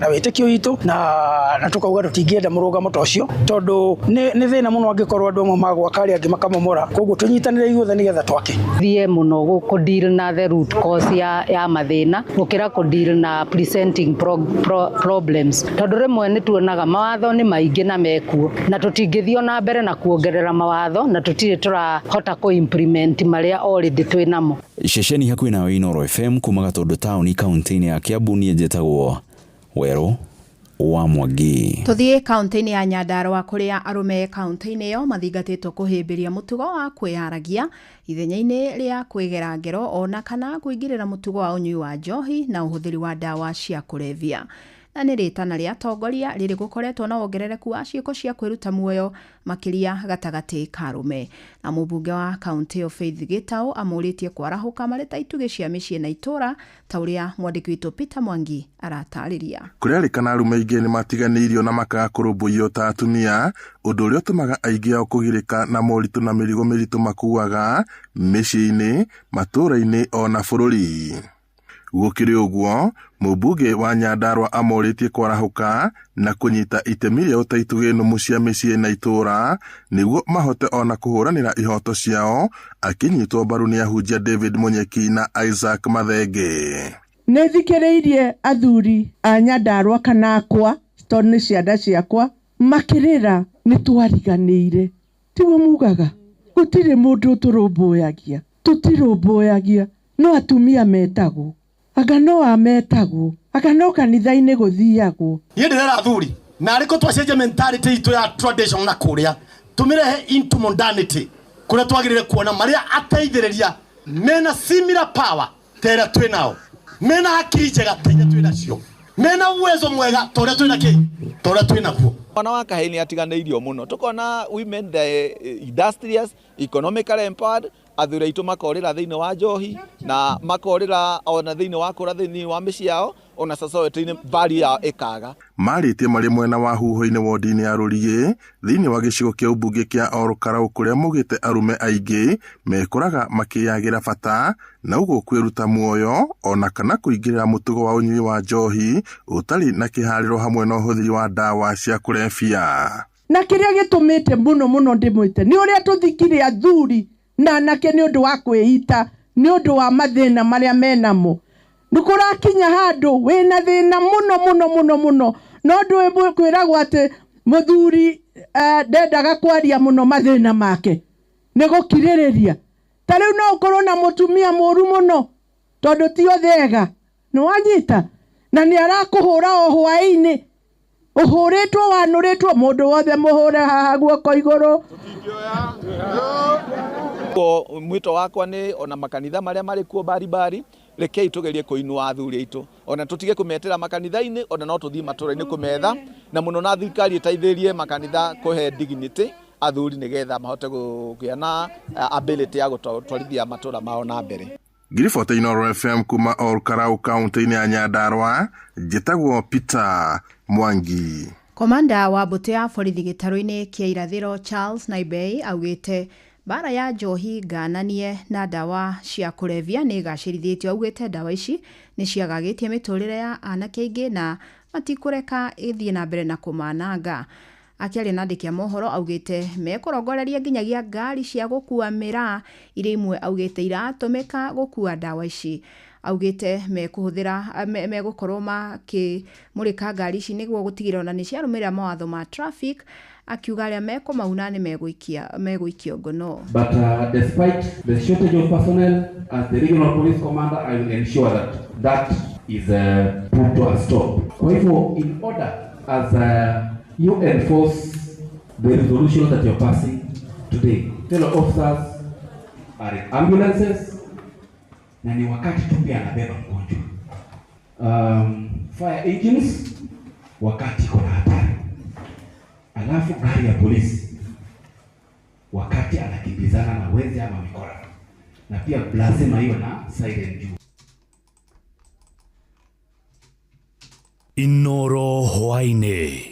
wĩtĩkio witũ, na tũkauga tũtingĩenda mũrũgamo ta ũcio, tondũ nĩ thĩna mũno angĩkorwo andũ amwe magwaka arĩa angĩ makamomora. Koguo tũnyitanĩre ithuothe nĩgetha twake. Thiĩ mũno kũ deal na the root cause ya mathĩna gũkĩra kũ deal na presenting problems, tondũ rĩmwe nĩ tuonaga mawatho nĩ maingĩ na mekuo, na tũtingĩthiĩ na mbere na kuongerera mawatho na tũtirĩ tũrahota kũ implement marĩa already twĩ namo. Ceceni hakuhĩ nawe Inooro FM kuma Gatũndũ taũni kaunti-inĩ ya Kiambu, niĩ njĩtagwo Werũ wa Mwangi. Tũthiĩ kaunti-inĩ ya Nyandarua kũrĩa arũme kaunti-inĩ ĩyo mathingatĩtwo kũhĩmbĩria mũtugo wa kwĩyaragia ithenya-inĩ rĩa kwĩgera ngero ona kana kũingĩrĩra mũtugo wa ũnyui wa njohi na ũhũthĩri wa ndawa cia kũrebia. Na nĩ rĩtana rĩa atongoria rĩrĩ gũkoretwo na wongerereku wa ciĩko cia kwĩruta muoyo makĩria gatagatĩ ka arũme. Na mũmbunge wa kaunti ĩyo Faith Gĩtaũ amũrĩtie kwarahũka marĩ ta itugĩ cia mĩciĩ na itũũra, ta ũrĩa mwandĩki witũ Peter Mwangi aratarĩria. Kũrerĩkana arũme aingĩ nĩ matiganĩirio na makaga kũrũmbũiyo ta atumia, ũndũ ũrĩa ũtũmaga aingĩ ao kũgirĩka na moritũ na mĩrigo mĩritũ makuaga mĩciĩ-inĩ, matũũra-inĩ ona bũrũri. Gũkĩrĩ ũguo, mũmbunge wa Nyandarua amorĩtie kwarahũka na kũnyita itemi rĩao ta itugĩ nũmu cia mĩciĩ na itũũra nĩguo mahote ona kũhũranĩra ihoto ciao, akĩnyitwo mbaru nĩ ahunjia David Munyeki na Isaac Mathenge. Nĩ thikĩrĩirie athuri a Nyandarua kana akwa, tondũ nĩ cianda ciakwa, makĩrĩra nĩ twariganĩire. Tiguo mugaga gũtirĩ mũndũ ũtũrũmbũyagia, tũtirũmbũyagia, no atumia metagwo, anga no ametagwo, anga no kanitha-inĩ gũthiagwo. Niĩ ndĩrera athuri na arĩkũ twacenjia mentality itũ ya tradition na kũrĩa tũmĩrehe into modernity, kũrĩa twagĩrĩire kuona marĩa ateithĩrĩria mena similar power ta ĩrĩa twĩ nao, mena hakiri njega ta iria twĩ nacio. Mena uwezo mwega ta ũrĩa twĩna kĩ ta ũrĩa twĩnaguo. Mwana wa kahĩĩ nĩ atiganĩirio mũno, tũkona women the industrious, economically empowered, athuri aitũ makorĩra thĩinĩ wa njohi na makorĩra ona thĩinĩ wa kũra thĩinĩ wa mĩciĩ yao, ona society-inĩ value yao ĩkaga. Marĩtie marĩ mwena wa huho-inĩ wodi-inĩ ya Rũriĩ thĩinĩ wa gĩcigo kĩa ũmbunge kĩa Olkalau kũrĩa maugĩte arũme aingĩ mekoraga makĩyagĩra bata na ũguo kwĩruta muoyo ona kana kũingĩrĩra mũtugo wa ũnyui wa njohi ũtarĩ na kĩharĩro hamwe na ũhũthĩri wa ndawa cia kũrebia. Na kĩrĩa gĩtũmĩte mũno mũno ndĩmwĩte nĩ ũrĩa tũthikire athuri na anake nĩ ũndũ wa kwĩita, nĩ ũndũ wa mathĩna marĩa menamo. Nĩ kũrakinya handũ wĩna thĩna mũno mũno mũno mũno, no ndũĩ kwĩragwo atĩ mũthuri ndendaga kwaria mũno mathĩna make, nĩ gũkirĩrĩria. Ta rĩu no ũkorwo na mũtumia mũru mũno tondũ ti othe ega, nĩ wanyita, na nĩ arakũhũra o hwaĩ-inĩ, ũhũrĩtwo wanũrĩtwo, mũndũ wothe mũhũre haha guoko igũrũ. Mwito wakwa nĩ ona makanitha marĩa marĩ kuo baribari, rekei tugerie kũinua athuri aitũ, ona tũtige kũmetĩra makanitha-inĩ, ona no tũthiĩ matũra-inĩ kũmetha, na mũno na thirikari ĩteithĩrĩrie makanitha kũhe dignity athuri nĩgetha mahote kũgĩa na ability ya gũtwarithia matũra mao na mbere. Ngiribota Inooro FM kuma Olkalau kaunti-inĩ ya Nyandarua, njĩtagwo Peter Mwangi. Komanda wa mbũtũ ya borithi gĩtarũ-inĩ kĩa irathĩro Charles Naibei augĩte mbara ya njohi ngananie na ndawa cia kũrebia nĩ ĩgacĩrithĩtio. Augĩte ndawa ici nĩ ciagagĩtie mĩtũrĩre ya anake aingĩ na matikũreka ĩthiĩ na mbere na kũmananga. Akĩaria na andĩki a mohoro augĩte mekũrongoreria nginyagia ngari cia gũkua mĩraa iria imwe augĩte iratũmĩka gũkua ndawa ici. Augĩte mekũhũthĩra megũkorwo makĩmũrĩka ngari ici nĩguo gũtigĩrĩra ona nĩ ciarũmĩrĩra mawatho ma traffic, akiuga arĩa mekũmauna nĩ megũikio ngono. But despite the shortage of personnel, as the regional police commander, I will ensure that that is put to a stop. Kwa hivyo, in order as you enforce the resolution that you're passing today, fellow officers are in ambulances, na ni wakati tu pia anabeba mgonjwa. Fire engines wakati kuna hatari, alafu gari ya polisi wakati anakimbizana na wezi ama mikora, na pia lazima iwe na siren juu. Inooro hwaĩ-inĩ.